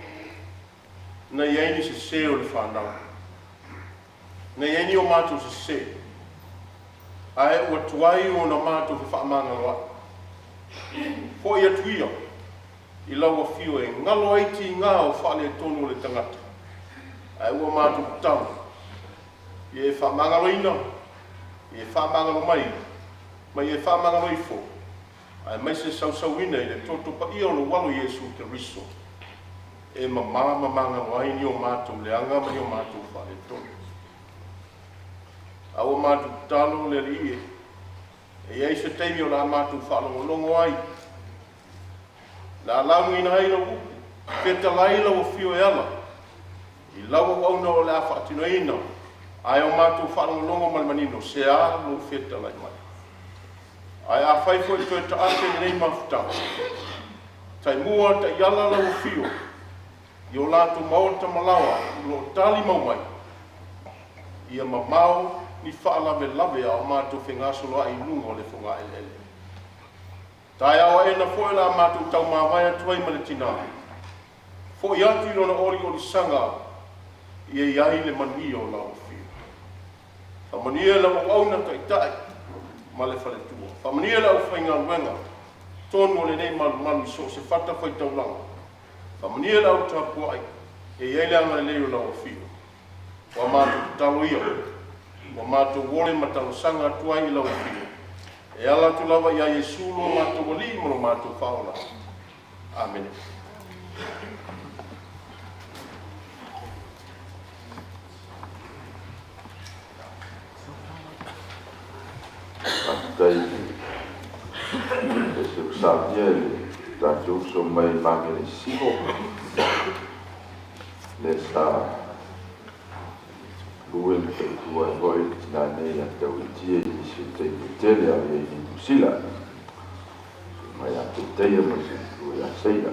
na i ai ni sesē o le fanau, na i ai ni o matou sesē, ae ua tuai ona matou fefaamagaloa'i. Fo'i atu ia i lau afio e galo ai tiga o faaletonu o le tagata, ae ua matou tatalo, ia e faamagaloina, ia e faamagalo mai, ma ia e faamagalo ifo, aemaise sausauina i le toto paia o lou alo Iesu Keriso, e mamā ma magalo ai ni o matou leaga ma ni o matou faaletonu. A ua matou tatalo le Alii e, e i ai se taimi o le a matou faalogologo ai, la laugaina ai lau upu, fetalai lau afio e ala, i lau auauna o le a faatinoina, ae o matou faalogologo ma le manino, se a lou fetalai mai. Ae afai foi toe taape lenei mafutaga, taimua taiala lau afio, i o latou maota ma laoa o loo tali mau mai, ia mamao ni faalavelave a o matou fegasoloai i luga o le fogaeleele. Taeao aena foi la matou taumavae atu ai ma le tinā, fo'i atu i lona oliolisaga, ia i ai le manuia o lau afio. Faamanuia lau auauna taitai ma le faletua. Faamanuia le aufaigaluega, tonu o lenei malumalu i so o se fata faitaulaga. Faamanuia le au tapuai, e i ai le agalelei o lau afio. Ua matou tatalo ia, ua matou ole ma talosaga atu ai i lau afio, e ala atu lava ia Iesu lo matou Alii ma lo matou Faaola. Amene. Faafetai e se usaunia i le tatou uso mai Magele i Sisifo, le sa lue le tautua ai foi le tinā nei ia Tauitia i nisi o taimi tele a o i ai i Niu Sila, mai ia Teiteia ma le faletua ia Seila.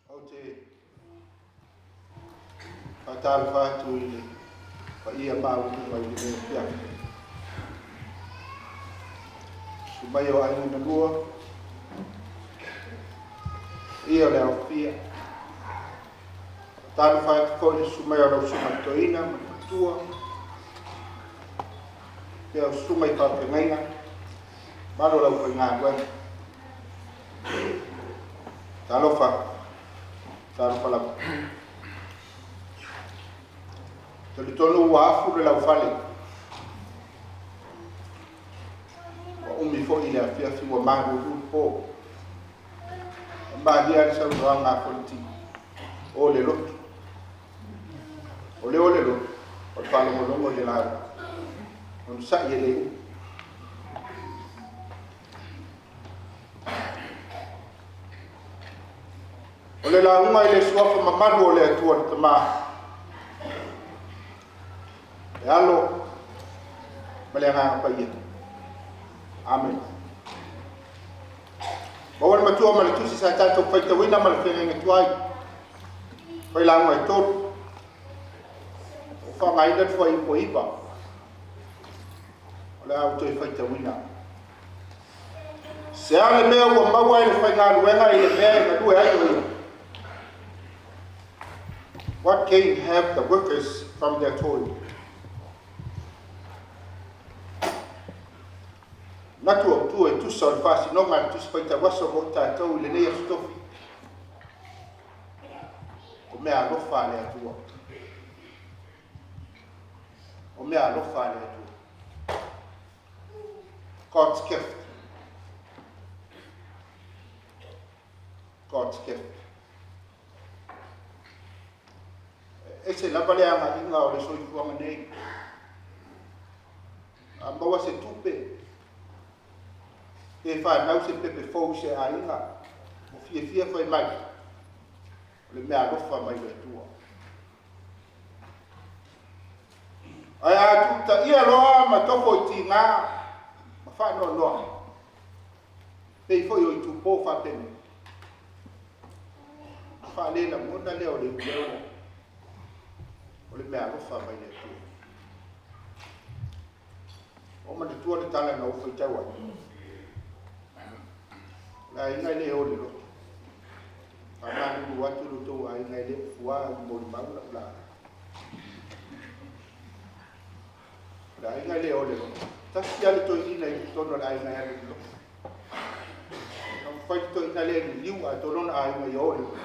Ou te whātāla whātu i le whaia māutu mai le mea piaka. Sumai o ainga na lua, ia o le au fia. Whātāla whātu fō le sumai o lau sumai toina ma le matua. Pea o sumai whāwhengainga, malo lau whainga luenga. Talofa. Talofa lava. Talitonu ua afu le laufale. Ua umi foi le afiafi ua malulu po. Malia le saunoaga a politiki. O le lotu. O le o le lotu. O le faalogologo i le lauga. Ona sa'i e le umi. O le lauga i le suafa mamalu o le Atua le Tamā. E alo ma le agaga paia. Amen. Maua le matua ma le tusi sa tatou faitauina ma le feagaiga tuai. Fai lauga e tolu. O faagaina le fuaiupo iva. O le a outou faitauina. Se a le mea ua maua e le faigaluega i le mea e galue ai o ia. What gain have the workers from their toil? Natu au tua e tusa o le faasinoga le tusi faitauaso mo tatou i lenei aso tofi. O mea alofa a le Atua. O mea alofa a le Atua. God's gift. God's gift. E se lava le agaiga o le soifuaga nei. A maua se tupe, pe whanau se pepe fou se aiga, o fiafia fai mai, o le mea alofa mai le Atua. Ai a tuta ia loa ma tofo i tingā, ma whaanoanoa, pei foi o i tupō whapene. Whaale la mona lea o le uleo, o le mea alofa mai le Atua. O manatua le tala na o whaitau ai. La inga le o le loto. A manu atu lo tau a inga le fua mo le mau la. La inga le o le loto. Tasi ale toi ina i tono la inga le loto. Na whai toi ina le liu a tono a inga i o le loto.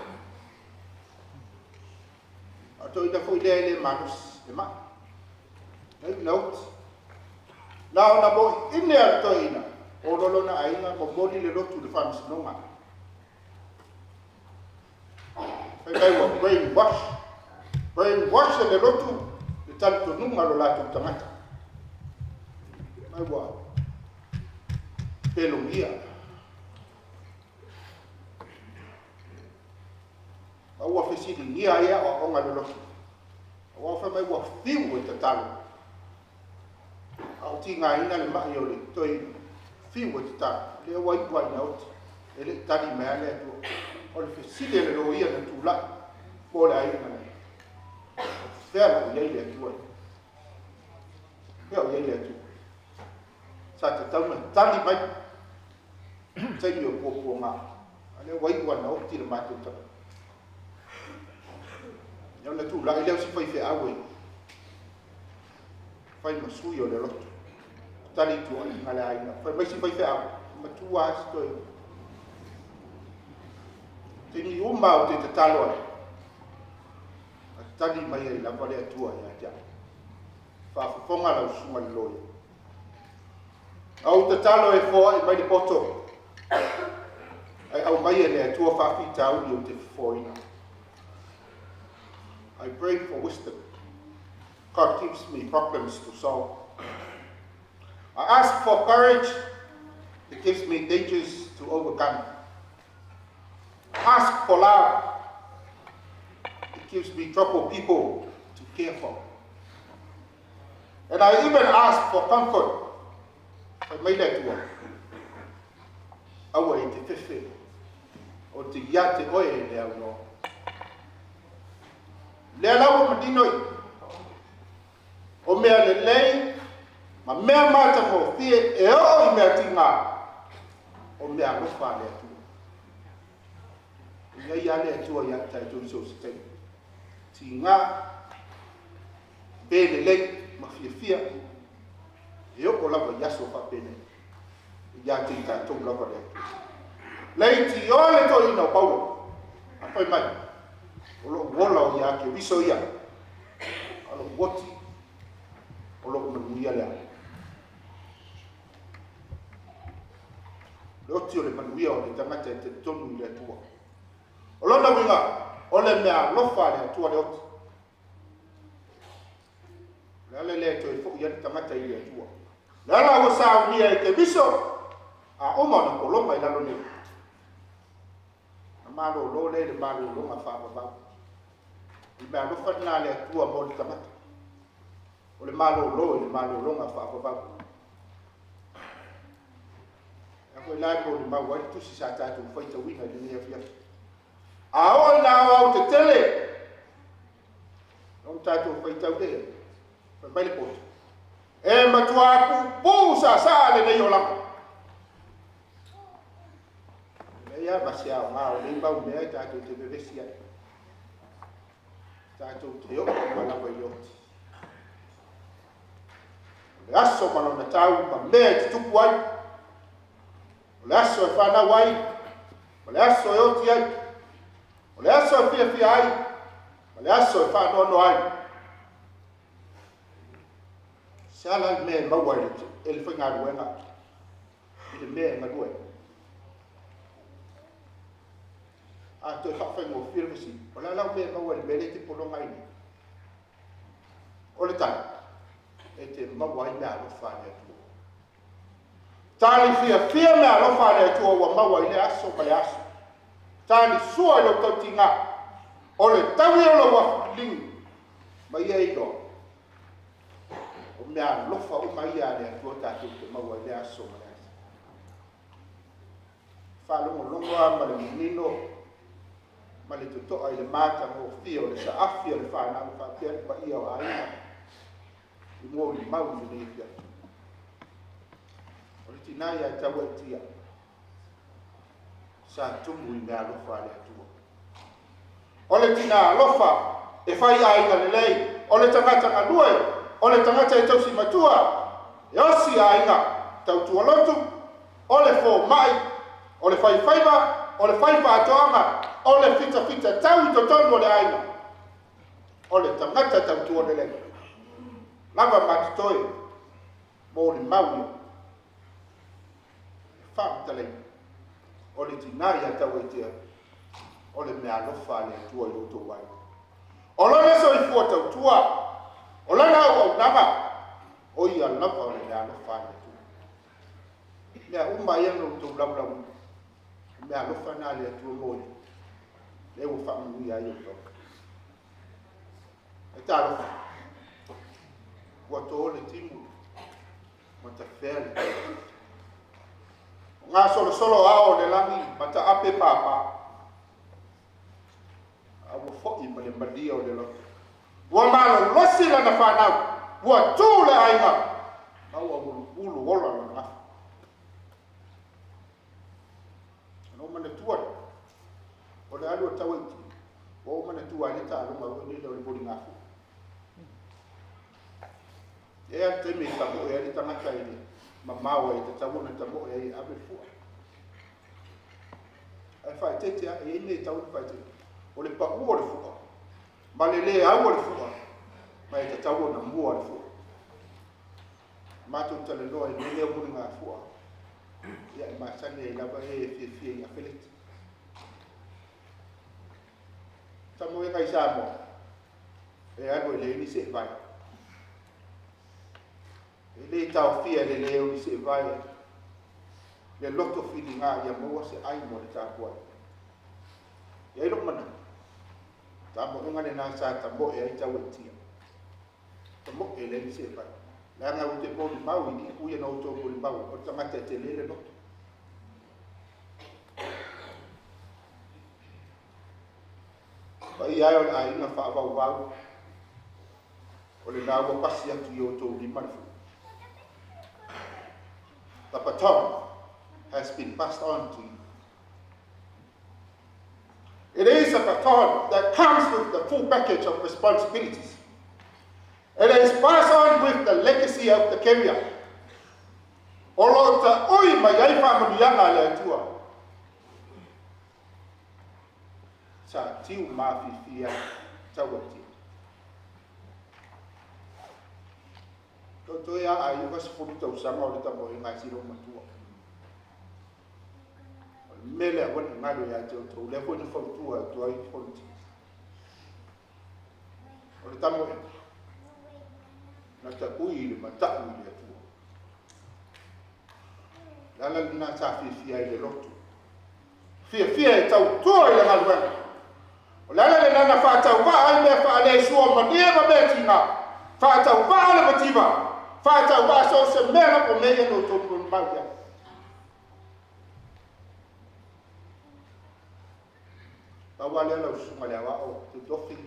A toi ina foi le le manus e ma. Nei note. Na ona mo ine a toi ina. O lolo na ainga mo moli le lotu le whamasinoga. Fai mai ua brainwash. Brainwash e le lotu le talitonuga lo latou tagata. Mai ua pelogia. Ma ua fesiligia ai aoaoga le lotu. Auā fai mai ua fiu e tatalo. A o tigaina le ma'i o le toeaina, fiu e tatalo. Lea ua iu lava ina oti, e le i tali mai lava le Atua. O le fesili a le loia na tulai mo le aiga nei, o fea la o i ai le Atua? Fea o i ai le Atua? Sa tatau ona tali mai i le taimi o puapuaga, a lea ua iu lava ina oti le matou tagata. Ia ona tulai lea o si faifeau e fai ma sui o le lotu, tali tuuaiga a le aiga. Fai mai si faifeau, e matua lava si toeaina. Taimi uma ou te tatalo ai, a tali mai ai lava le Atua ia te au. Faafofoga lau susuga i le loia. A ou tatalo e foai mai le poto, ae aumai e le Atua faafitauli ou te fofoina. I pray for wisdom. God gives me problems to solve. I ask for courage. He gives me dangers to overcome. I ask for love. He gives me troubled people to care for. And I even ask for comfort. Fai mai le Atua, aua e te fefe, o te ia te oe e le aunoa. Lea la ua manino i, o mea lelei ma mea matagofie e oo i mea tigā, o mea alofa a le Atua. E i ai lava le Atua ia te tatou i so o se taimi. Tigā, pe lelei ma fiafia, e oo lava i aso faapenei, e ia te i tatou lava le Atua. Leitioa le toeaina o Paulo, a fai mai, o lou ola o ia Keriso ia, a o lou oti o lou manuia lea. Le oti o le manuia o le tagata e talitonu i le Atua. O lona uiga, o le mea alofa a le Atua le oti. O le ala lea e toe foi ai le tagata i le Atua. Le ala ua saunia e Keriso, a uma ona pologa i lalo nei. Na malolo lea i le malologa faavavau. O le mea alofa lena a le Atua mo le tagata. O le malolo i le malologa faavavau. Lea foi la e molimau ai le tusi sa tatou faitauina i lenei afiafi. A oo ina aoao tetele, ona tatou faitau lea, fai mai le poto, e matua puupuu saasaa lenei olaga. E leai lava ma se aoga o nei mau mea e tatou te vevesi ai. Tatou te oo uma lava i le oti. O le aso ma lona tau ma mea e tutupu ai. O le aso e fanau ai, ma le aso e oti ai. O le aso e fiafia ai, ma le aso e faanoanoa ai. Se a la le mea e maua e le faigaluega i le mea e galue ai? A toe faafaigofie le fesili, o le a lau mea e maua i le mea lea e te pologa ai nei? O le tali, e te maua ai meaalofa a le Atua. Tali fiafia meaalofa a le Atua ua maua i lea aso ma le aso. Tali sua i lou tautiga, o le taui o lou afuliligi, ma ia iloa, o meaalofa uma ia a le Atua tatou te maua i lea aso ma le aso. Faalogologo lava ma le manino ma le totoa i le matagofie o le saafi o le fanau faapea le paia o aiga i molimau i lenei afiafi. O le tinā ia Tauaitia sa tumu i meaalofa a le Atua. O le tinā alofa e fai aiga lelei, o le tagata galue, o le tagata e tausi matua, e osi aiga, tautua lotu, o le fomai, o le faifaiva, o le fai faatoaga, o le fitafita tau i totonu o le aiga, o le tagata tautua lelei. Lava ma totoe molimau ia. E faamatalaina, o le tinā ia Tauaitea, o le meaalofa a le Atua i lo outou aiga. O lona soifua tautua, o lana auaunaga, o ia lava o le mea alofa a le Atua. Mea uma ia na outou laulauina, o mea alofa na a le Atua mo ia, lea ua faamanuia ai outou. E talofa, ua to le timu, ma tafea le timu. O gasolosolo ao o le lagi, ma taape pāpā. A ua fo'i ma le malia o le loto. Ua malolosi lana fanau, ua tū le aiga, ma ua uluulu ola lona gafa. Ona ou manatua lea, o le alu a Tauaiti, ua ou manatua ai le taaloga foi lele o le moligafua. E i ai lava le taimi e tamoe ai le tagata i le mamao ai e tatau ona tamoe ai e ave le fua. Ae faaeteete lava, e i ai mea e tatau ona faaeteete. O le pau o le fua, ma le le au o le fua, ma e tatau ona mua le fua. Matou talanoa i mea lea o moligafua, ia e masani ai lava e fiafia i afeleti. Tamoega i Samoa, e alu e leai ni seevae. E le taofia e le leai o ni seevae le loto filiga ia maua se ai mo le tapuai. E i ai lou manatu, tamoega lena sa tamoe ai Tauaitia. Tamoe e leai ni seevae. Leaga ua te molimau i liu ia na outou molimau, o le tagata e tele le loto. Paia ai o le aiga faavauvau, o lena ua pasi atu i outou lima le fua. The baton has been passed on to you. It is a baton that comes with the full package of responsibilities. It is passed on with the legacy of the carrier. O lo o taui mai ai faamanuiaga a le Atua. Sa tiu mafiafia Tauatia. Toe a ai 90 tausaga o le tamoega e silo matua. O le mea lea ua na galu ia te outou, lea foi na fautua atu ai Fonoti. O le tamoega, na taui i le matau i le Atua. Le ala lena sa fiafia ai le loto. Fiafia e tautua i le galuega. O le ala lena na faatauvaa ai mea faale-sua malie ma mea tiga. Faatauvaa le mativa. Faatauvaa so o se mea na po mea ia no outou molimau i ai. Pau lava lea lau susuga i le aoao te tofi.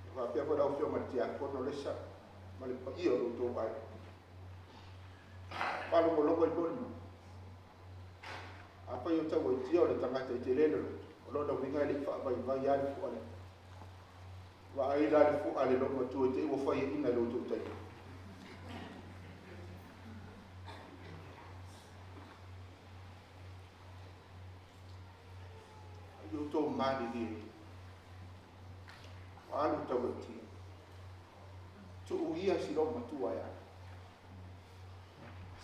E faapea foi lau Afioga i le Tiakono Lesa ma le paia o lo outou aiga. Faalogologo i molimau. Afai o Tauaitia o le tagata e tele le loto, o lona uiga e le i faavaivai lava le fua lea. Vaai la le fua a le loomatua i te i ua faiaina i lo outou taimi. Ai outou malilie ia. Ua alu Tauaitia. Tuu ia si loomatua e alu.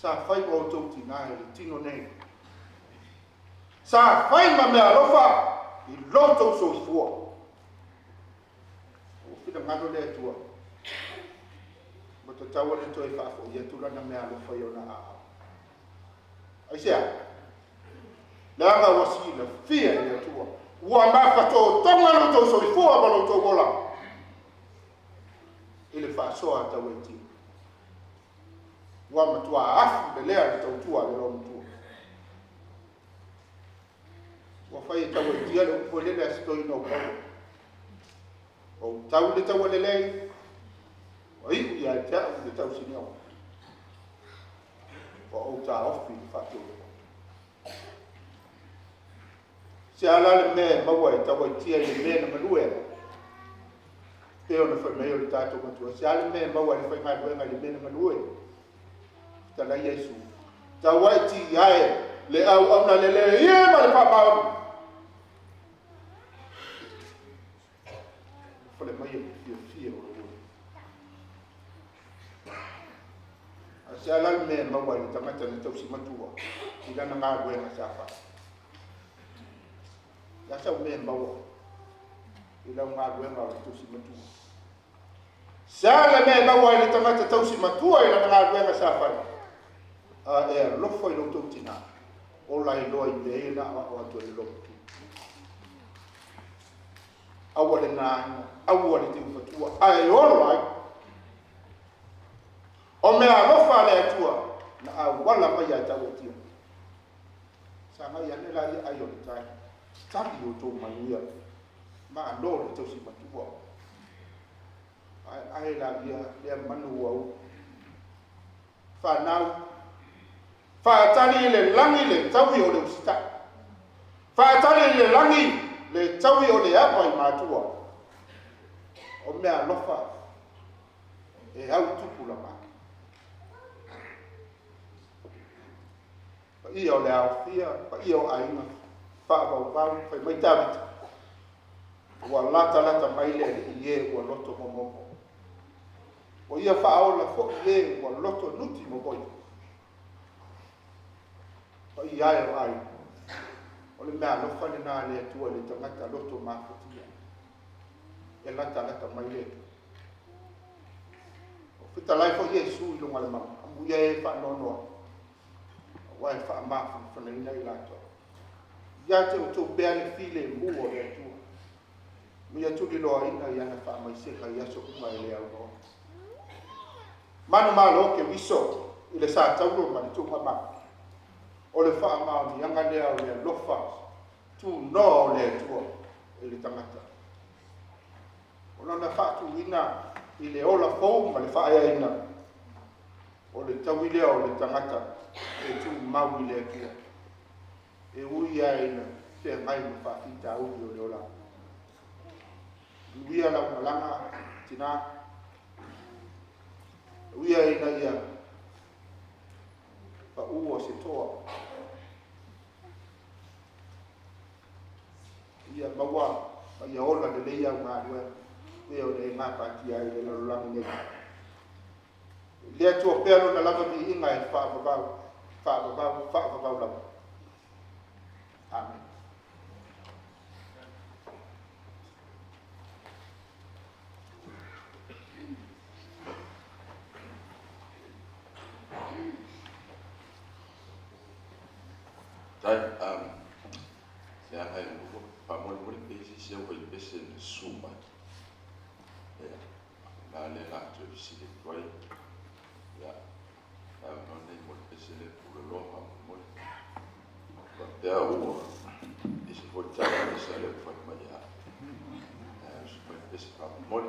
Sa fai ma outou tinā i le tino nei. Sa fai ma mea alofa i lo outou soifua. Ua finagalo le Atua, ua tatau ona toe faafoi atu lana mea alofa i ona aao. Aisea? Leaga ua silafia e le Atua, ua mafatotoga lo outou soifua ma lo outou ola i le faasoa a Tauaitia. Ua matua afu lelea le tautua a le loomatua. Ua fai e Tauaitia le upu foi lele a se toeaina o Paulo. Ua ou tau le taua lelei, ua iu ia te au le tausinioga. Ua ou taofi le faatuatua. Se a la le mea e maua e Tauaitia i le mea na galue ai? Pei ona fai mai o le tatou matua, se a le mea e maua e le faigaluega i le mea na galue? Fetalai Iesu, Tauaiti ae le auauna lelei e ma le faamaoni. Fale mai e le fiafia o le ua. A se a la le mea e maua e le tagata na tausi matua i lana galuega sa fai? Le a sau mea e maua? I lau galuega o le tausi matua. Se a le mea e maua ai le tagata tausi matua i lana galuega sa fai? A e alofa i lo outou tinā, ola ai loa i mea ia na aoao atu e le logotu. Aua le nāina, aua le teufatua, ae ola ai. O mea alofa a le Atua na auala mai ia te au e. Sagai ane la ia ai o le tai. Tali outou manuia. Malo le tausi matua. Ae ae la ia lea manu ua u. Whanau. Whaatali i le langi le taui o le usitai. Whaatali i le langi le taui o le apa i matua. O mea alofa e au tupu la mai. Pa ia o le aofia, pa ia o aiga, whaavauvau, whai mai Tavita. Ua lata lata mai le i e ua loto momomo. O ia whaola fo i e ua loto nuti mo. Pa ia e o ai. O le mea alofa le nā le atua le tangata loto mafatia. E lata lata mai le. O whita lai fo Iesu i lunga le mau. Amu ia e wha nonoa. Wa e wha mawhana i lātou. Ia te o tō pea le file mu o le atua. Ia tuli loa ina i ana wha mai seka i aso uma e le au noa. Manu malo ke wiso i le sa tauro ma le tunga ma. O le wha maoni anga lea o le alofa tu noa o le atua e le tangata. O lona whaatuina i le ola fou ma le whaeaina o le tauilea o le tangata e tu mau i le atua. E ui ai na te ngai ma whaafita ui o le ola. Uia lau malanga tina. Uia ina ia pa ua se toa. Ia maua ma ia ola le leia au ngā rua. Pea o le ngā pātia i le lalolagi nei. Le atua pea lona lava mi inga e whaavavau, whaavavau, whaavavau lava. Amen. Tai, se a hai pa mo mo pe si se o pe se suma. Ya. La le la tu si le toi. Ya. La no ne mo pe se le pu lo ha mo. Pa te a o. E se fo ta le se le fo ma ya. Se fo pe se pa mo.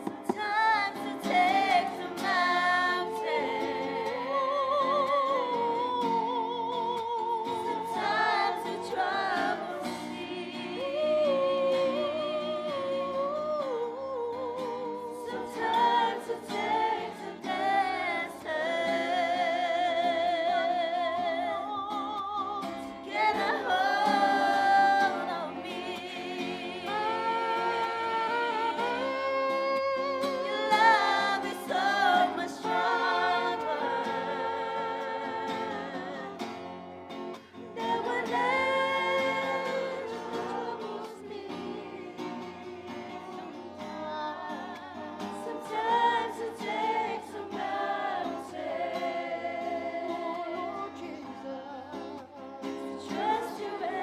Sometimes it takes a mountain. Sometimes a troubled sea. Sometimes it takes a desert to get a hold on me. Your love is so much stronger than whatever troubles me. Sometimes it takes a mountain to trust you and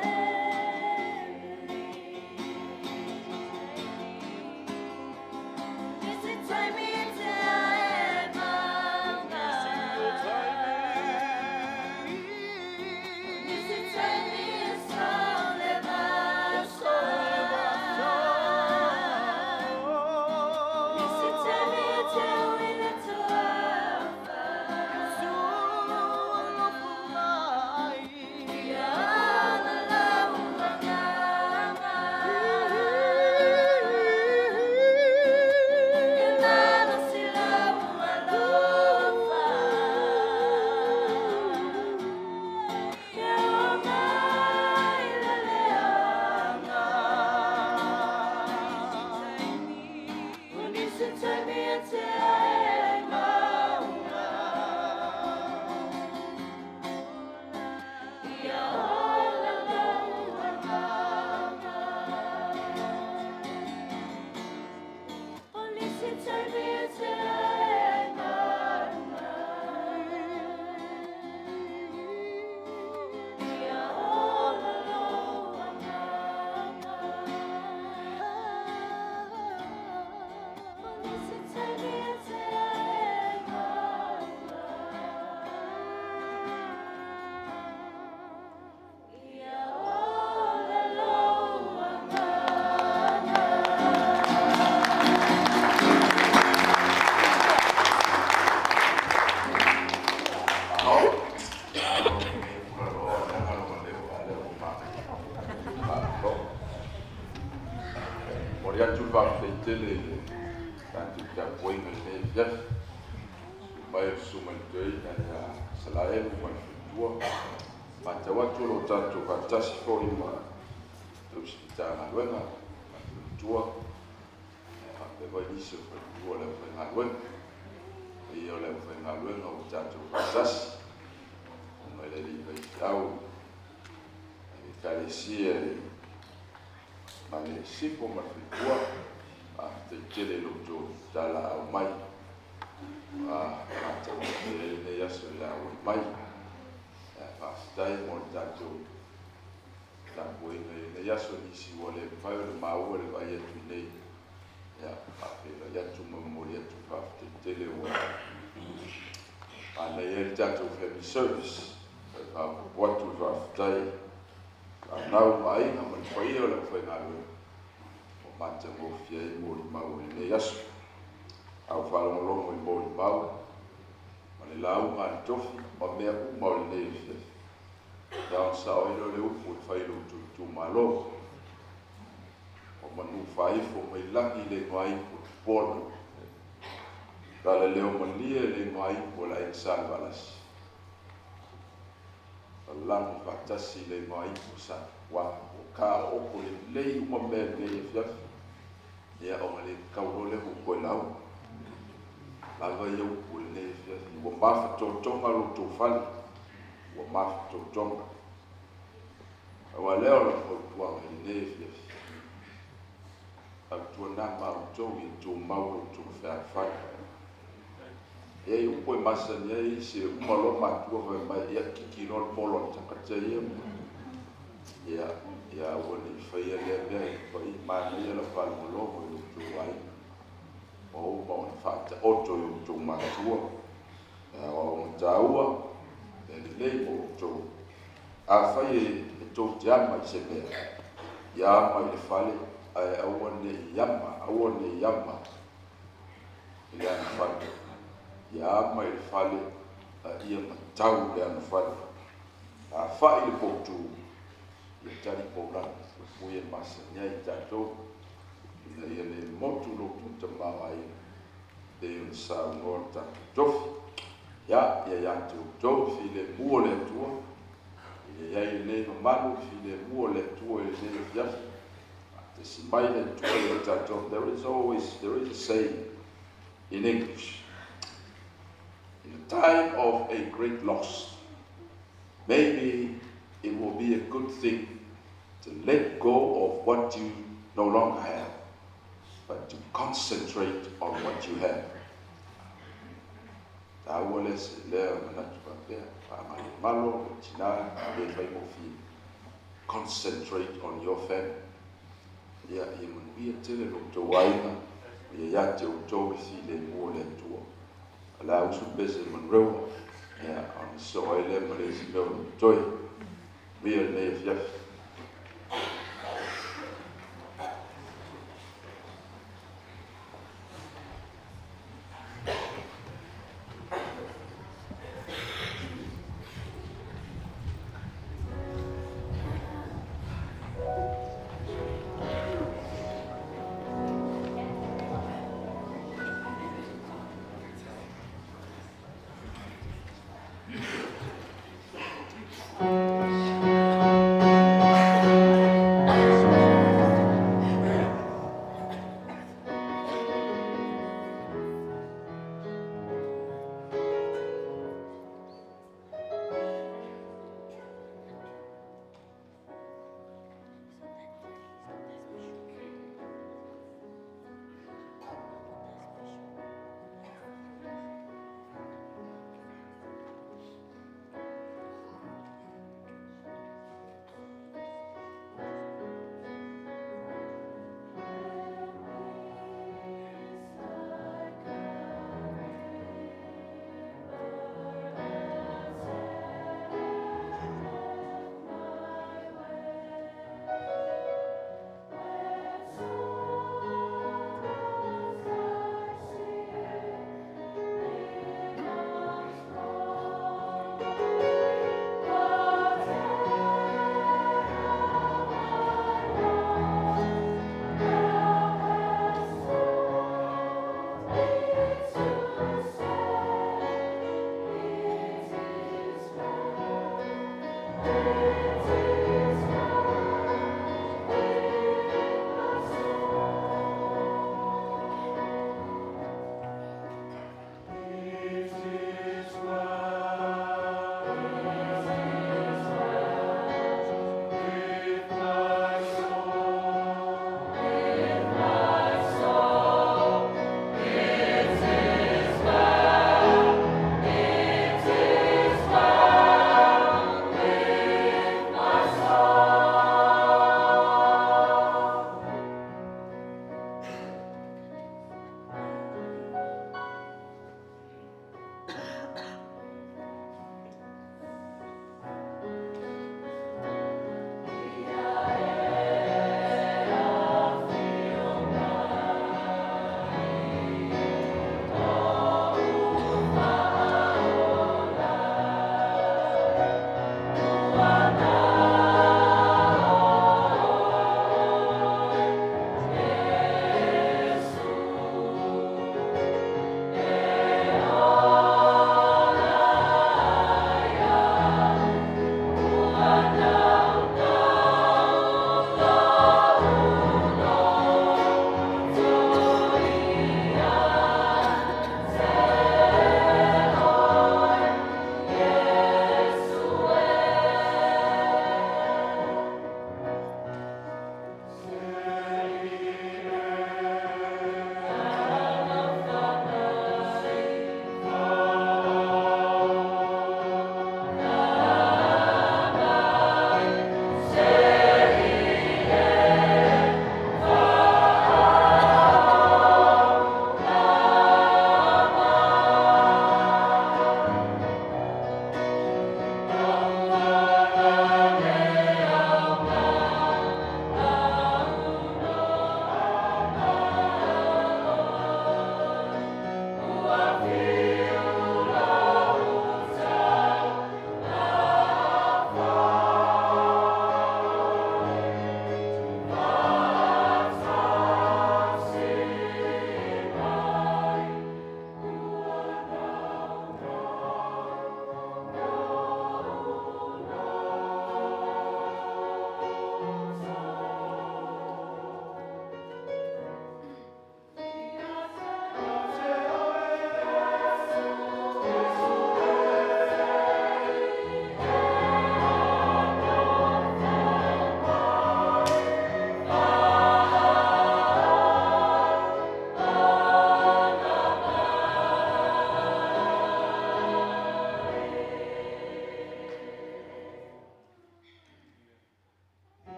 believe. Listen to me Mori atu le faafetai i le tatou tapuaiga i lenei afiafi. Mai o le susuga i le toeaina ia Salaelu ma le faletua. Matau atu o lo o tatou faatasi foi ma tausi Matagaluega ma le faletua, faapea foi nisi o faletua o le aufaigaluega. Paia o le aufaigaluega ua tatou faatasi, ona i le alii faifeau, le Ekalesia i Magele Sifo ma le faletua. Faafetai tele i lo outou talaau mai. Matagofie ai lenei aso i le auai mai. Faafetai mo le tatou tapuaiga i lenei aso, nisi ua le mafai ona maua le vaai atu i nei. Ia, faafeiloai atu ma momoli atu faafetai tele ua manaia ai le tatou family service. Faaopoopo atu le faafetai fanau ma aiga ma le paia o le aufaigaluega ua matagofie ai molimau i lenei aso. A ua faalogologo i molimau ma le lauga a le tofi ma mea uma o lenei afiafi. Ia ona sao ai lea o le upu e fai i lo outou itumalo. O manu faaifo mai lagi le igoa ipu o Tupuola. Talaleo malie le igoa ipu o le aiga Sa Levalasi. Lalago faatasi le igoa ipu o Sa Tupua. Ua kaooko lelei uma mea i lenei afiafi. Ia ona le tatau loa lea ua toe lauga. Lava ia upu i lenei afiafi. Ua mafatotoga lo outou fale. Ua mafatotoga. Aua lea o lau fautuaga i lenei afiafi. Fautuana ma outou ia tumau lo outou fealofani. E ai upu e masani ai isi e uma loa matua fai mai, ia kiki loa le polo a le tagata ia. Ia, ia aua ne i faia lea mea i paia manaia lau faalogologo i lo outou aiga. Ua uma ona faataoto i outou matua. Aoaoga taua, mea lelei mo outou. Afai e tou te ama i se mea, ia ama i le fale, ae aua ne i ama, aua ne i ama i le anofale. Ia ama i le fale, a ia matau le anofale. Afa'i le poutu, ia tali poulagi, pui e masani ai tatou, ina ia le motu lo outou tamaoaiga, pei ona saunoa le tatou tofi. Ia, ia ia te outou filemu o le Atua, ia iai lenei mamalu filemu o le Atua i lenei afiafi. Tasi mai le Atua ia tatou. There is always, there is a saying in English. In a time of a great loss, maybe it will be a good thing to let go of what you no longer have, but to concentrate on what you have. Taua le se lea manatu faapea, faamalomalo, le tinā, le faigofie. Concentrate on your family. Ia, ia manuia tele lo outou aiga, ia ia te outou i filemu o le Atua. O le a usu pese manureua, ia, ona sosoo ai lea ma le isi mea o lo totoe. Manuia lenei afiafi.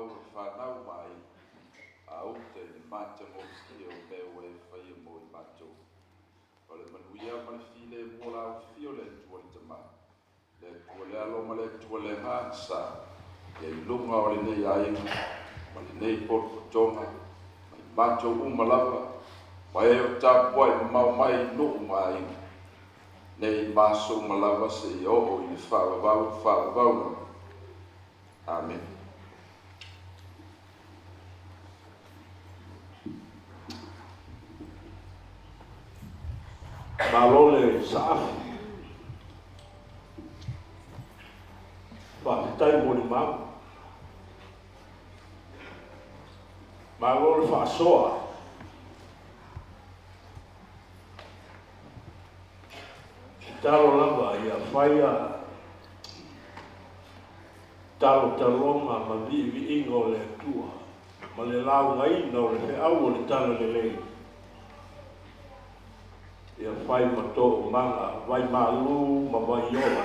vavau o whanau mai, a uta i le matagofie o mea ua e faia mo i matou. O le manuia ma le filemu o le aufio le Atua le Tamā, le Atua le Alo ma le Atua le Agaga Sa, ia i luga o lenei aiga, ma lenei potopotoga, ma i matou uma lava, ma e o tapuai mamao mai i nuu ma aiga, nei ma aso uma lava seia oo i le faavavau faavavau lava. Amen. Malo le saafi. Faafetai mo le mau. Malo le faasoa. Talo lava ia faia talotaloga ma viiviiga o le Atua ma le laugaina o le feau o le talalelei. Ia fai ma toomaga vai malu ma vai ola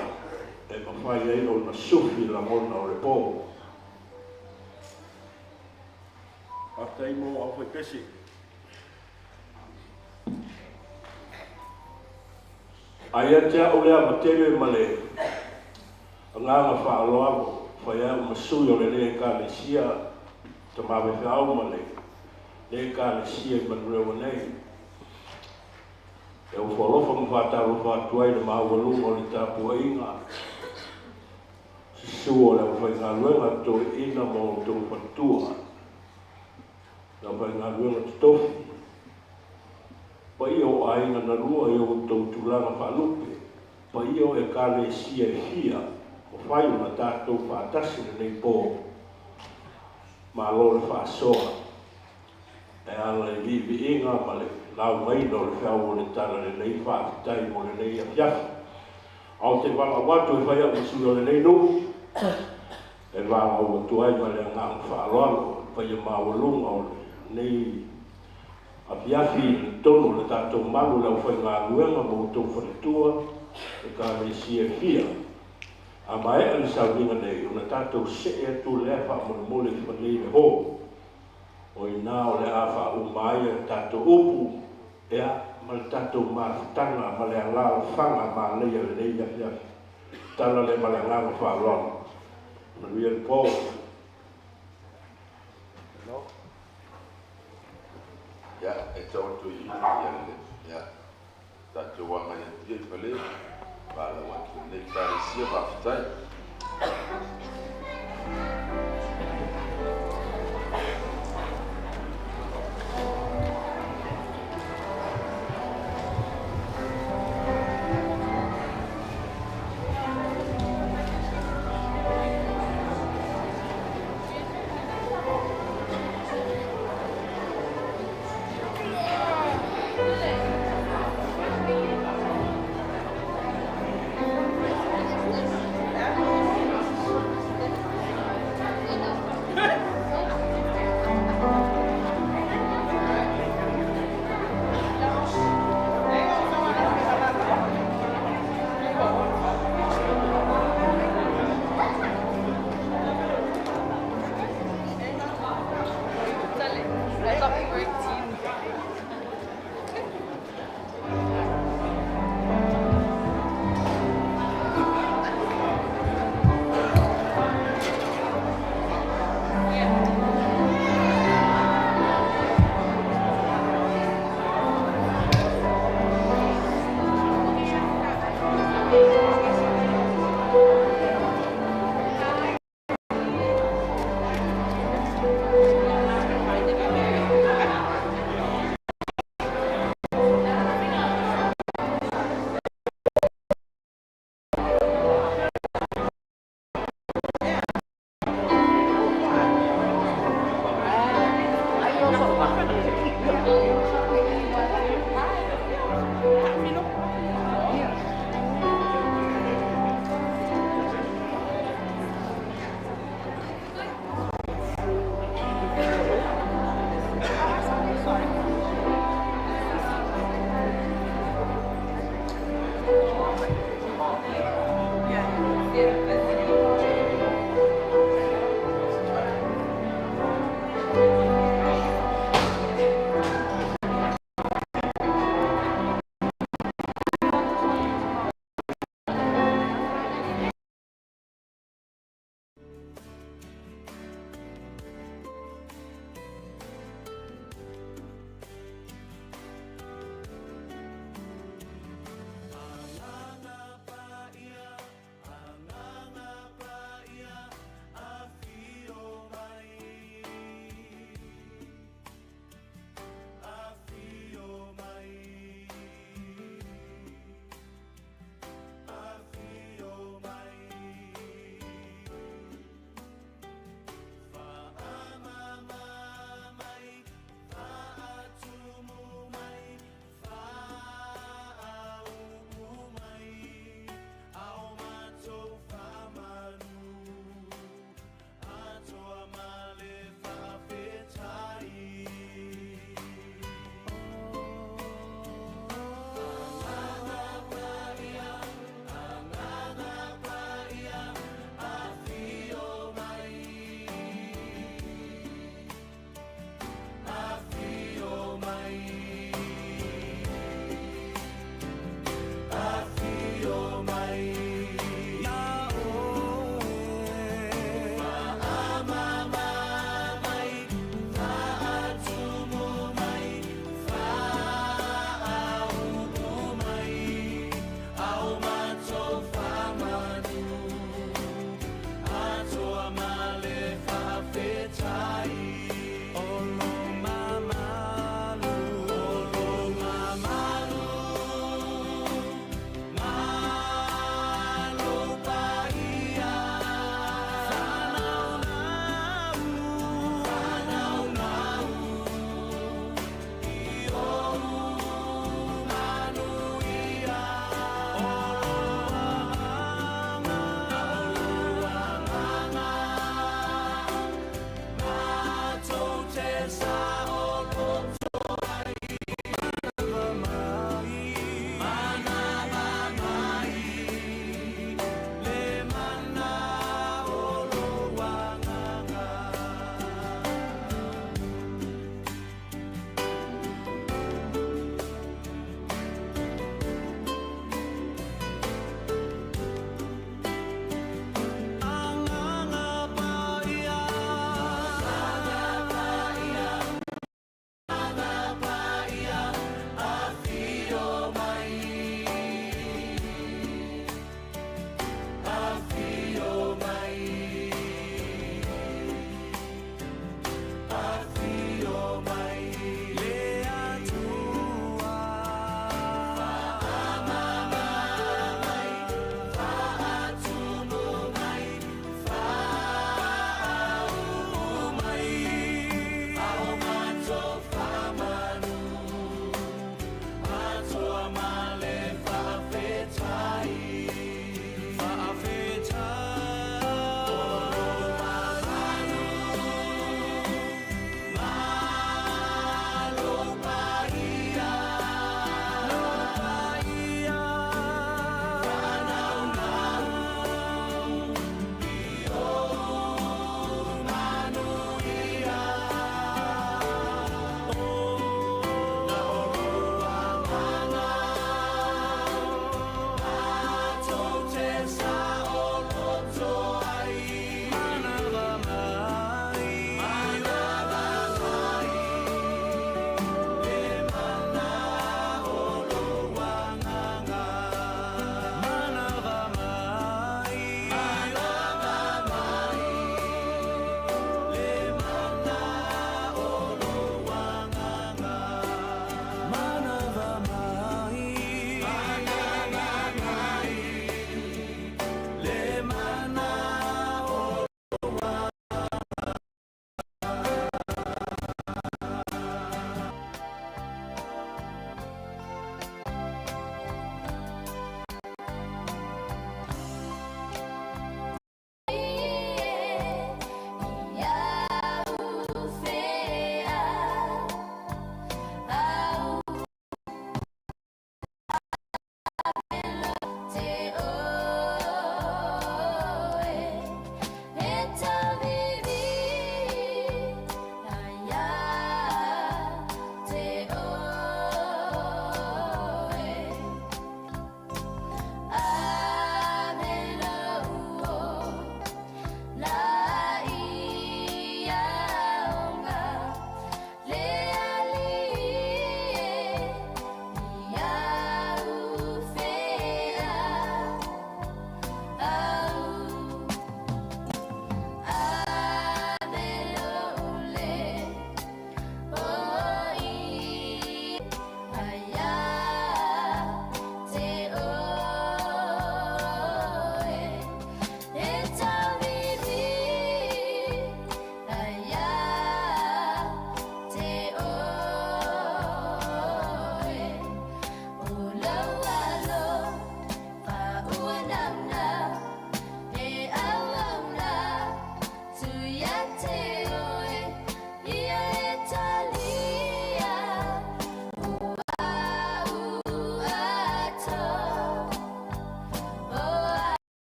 e mafai ai ona sufi lagona o le po. Faafetai mo au faipese. Ae ia te a'u le amatele ma le agaga faaaloalo fai a'u ma sui o lenei Ekalesia tamā faifeau ma lenei Ekalesia i Manuleua nei. E ofo alofa ma faatalofa atu ai le maualuga o le tapuaiga, susu o le aufaigaluega toeaina ma outou faletua, le aufaigaluega totofi, paia o aiga na lua i outou tulaga faalupe, paia o Ekalesia e fia ua fai ona tatou faatasi lenei po. Malo le faasoa e ala i viiviiga ma le laugaina o le feau o le talalelei. Faafetai mo lenei afiafi. A ou te valaau atu e fai a'u ma sui o lenei nuu e valaau atu ai ma le agaga faaaloalo i le paia maualuga o lenei afiafi i totonu o le tatou malu, le aufaigaluega ma outou faletua, Ekalesia e fia. A maea le sauniga nei, ona tatou see atu lea faamolemole i fale i le ho. O i ina o le a faauma ai a tatou upu ea ma le tatou mafutaga ma le alaalafaga manaia lenei afiafi. Tala lea ma le agaga faaaloalo. Manuia le po. Ia, e tau atu i ia le ia tatou agai atu ia i fale, valaau atu i lenei Ekalesia, faafetai.